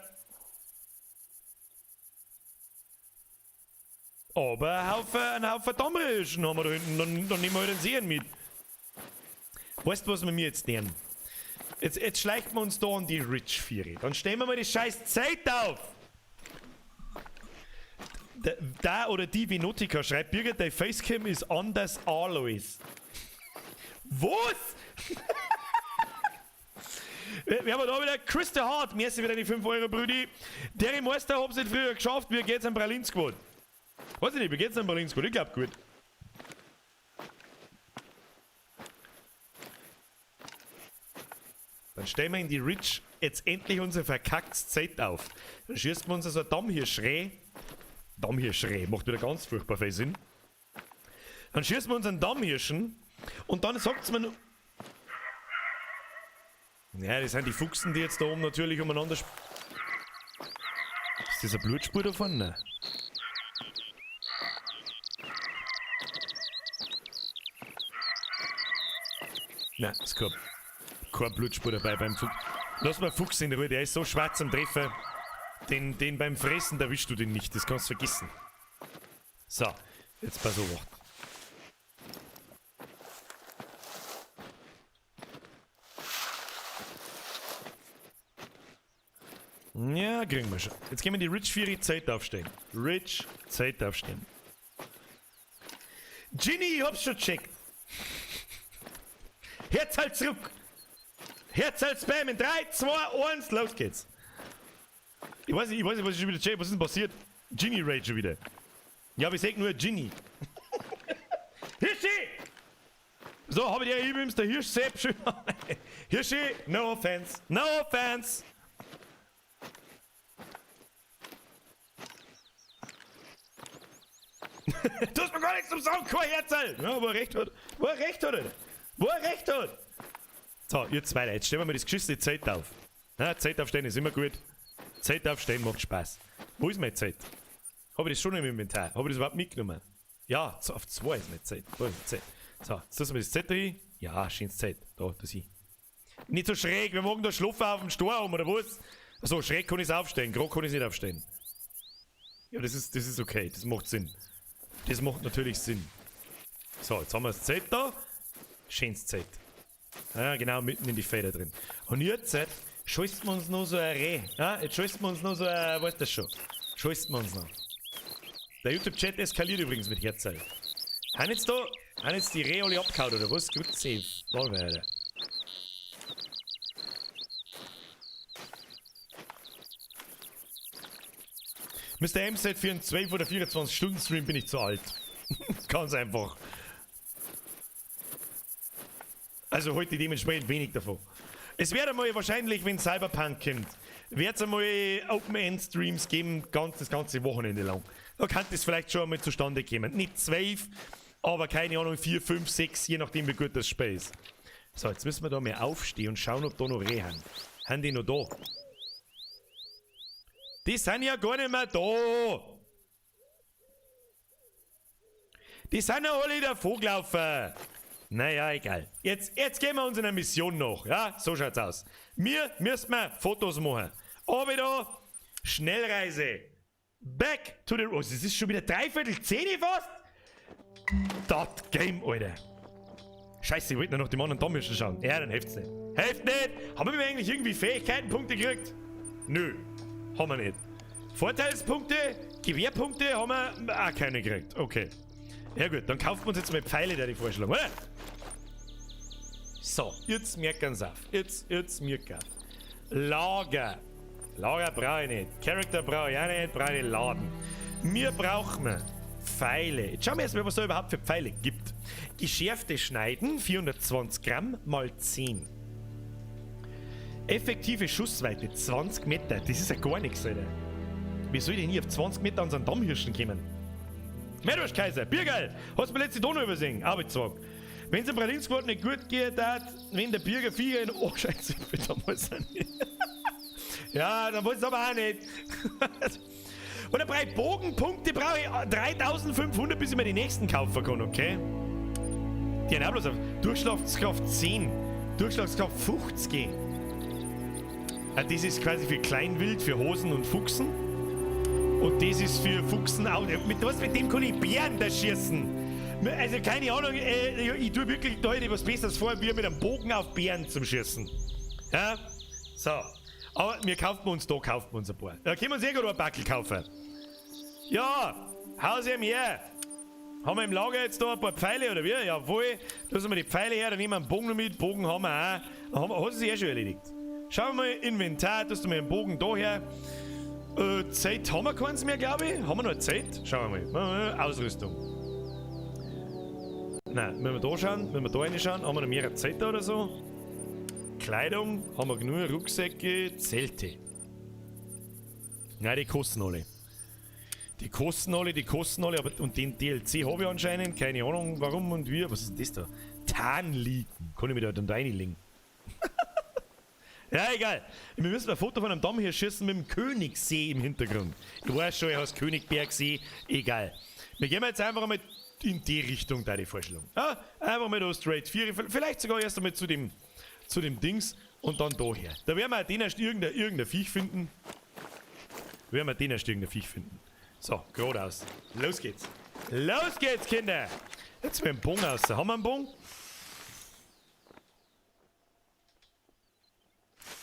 Aber einen Haufen Dammrischen haben wir da hinten. Dann nehmen wir halt den Seen mit. Weißt du, was wir mir jetzt nehmen? Jetzt schleichen wir uns da an die Rich 4. Dann stellen wir mal die scheiß Zeit auf! Da oder die Vinotica schreibt, Birgit, dein Facecam ist anders Alois. Was? Wir haben da wieder Chris the Hart. Merci wieder die 5 Euro, Brüdi. Der Meister hab's nicht früher geschafft. Wie geht's am Berlin Squad? Weiß ich nicht, wie geht's am Berlin Squad? Ich glaub gut. Dann stellen wir in die Ridge jetzt endlich unser verkacktes Zelt auf. Dann schießt wir uns so ein Dammhirschreh. Dammhirschreh, macht wieder ganz furchtbar viel Sinn. Dann schießen wir uns einen Dammhirschen und dann sagt's mir nur. Ja, das sind die Fuchsen, die jetzt da oben natürlich umeinander Ist das eine Blutspur da vorne? Nein, ist keine Blutspur dabei beim Fuchs. Lass mal Fuchs in Ruhe, der ist so schwarz am Treffer. Den beim Fressen, da erwischst du den nicht, das kannst du vergessen. So, jetzt pass auf. Ja, kriegen wir schon. Jetzt gehen wir die Rich 4 Zeit aufstehen. Rich Zeit aufstehen. Ginny, ich hab's schon gecheckt. Herz halt zurück. Herz halt Spam in 3, 2, 1, los geht's. Ich weiß nicht, was ich schon wieder check. Was ist denn passiert? Ginny Raid schon wieder. Ja, aber ich sag nur Ginny. Hirschi! So, hab ich dir übrigens der Hirsch Sepp schon. Hirschi, no offense. No offense. Du hast mir gar nichts zum Sagen, kein Herzl! Ja, wo er recht hat. Wo er recht hat, Alter. Wo er recht hat. So, jetzt weiter. Jetzt stellen wir mal das geschissene Zelt auf. Ja, Zelt aufstellen ist immer gut. Zelt aufstellen macht Spaß. Wo ist mein Zelt? Hab ich das schon im Inventar? Hab ich das überhaupt mitgenommen? Ja, auf 2 ist mein Zelt. Da ist mein Zelt. So, jetzt lassen wir das Zelt da hin. Ja, schönes Zelt. Da, das hin. Nicht so schräg, wir mögen da schlafen auf dem Sturm, oder was? Achso, schräg kann ich's aufstellen, gerade kann ich's nicht aufstellen. Ja, das ist okay, das macht Sinn. Das macht natürlich Sinn. So, jetzt haben wir das Zelt da. Schönes Zelt. Ja, genau, mitten in die Feder drin. Und jetzt schießen wir uns noch so ein Reh. Ja, jetzt schießen wir uns noch so ein, weißt du schon. Schießen wir uns noch. Der YouTube-Chat eskaliert übrigens mit Herzl. Haben jetzt da, haben jetzt die Rehe alle abgehauen, oder was? Grüezi, Alter. Mr. M sagt, für einen 12 oder 24 Stunden Stream bin ich zu alt. Ganz einfach. Also heute dementsprechend wenig davon. Es wird einmal wahrscheinlich, wenn Cyberpunk kommt, wird es einmal Open-End-Streams geben, das ganze Wochenende lang. Da kann das vielleicht schon einmal zustande kommen. Nicht 12, aber keine Ahnung, 4, 5, 6, je nachdem wie gut das Spiel ist. So, jetzt müssen wir da mal aufstehen und schauen, ob da noch Rehe haben. Haben die noch da? Die sind ja gar nicht mehr da! Die sind ja alle davon gelaufen! Naja, egal. Jetzt gehen wir uns in eine Mission nach. Ja, so schaut's aus. Wir müssen mal Fotos machen. Aber da, Schnellreise. Back to the... Oh, es ist schon wieder 9:45 fast. Das Game, Alter. Scheiße, ich wollte noch die anderen Dammischen schauen. Ja, dann hilft's nicht. Hilft nicht! Haben wir eigentlich irgendwie Fähigkeitenpunkte gekriegt? Nö. Haben wir nicht. Vorteilspunkte, Gewehrpunkte haben wir auch keine gekriegt. Okay. Ja gut, dann kaufen wir uns jetzt mal Pfeile, der die vorschlagen, oder? So, jetzt merken Sie auf. Jetzt merken auf. Lager. Lager brauche ich nicht. Charakter brauche ich auch nicht, brauche ich Laden. Wir brauchen Pfeile. Jetzt schauen wir erstmal, was da überhaupt für Pfeile gibt. Geschärfte Schneiden, 420 Gramm mal 10. Effektive Schussweite, 20 Meter. Das ist ja gar nichts, Alter. Wie soll ich denn hier auf 20 Meter an so einen Dammhirschen kommen? Meerwurst-Kaiser, Biergeil! Hast du mir letzte Donau übersehen? Arbeitstag. Wenn es im Berlin-Squad nicht gut geht, hat, wenn der Birger Viecher in Oh, scheiße, bitte muss er nicht. Ja, dann muss es aber auch nicht. Und dann brauche ich Bogenpunkte, brauche ich 3500, bis ich mir die nächsten kaufen kann, okay? Die haben auch bloß auf Durchschlagskraft 10, Durchschlagskraft 50. Das ist quasi für Kleinwild, für Hosen und Fuchsen. Und das ist für Fuchsen auch. Mit, was, mit dem kann ich Bären da schießen. Also keine Ahnung, ich tue wirklich da was Besseres vor, wie mit einem Bogen auf Bären zum Schießen. Ja? So. Aber wir kaufen uns da, kaufen wir uns ein paar. Da können wir uns eh gerade ein Backel kaufen. Ja, haus ihm her. Haben wir im Lager jetzt da ein paar Pfeile oder wie? Jawohl. Da sind wir die Pfeile her, dann nehmen wir einen Bogen noch mit. Bogen haben wir auch. Haben wir, hat sich eh schon erledigt. Schauen wir mal, Inventar, da du mal einen Bogen da her. Zeit haben wir keins mehr, glaube ich. Haben wir noch Zeit? Schauen wir mal. Ausrüstung. Nein, wenn wir da schauen, wenn wir da reinschauen, haben wir noch mehr Zeit oder so. Kleidung, haben wir genug, Rucksäcke, Zelte. Nein, die kosten alle. Die kosten alle, aber und den DLC habe ich anscheinend, keine Ahnung warum und wie. Was ist denn das da? Tarnliegen. Kann ich mir da dann reinlegen? Ja, egal. Wir müssen ein Foto von einem Damm hier schießen mit dem Königssee im Hintergrund. Ich weiß schon, er heißt Königbergsee. Egal. Wir gehen jetzt einfach mal in die Richtung, da die Vorstellung. Ja, einfach mal da straight 4, vielleicht sogar erst einmal zu dem Dings und dann daher. Da werden wir den erst irgendein Viech finden. Werden wir den erst irgendein Viech finden. So, geradeaus. Los geht's. Los geht's, Kinder! Jetzt mit dem Bogen aus. Haben wir einen Bogen?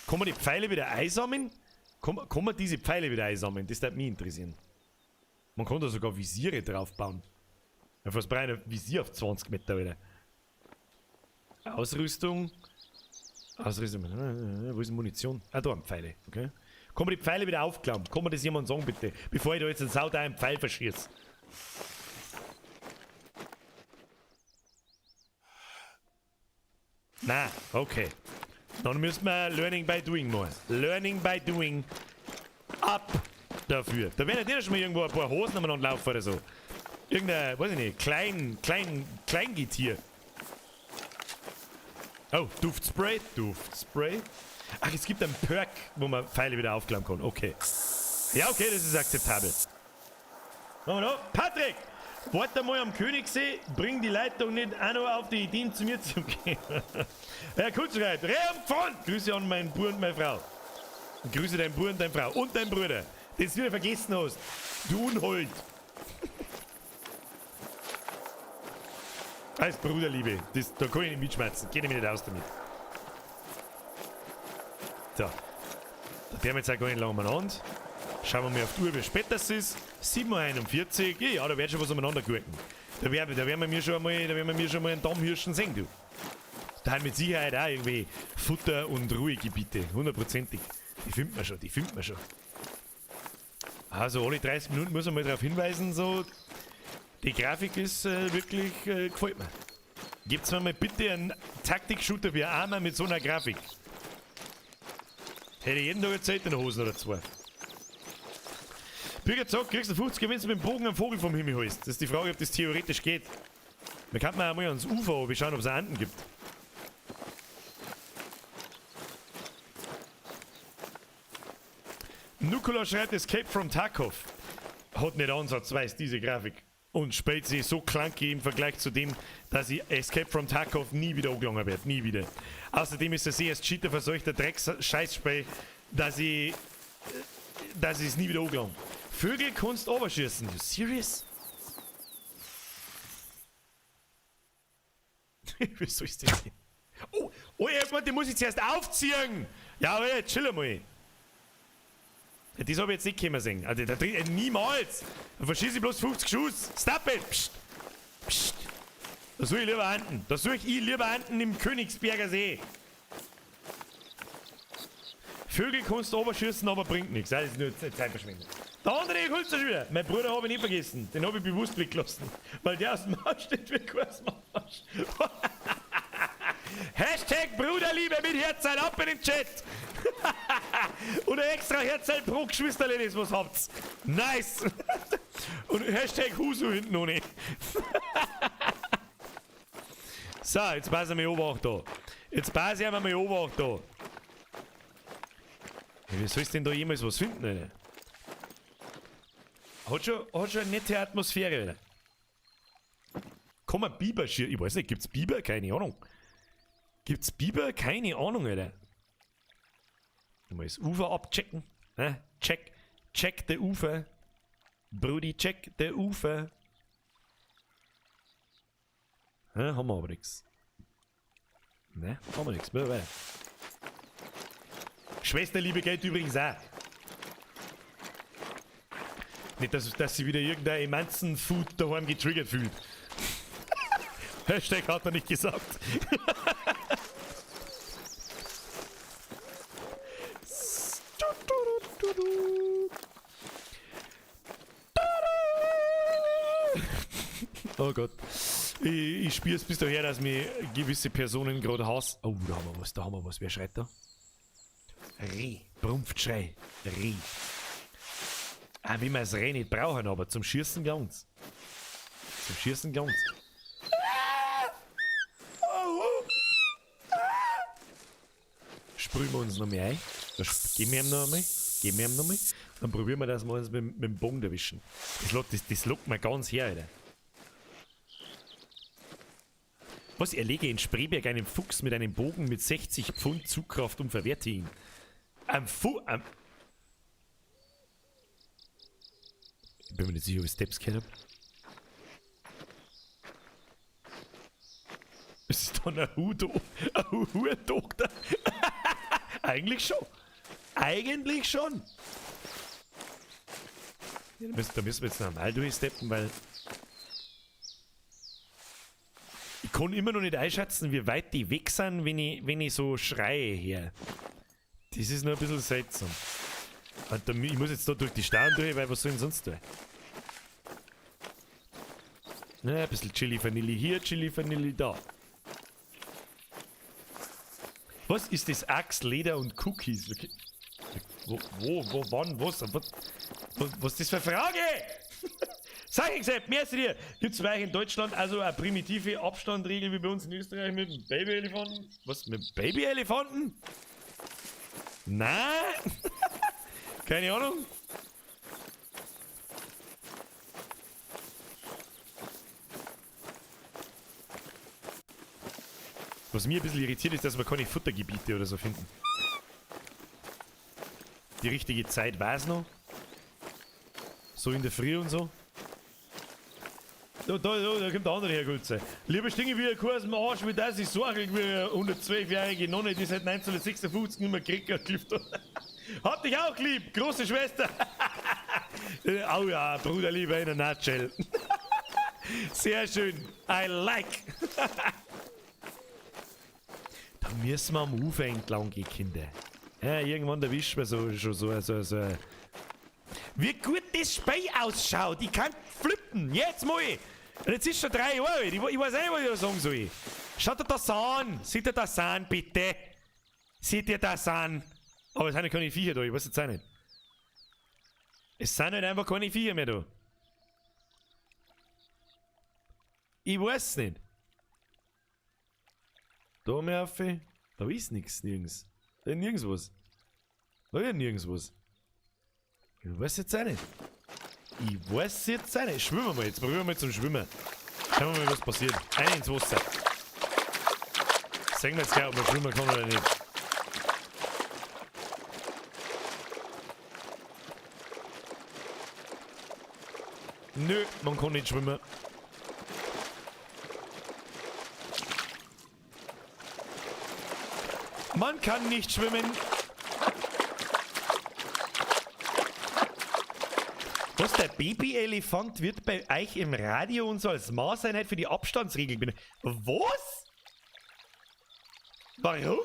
Kann man die Pfeile wieder einsammeln? Kann man diese Pfeile wieder einsammeln? Das würde mich interessieren. Man kann da sogar Visiere draufbauen. Ja, fast brauche ich ein Visier auf 20 Meter wieder. Ausrüstung. Ausrüstung. Wo ist die Munition? Ah, da haben Pfeile. Okay. Kann man die Pfeile wieder aufklauen? Kann man das jemand sagen, bitte? Bevor ich da jetzt einen sauteuren Pfeil verschieße. Na, okay. Dann müssen wir Learning by Doing machen. Learning by Doing. Ab dafür. Da werden ja schon mal irgendwo ein paar Hosen umeinander laufen oder so. Irgendein, weiß ich nicht, Kleingetier. Oh, Duftspray, Duftspray. Ach, es gibt einen Perk, wo man Pfeile wieder aufklappen kann. Okay. Ja, okay, das ist akzeptabel. Machen wir noch. Patrick! Warte mal am Königssee, bring die Leitung nicht auch noch auf die Ideen, zu mir zu gehen. Herr Kutzreit, Rehm Grüße an meinen Bruder und meine Frau. Und grüße deinen Bruder und deine Frau und deinen Bruder, den du wieder vergessen hast. Du Unhold. Als Bruderliebe, das, da kann ich nicht mitschmerzen. Geht mir nicht aus damit. So. Da werden wir jetzt auch gar nicht lange umeinander. Schauen wir mal auf die Uhr, wie spät das ist. 7:41 Uhr. Ja, da wird schon was umeinander gurken. Da werden wir mir schon einmal, da werden wir schon mal einen Dammhirschen sehen, du. Da haben mit Sicherheit auch irgendwie Futter- und Ruhegebiete. Hundertprozentig. Die findet man schon, die findet man schon. Also alle 30 Minuten muss man mal darauf hinweisen, so. Die Grafik ist wirklich, gefällt mir. Gebt's mir mal bitte einen Taktik-Shooter wie Arma mit so einer Grafik. Hätte ich jeden Tag eine Zeit in der Hosen oder zwei. Bürger sagt, kriegst du 50, wenn du mit dem Bogen einen Vogel vom Himmel holst. Das ist die Frage, ob das theoretisch geht. Da kann man auch mal ans Ufer schauen, ob es Enten gibt. Nikola schreibt Escape from Tarkov. Hat nicht ansatzweise diese Grafik. Und spielt sie so clunky im Vergleich zu dem, dass ich Escape from Tarkov nie wieder angelangen werde. Nie wieder. Außerdem ist das erst Cheater verseuchter Drecks-Scheißspiel, dass ich es nie wieder angelange. Vögel kannst du überschießen. You serious? Wie soll ich das denn? Oh, oh ja, warte, die muss ich zuerst aufziehen! Ja, aber jetzt chill mal. Ja, das habe ich jetzt nicht können sehen. Also, da drin, niemals! Da verschieße ich bloß 50 Schuss. Stop it! Psst! Psst! Da suche ich lieber Enten. Da suche ich lieber Enten im Königsberger See. Vögel kannst du überschießen, aber bringt nichts. Das ist nur Zeitverschwendung. Der andere holst du schon wieder. Mein Bruder habe ich nicht vergessen. Den habe ich bewusst weggelassen. Weil der aus dem Arsch steht wie kein Arsch. Hashtag Bruderliebe mit Herzteil ab in den Chat. Und ein extra Herzteil pro Geschwisterle, was habt's. Nice. Und Hashtag Husu hinten ohne. So, jetzt passen wir Obacht da. Jetzt passen wir mal Obacht da. Ja, wie sollst du denn da jemals was finden, Alter? Hat schon eine nette Atmosphäre, Alter. Kann man Biber schießen? Ich weiß nicht, gibt's Biber? Keine Ahnung. Gibt's Biber? Keine Ahnung, Alter. Mal das Ufer abchecken. Ne? Check. Check the Ufer. Brudi, check the Ufer. Ne, haben wir aber nichts. Ne, haben wir nichts. Weiter. Schwesterliebe geht übrigens auch. Nicht, dass sich wieder irgendein Emanzen-Food daheim getriggert fühlt. Hashtag hat er nicht gesagt. Oh Gott. Ich spüre es bis daher, dass mich gewisse Personen gerade hassen. Oh, da haben wir was, da haben wir was. Wer schreit da? Reh. Brumpft Schrei. Reh. Ah, wie wir das Reh nicht brauchen, aber zum Schießen ganz. Zum Schießen ganz. Sprühen wir uns noch mehr ein. Das geben wir ihm noch einmal. Geben wir ihm noch einmal. Dann probieren wir, dass wir uns mit dem Bogen erwischen. Das lockt mir ganz her, Alter. Was? Erlege in Spreeberg einen Fuchs mit einem Bogen mit 60 Pfund Zugkraft und verwerte ihn. Ein Ich bin mir nicht sicher, ob ich Steps gehört hab. Ist da ein Hut-Doktor? Eigentlich schon. Eigentlich schon. Ja, da müssen wir jetzt normal durchsteppen, weil ich kann immer noch nicht einschätzen, wie weit die weg sind, wenn ich so schreie her. Das ist noch ein bisschen seltsam. Und da, ich muss jetzt da durch die Stauen durch, weil was soll ich denn sonst tun? Na, ein bisschen Chili Vanille hier, Chili Vanille da. Was ist das? Axt, Leder und Cookies? Okay. Wo, wann, was? Was ist das für eine Frage? Sag ich gesagt, mehr zu dir. Gibt es bei euch in Deutschland also eine primitive Abstandregel wie bei uns in Österreich mit dem Babyelefanten? Was, mit dem Babyelefanten? Nein! Keine Ahnung. Was mir ein bisschen irritiert ist, dass wir keine Futtergebiete oder so finden. Die richtige Zeit weiß noch. So in der Früh und so. Da kommt der andere Herr. Lieber Stinge wie ein Kuh aus dem Arsch, wie das ist, so wie eine 112-jährige Nonne, die seit 1956 nicht mehr gekriegt hat. Hat dich auch lieb, große Schwester. Oh ja, Bruder lieber in der Nutshell. Sehr schön. I like. Da müssen wir am Ufer entlang gehen, Kinder. Ja, irgendwann erwischen wir so, schon so. Wie gut das Spiel ausschaut. Ich kann flippen. Jetzt mal. Und jetzt ist schon 3 Jahre alt. Ich weiß nicht, was ich da sagen soll. Schaut dir das an. Seht ihr das an, bitte? Seht ihr das an? Aber es sind ja keine Viecher da. Ich weiß jetzt auch nicht. Es sind halt einfach keine Viecher mehr da. Ich weiß nicht. Da mehr auf. Da ist nichts, nirgends. Da ist nirgends was. Da ist nirgends was. Ich weiß jetzt auch nicht. Ich weiß jetzt auch nicht. Schwimmen wir mal jetzt. Probieren wir mal zum Schwimmen. Schauen wir mal, was passiert. Ein ins Wasser. Sehen wir jetzt gleich, ob man schwimmen kann oder nicht. Nö, man kann nicht schwimmen. Man kann nicht schwimmen. Was, der Babyelefant wird bei euch im Radio und so als Maßeinheit für die Abstandsregel benutzt. Was? Warum?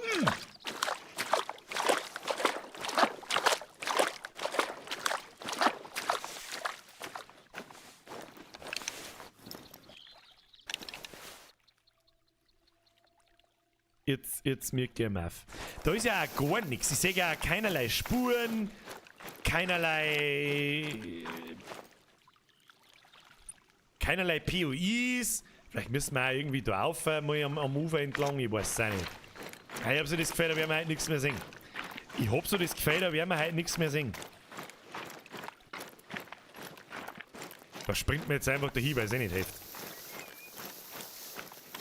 Jetzt mir gehen auf. Da ist ja auch gar nichts. Ich sehe ja auch keinerlei Spuren, keinerlei POIs. Vielleicht müssen wir auch irgendwie da auf, mal am Ufer entlang. Ich weiß es auch nicht. Ich hab so das Gefühl, da werden wir heute nichts mehr sehen. Ich hab so das Gefühl, da werden wir heute nichts mehr sehen. Da springt mir jetzt einfach dahin, weil es eh nicht hilft.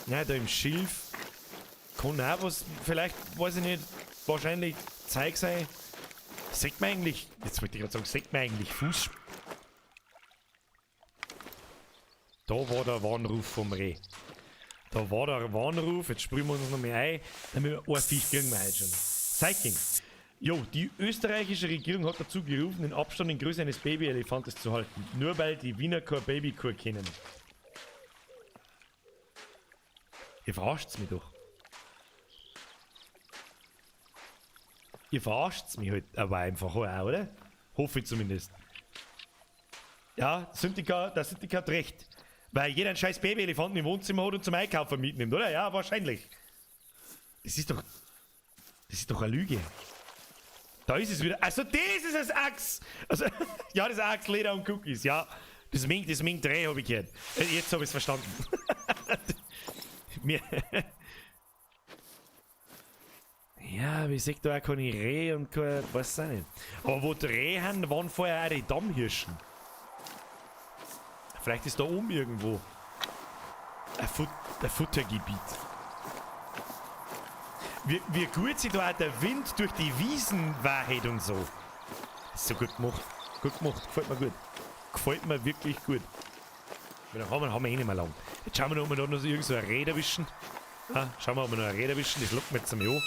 Ja, da im Schilf kann auch was, vielleicht, weiß ich nicht, wahrscheinlich Zeug sein. Sagt man eigentlich, jetzt wollte ich gerade sagen, sagt man eigentlich Fuß. Da war der Warnruf vom Reh. Da war der Warnruf, jetzt sprühen wir uns noch mehr ein, damit wir ein Viech kriegen wir heute schon. Seiking. Jo, die österreichische Regierung hat dazu gerufen, den Abstand in Größe eines Babyelefantes zu halten. Nur weil die Wiener kein Babykur kennen. Ihr verarscht's mich doch. Ihr verarscht's mich halt aber einfach auch, oder? Hoffe ich zumindest. Ja, Syntika, der Syntika hat recht. Weil jeder einen scheiß Babyelefanten im Wohnzimmer hat und zum Einkaufen mitnimmt, oder? Ja, wahrscheinlich. Das ist doch. Das ist doch eine Lüge. Da ist es wieder. Also, das ist das Axe! Also, ja, das Axe, Leder und Cookies, ja. Das Ming, das Ming 3 habe ich gehört. Jetzt habe ich es verstanden. Mir. Ja, wie sehe da auch keine Rehe und kein. Weiß auch nicht. Aber wo die Rehe haben, waren vorher auch die Dammhirschen. Vielleicht ist da oben irgendwo ein, Fut ein Futtergebiet. Wie gut sich da auch der Wind durch die Wiesen wahrheit und so. Ist so gut gemacht. Gut gemacht. Gefällt mir gut. Gefällt mir wirklich gut. Wie lange haben wir eh nicht mehr lang. Jetzt schauen wir noch, ob wir da noch irgend so ein Reh erwischen. Ah, schauen wir, ob wir noch ein Reh erwischen. Das lockt mir jetzt einmal an.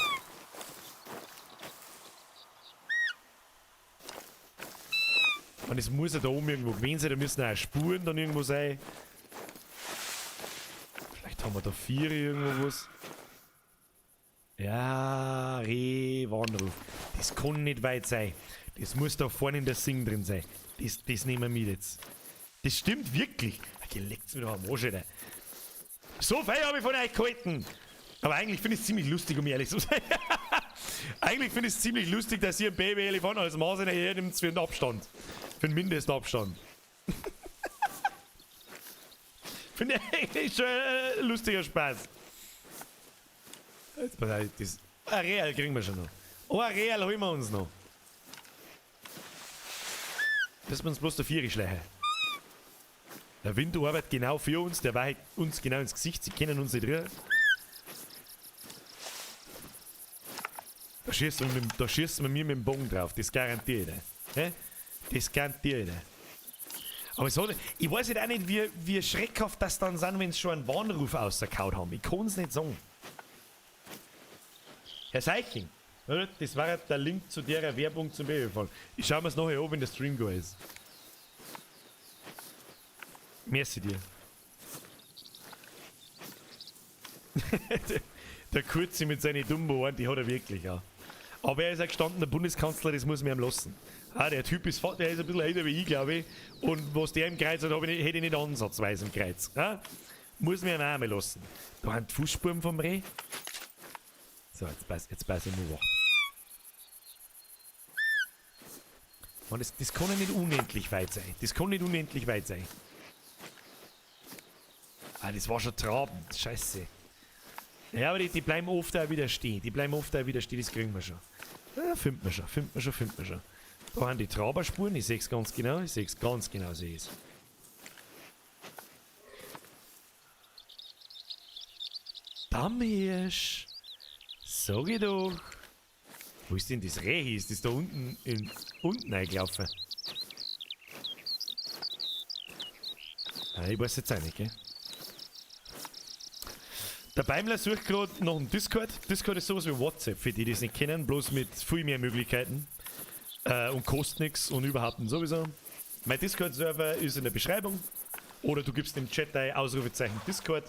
Und es muss ja da oben irgendwo gewesen sein, da müssen auch Spuren dann irgendwo sein. Vielleicht haben wir da vier irgendwo was. Ja, Reh, Warnruf. Das kann nicht weit sein. Das muss da vorne in der Sing drin sein. Das nehmen wir mit jetzt. Das stimmt wirklich. Geleckt's mir doch am Arsch, Alter. So viel habe ich von euch gehalten. Aber eigentlich finde ich es ziemlich lustig, um ehrlich zu sein. Eigentlich finde ich es ziemlich lustig, dass ihr ein Babyelefant als Maß hernimmt für den Abstand. Für den Mindestabstand. Finde ich eigentlich schon ein lustiger Spaß. Jetzt pass auf, das Areal kriegen wir schon noch. Oh, Areal holen wir uns noch. Dass wir uns bloß der Vieri schleichen. Der Wind arbeitet genau für uns, der weicht uns genau ins Gesicht, sie kennen uns nicht drin. Da schießen wir mir mit dem Bogen drauf, das garantiere ich dir. Hä? Das garantiere ich dir. Aber es hat, ich weiß halt auch nicht, wie schreckhaft das dann sind, wenn sie schon einen Warnruf rausgehauen haben. Ich kann's nicht sagen. Herr Seiching, das war der Link zu der Werbung zum Babyfall. Ich schau mir's nachher an, wenn der Stream go ist. Merci dir. Der Kurzi mit seinen dummen Ohren, die hat er wirklich, ja. Aber er ist ein gestandener Bundeskanzler, das muss man ihm lassen. Ah, der Typ ist, der ist ein bisschen älter wie ich, glaube ich. Und was der im Kreuz hat, hätte ich nicht ansatzweise im Kreuz. Ja? Muss man ihm auch mal lassen. Da haben die Fußspuren vom Reh. So, jetzt pass ich mal wach. Man, das kann ja nicht unendlich weit sein. Das kann nicht unendlich weit sein. Ah, das war schon trabend. Scheiße. Ja, aber die bleiben oft auch wieder stehen. Die bleiben oft auch wieder stehen, das kriegen wir schon. Ja, finden wir schon, finden wir schon, finden wir schon. Da haben die Traberspuren, ich seh's ganz genau, ich seh's ganz genau, sehe ich's. Dammhirsch! Sag ich doch! Wo ist denn das Reh? Ist das da unten, unten eingelaufen? Ah, ich weiß jetzt auch nicht, gell? Der Beimler sucht gerade nach einem Discord. Discord ist sowas wie WhatsApp, für die, die es nicht kennen, bloß mit viel mehr Möglichkeiten. Und kostet nichts und überhaupt und sowieso. Mein Discord-Server ist in der Beschreibung. Oder du gibst im Chat ein Ausrufezeichen Discord.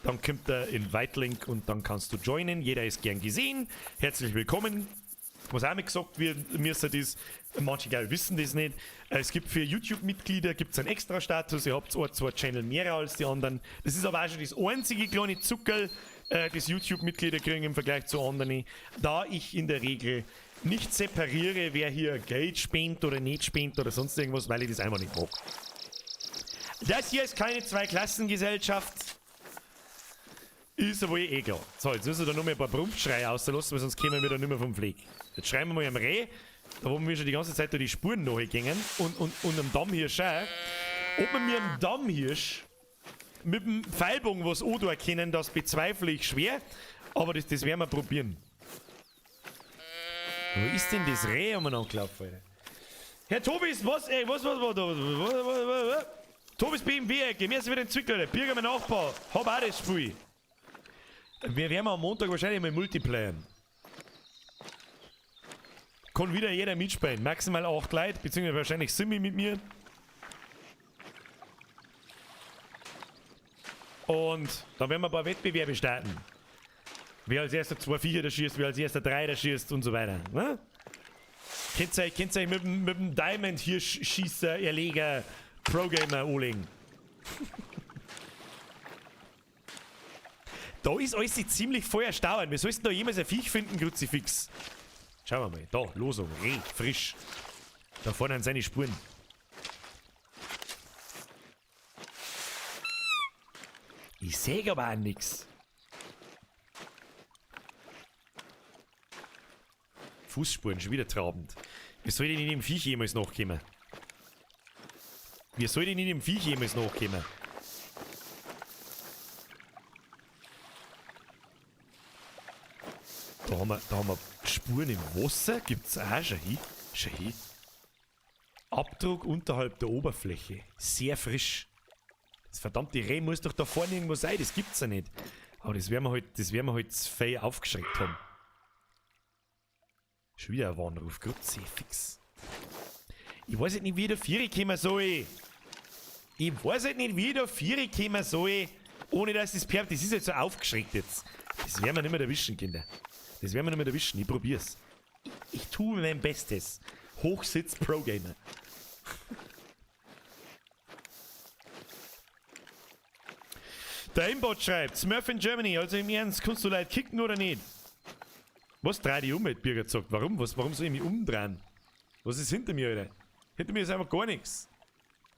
Dann kommt der Invite-Link und dann kannst du joinen. Jeder ist gern gesehen. Herzlich willkommen. Was auch mal gesagt wird, mir ist das, manche glaube ich wissen das nicht. Es gibt für YouTube-Mitglieder gibt's einen Extra-Status. Ihr habt ein, zwei Channel mehr als die anderen. Das ist aber auch schon das einzige kleine Zuckerl, das YouTube-Mitglieder kriegen im Vergleich zu anderen. Da ich in der Regel nicht separiere, wer hier Geld spendet oder nicht spendet oder sonst irgendwas, weil ich das einfach nicht mag. Das hier ist keine Zweiklassengesellschaft. Ist ja wohl eh klar. So, jetzt müssen wir da noch mal ein paar Brumpfschreie rauslassen, weil sonst kommen wir da nicht mehr vom Fleck. Jetzt schreien wir mal am Reh, da wo wir schon die ganze Zeit durch die Spuren nachgehen und am Dammhirsch auch. Ob wir mir am Dammhirsch mit dem Pfeilbogen was auch da erkennen, das bezweifle ich schwer, aber das werden wir probieren. Wo ist denn das Reh umeinander gelaufen, Alter? Herr Tobis, was, ey, was? Tobis BMW-Ecke, mir ist wieder ein Alter. Birger, mein Nachbar, hab auch das Spiel. Wir werden am Montag wahrscheinlich mal Multiplayer. Kann wieder jeder mitspielen. Maximal 8 Leute, beziehungsweise wahrscheinlich Simi mit mir. Und dann werden wir ein paar Wettbewerbe starten. Wer als erster 2 Viecher da schießt, wer als erster 3 da schießt und so weiter. Ne? Könnt ihr euch mit dem Diamond Hirschschießer, Erleger, Pro-Gamer anlegen. Da ist alles ziemlich voll erstaunt. Wir sollten da jemals ein Viech finden, Kruzifix. Schauen wir mal. Da, Losung. Reh, frisch. Da vorne sind seine Spuren. Ich sehe aber auch nix. Fußspuren, schon wieder trabend. Wie soll denn in dem Viech jemals nachkommen? Wie soll denn in dem Viech jemals nachkommen? Da haben wir Spuren im Wasser. Gibt's auch schon hin. Schon hin. Abdruck unterhalb der Oberfläche. Sehr frisch. Das verdammte Reh muss doch da vorne irgendwo sein. Das gibt's ja nicht. Aber das werden wir halt fein aufgeschreckt haben. Schon wieder ein Warnruf. Kruzifix. Ich weiß nicht, wie ich da Viere kommen soll. Ich weiß halt nicht, wie ich da Viere kommen soll, ohne dass das perlt. Das ist jetzt so aufgeschreckt jetzt. Das werden wir nicht mehr erwischen, Kinder. Das werden wir nicht mehr erwischen. Ich probier's. Ich tue mein Bestes. Hochsitz Pro Gamer. Der Imbot schreibt, Smurf in Germany, also im Ernst, kannst du Leute kicken oder nicht? Was dreht dich um, hat Birger gesagt? Warum? Warum soll ich mich umdrehen? Was ist hinter mir, Alter? Hinter mir ist einfach gar nichts.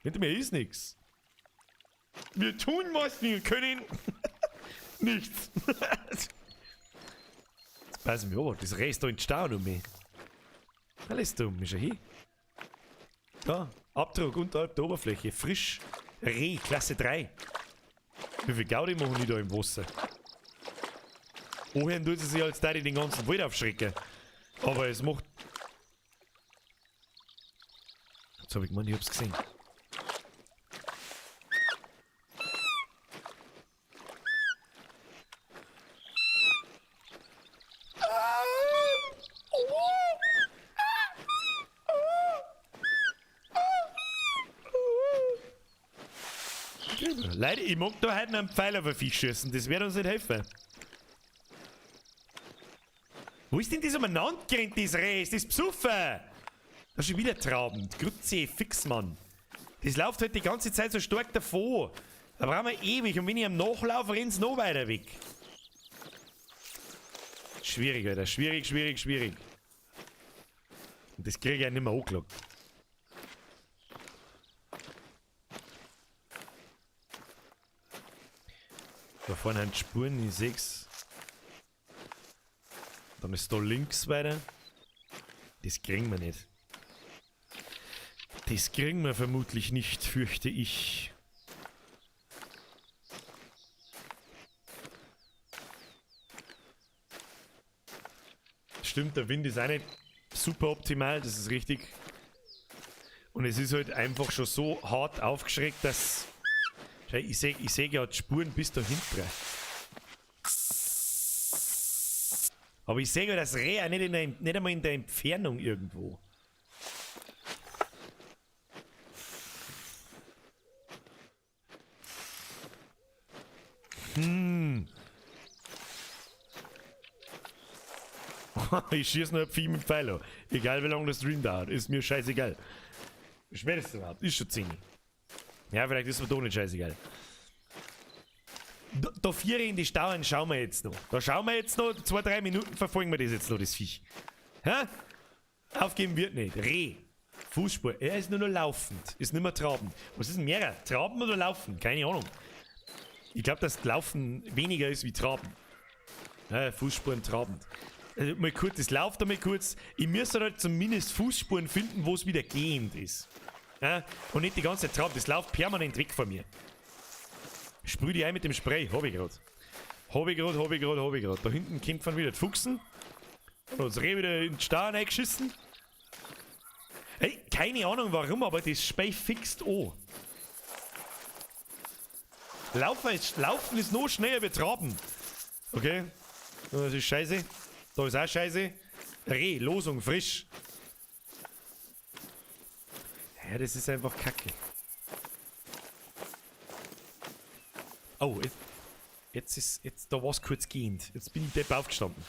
Hinter mir ist nichts. Wir tun, was wir können. Nichts. Jetzt pass mich auf, das Reh ist da in Stau um mich. Alles da um mich schon hin. Da, Abdruck unterhalb der Oberfläche. Frisch. Reh, Klasse 3. Wie viel Gaudi machen die da im Wasser? Wohin tut sie sich, als da die den ganzen Wald aufschrecken? Aber es macht... Jetzt hab ich gemeint, ich hab's gesehen. Leute, ich mag da heute noch einen Pfeil auf einen Fisch schießen, das wird uns nicht helfen. Wo ist denn das umeinander gerannt, das Reh? Ist das besoffen? Das ist schon wieder trabend. Grütze, fix, Mann. Das läuft halt die ganze Zeit so stark davor. Da brauchen wir ewig und wenn ich am Nachlauf renne, es noch weiter weg. Schwierig, Alter. Schwierig, schwierig, schwierig. Und das kriege ich ja nicht mehr angelockt. Da vorne sind Spuren, ich seh's. Dann ist da links weiter. Das kriegen wir nicht. Das kriegen wir vermutlich nicht, fürchte ich. Stimmt, der Wind ist auch nicht super optimal, das ist richtig. Und es ist halt einfach schon so hart aufgeschreckt, dass... Schau, ich seh ja die Spuren bis da hinten. Aber ich sehe ja das Reh auch nicht, nicht einmal in der Entfernung irgendwo. Ich schieße nur ein Vieh mit Pfeil an. Egal wie lange der Stream dauert, ist mir scheißegal. Wie spät ist es überhaupt? Ist schon 10. Ja, vielleicht ist mir doch nicht scheißegal. Da 4 in die Stauen schauen wir jetzt noch. Da schauen wir jetzt noch, 2-3 Minuten verfolgen wir das jetzt noch, das Viech. Hä? Aufgeben wird nicht. Reh. Fußspur. Er ist nur noch laufend. Ist nicht mehr trabend. Was ist denn mehrer? Traben oder laufen? Keine Ahnung. Ich glaub, dass Laufen weniger ist wie Traben. Ja, Fußspuren trabend. Also mal kurz, das läuft einmal kurz. Ich müsste halt zumindest Fußspuren finden, wo es wieder gehend ist. Ja? Und nicht die ganze Zeit traben. Das läuft permanent weg von mir. Sprüh die ein mit dem Spray. Hab ich grad. Hab ich grad, hab ich grad, hab ich grad. Da hinten kommt von wieder die Fuchsen. Und das Reh wieder in den Stau reingeschissen. Ey, keine Ahnung warum, aber das Spray fixt an. Laufen ist noch schneller wie Traben. Okay. Das ist scheiße. Da ist auch scheiße. Reh, Losung, frisch. Ja, das ist einfach Kacke. Oh, jetzt ist, jetzt, da war's kurz gehend. Jetzt bin ich depp aufgestanden.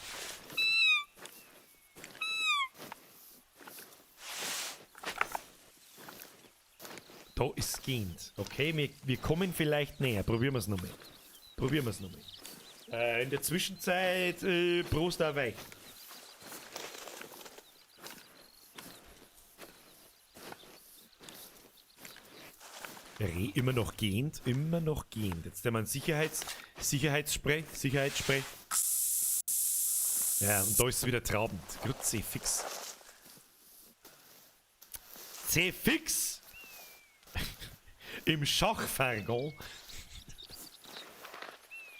Da ist gehend. Okay, wir kommen vielleicht näher. Probieren wir's nochmal. Probieren wir's nochmal. In der Zwischenzeit, Prost auf euch. Reh immer noch gehend, immer noch gehend. Jetzt haben wir ein Sicherheitsspray, Sicherheitsspray. Ja, und da ist es wieder trabend. Grütze, fix. C fix! Im Schachfargon.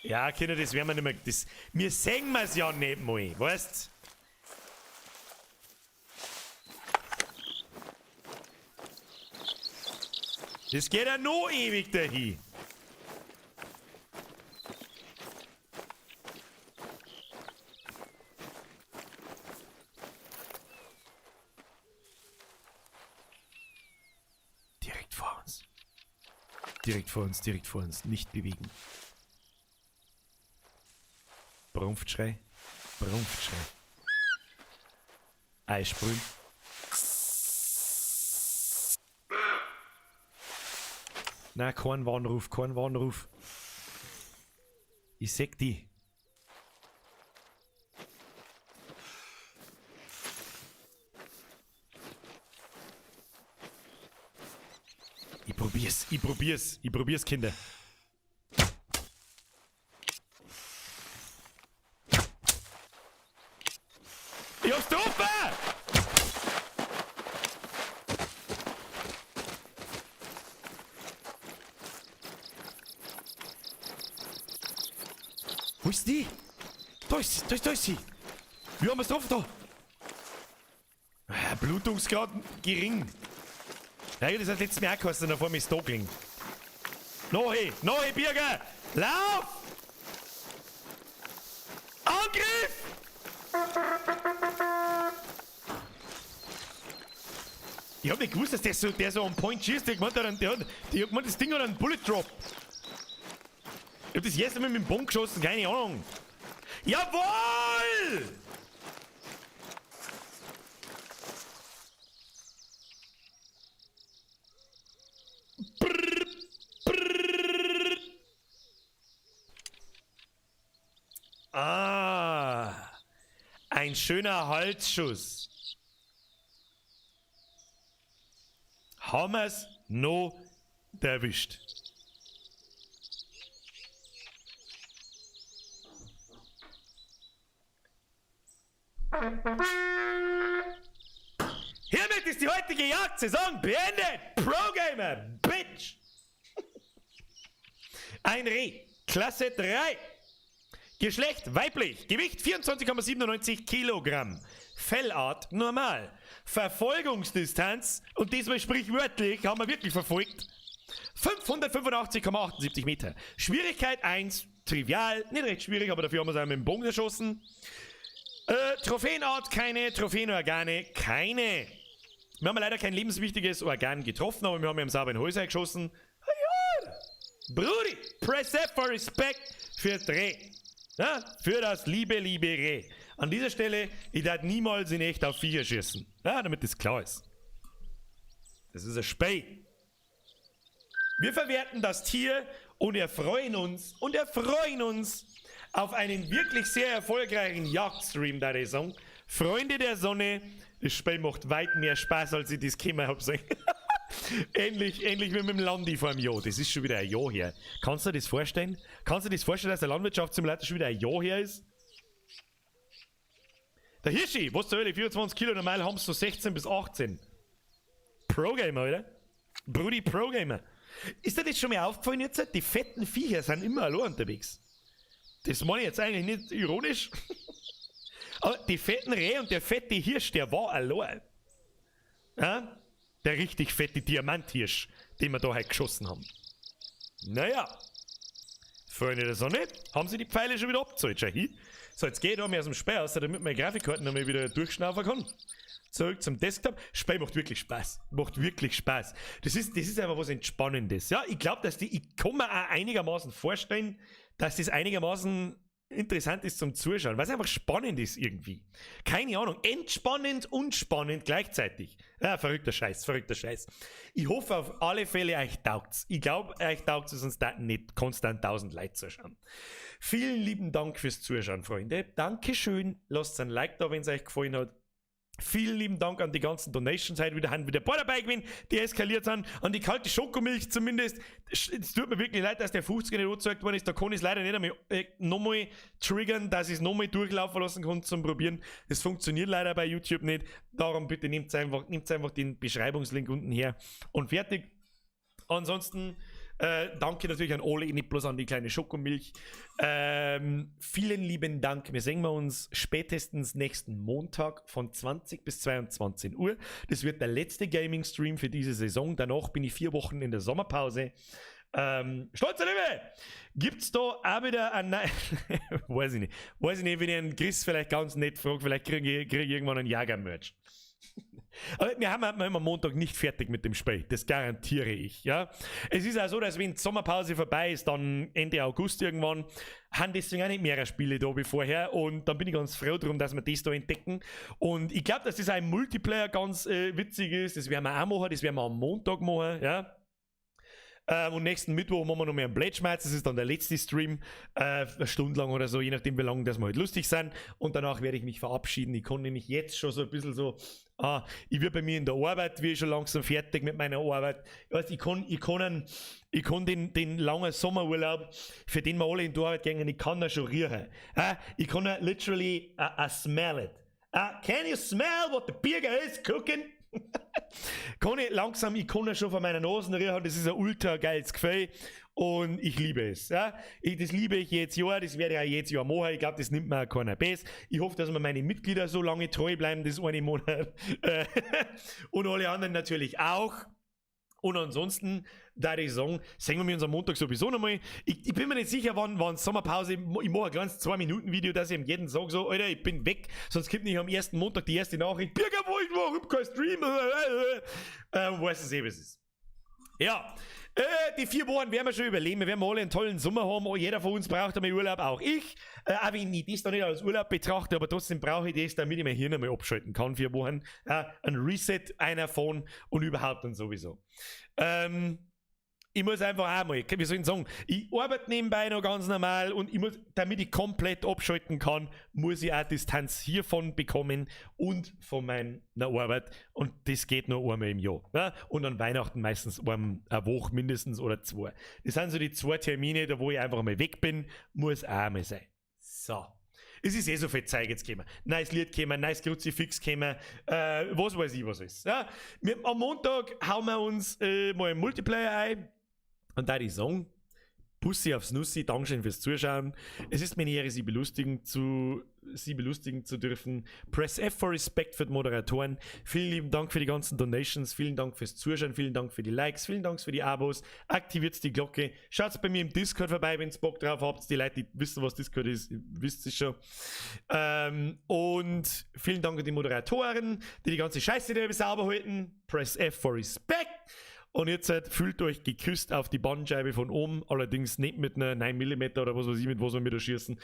Ja, Kinder, das werden wir nicht mehr. Das, wir sehen wir's ja nicht mal, weißt? Das geht ja noch ewig dahin. Direkt vor uns. Direkt vor uns, direkt vor uns. Nicht bewegen. Brunftschrei. Brunftschrei. Eisprühen. Na, kein Warnruf, kein Warnruf. Ich seh die. Ich probier's, ich probier's, ich probier's, Kinder. Ich hab's getroffen! Wo ist die? Da ist sie, da ist, da ist sie. Wir haben es drauf da. Ah, Blutungsgrad gering. Ja, das hat letztes Mal auch geheißen, da vor mir ist da gelegen. No hey, no hey, Birger! Lauf! Angriff! Ich hab nicht gewusst, dass der so on point schießt. Der hat gemeint, der hat gemeint, das Ding hat einen Bullet Drop. Ich hab das erste Mal mit dem Bomb geschossen, keine Ahnung. Jawohl! Brrr, brrr. Ah, ein schöner Holzschuss. Haben wir's noch erwischt. Hiermit ist die heutige Jagdsaison beendet! Pro-Gamer, Bitch! Ein Reh, Klasse 3. Geschlecht weiblich, Gewicht 24,97 Kilogramm. Fellart normal. Verfolgungsdistanz, und diesmal sprichwörtlich, haben wir wirklich verfolgt, 585,78 Meter. Schwierigkeit 1, trivial, nicht recht schwierig, aber dafür haben wir es auch mit dem Bogen erschossen. Trophäenart keine, Trophäenorgane keine. Wir haben leider kein lebenswichtiges Organ getroffen, aber wir haben ihm sauber in Häuser geschossen. Ja. Brudi, press F for Respect für Dreh. Ja, für das liebe, liebe Reh. An dieser Stelle, ich darf niemals in echt auf Viecher schießen. Ja, damit das klar ist. Das ist ein Spey. Wir verwerten das Tier und erfreuen uns auf einen wirklich sehr erfolgreichen Jagdstream der Saison. Freunde der Sonne, das Spiel macht weit mehr Spaß, als ich das gekommen hab. Ähnlich wie mit dem Landi vor einem Jahr. Das ist schon wieder ein Jahr her. Kannst du dir das vorstellen? Kannst du dir das vorstellen, dass der Landwirtschaftssimulator schon wieder ein Jahr her ist? Der Hirschi, was zur Hölle, 24 Kilo, normal haben sie so 16 bis 18. Pro-Gamer, oder? Brudi Pro-Gamer. Ist dir das schon mal aufgefallen jetzt? Die fetten Viecher sind immer allein unterwegs. Das meine ich jetzt eigentlich nicht ironisch. Aber die fetten Rehe und der fette Hirsch, der war allein. Ja? Der richtig fette Diamanthirsch, den wir da heute geschossen haben. Naja. Freunde der Sonne, haben sie die Pfeile schon wieder abgezahlt. Schau hin. So, jetzt geht er mir aus dem Speer aus, damit meine Grafikkarten nochmal wieder durchschnaufen kann. Zurück zum Desktop. Spiel macht wirklich Spaß. Macht wirklich Spaß. Das ist einfach was Entspannendes. Ja, ich glaube, dass die, ich kann mir auch einigermaßen vorstellen, dass das einigermaßen interessant ist zum Zuschauen, weil es einfach spannend ist irgendwie. Keine Ahnung. Entspannend und spannend gleichzeitig. Ja, verrückter Scheiß, verrückter Scheiß. Ich hoffe auf alle Fälle, euch taugt's. Ich glaube, euch taugt's, sonst da nicht konstant 1000 Leute zuschauen. Vielen lieben Dank fürs Zuschauen, Freunde. Dankeschön. Lasst ein Like da, wenn es euch gefallen hat. Vielen lieben Dank an die ganzen Donations heute wieder, haben wieder ein paar dabei gewesen, die eskaliert sind. An die kalte Schokomilch zumindest. Es tut mir wirklich leid, dass der 50er nicht angezeigt worden ist. Da kann ich es leider nicht einmal nochmal triggern, dass ich es nochmal durchlaufen lassen kann zum Probieren. Das funktioniert leider bei YouTube nicht. Darum bitte nehmt einfach den Beschreibungslink unten her und fertig. Ansonsten danke natürlich an alle, nicht bloß an die kleine Schokomilch. Vielen lieben Dank. Wir sehen wir uns spätestens nächsten Montag von 20 bis 22 Uhr. Das wird der letzte Gaming-Stream für diese Saison. Danach bin ich 4 Wochen in der Sommerpause. Stolzer Löwe! Gibt's da auch wieder ein. Weiß ich nicht. Weiß ich nicht, wenn ich einen Chris vielleicht ganz nett frage, vielleicht krieg ich irgendwann einen Jager-Merch. Aber wir haben am Montag nicht fertig mit dem Spiel. Das garantiere ich. Ja? Es ist auch so, dass, wenn die Sommerpause vorbei ist, dann Ende August irgendwann, haben deswegen auch nicht mehrere Spiele da wie vorher. Und dann bin ich ganz froh darum, dass wir das da entdecken. Und ich glaube, dass das auch im Multiplayer ganz witzig ist. Das werden wir auch machen. Das werden wir am Montag machen. Ja? Und nächsten Mittwoch machen wir noch mehr einen Blade. Das ist dann der letzte Stream, eine Stunde lang oder so, je nachdem, wie lange das wir halt lustig sind. Und danach werde ich mich verabschieden. Ich kann nämlich jetzt schon so ein bisschen so, ah, ich werde bei mir in der Arbeit, wie ich schon langsam fertig mit meiner Arbeit. Ich weiß, ich kann den langen Sommerurlaub, für den wir alle in die Arbeit gehen, ich kann da schon riechen. Ah, ich kann da literally, I smell it. Can you smell what the Birger is cooking? Kann ich langsam, ich kann ja schon von meiner Nase riechen, das ist ein ultra geiles Gefühl und ich liebe es. Ja? Das liebe ich jedes Jahr, das werde ich auch jedes Jahr machen. Ich glaube, das nimmt mir auch keiner bös. Ich hoffe, dass mir meine Mitglieder so lange treu bleiben, das eine Monat. Und alle anderen natürlich auch. Und ansonsten, da ich sagen, sehen wir uns am Montag sowieso nochmal. Ich bin mir nicht sicher, wann Sommerpause, ich mache ein kleines 2-Minuten-Video, dass ich ihm jeden sage, so, Alter, ich bin weg, sonst kommt nicht am ersten Montag die erste Nachricht: Birger, wo ich war, ich kein Stream. Weiß es eh, was es ist. Ja, die 4 Wochen werden wir schon überleben. Wir werden alle einen tollen Sommer haben. Jeder von uns braucht einmal Urlaub, auch ich. Auch wenn ich das da nicht als Urlaub betrachte, aber trotzdem brauche ich das, damit ich mein Hirn einmal abschalten kann. 4 Wochen. Ein Reset einer von und überhaupt und sowieso. Ich muss einfach auch mal, wie soll ich sagen, ich arbeite nebenbei noch ganz normal und ich muss, damit ich komplett abschalten kann, muss ich auch Distanz hiervon bekommen und von meiner Arbeit, und das geht nur einmal im Jahr. Ja? Und an Weihnachten meistens eine Woche mindestens oder zwei. Das sind so die zwei Termine, da wo ich einfach mal weg bin, muss auch einmal sein. So. Es ist eh so viel Zeug jetzt gekommen. Neues Lied gekommen, neues Kruzifix gekommen, was weiß ich, was ist. Ja? Wir, am Montag hauen wir uns mal im Multiplayer ein. Und da ich sagen, Bussi aufs Nussi, Dankeschön fürs Zuschauen. Es ist mir eine Ehre, Sie belustigen zu dürfen. Press F for Respect für die Moderatoren. Vielen lieben Dank für die ganzen Donations. Vielen Dank fürs Zuschauen. Vielen Dank für die Likes. Vielen Dank für die Abos. Aktiviert die Glocke. Schaut bei mir im Discord vorbei, wenn ihr Bock drauf habt. Die Leute, die wissen, was Discord ist, wisst es schon. Und vielen Dank an die Moderatoren, die die ganze Scheiße da sauber halten. Press F for Respect. Und jetzt halt, fühlt euch geküsst auf die Bandscheibe von oben, allerdings nicht mit einer 9 mm oder was weiß ich, mit was wir mit da schießen,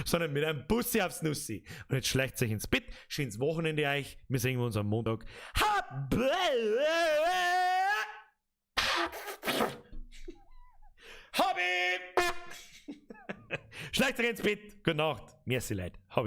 sondern mit einem Bussi aufs Nussi. Und jetzt schleicht euch ins Bett, schönes Wochenende euch, wir sehen uns am Montag. Hab Hobby! Schleicht euch ins Bett, gute Nacht, merci Leute, Hab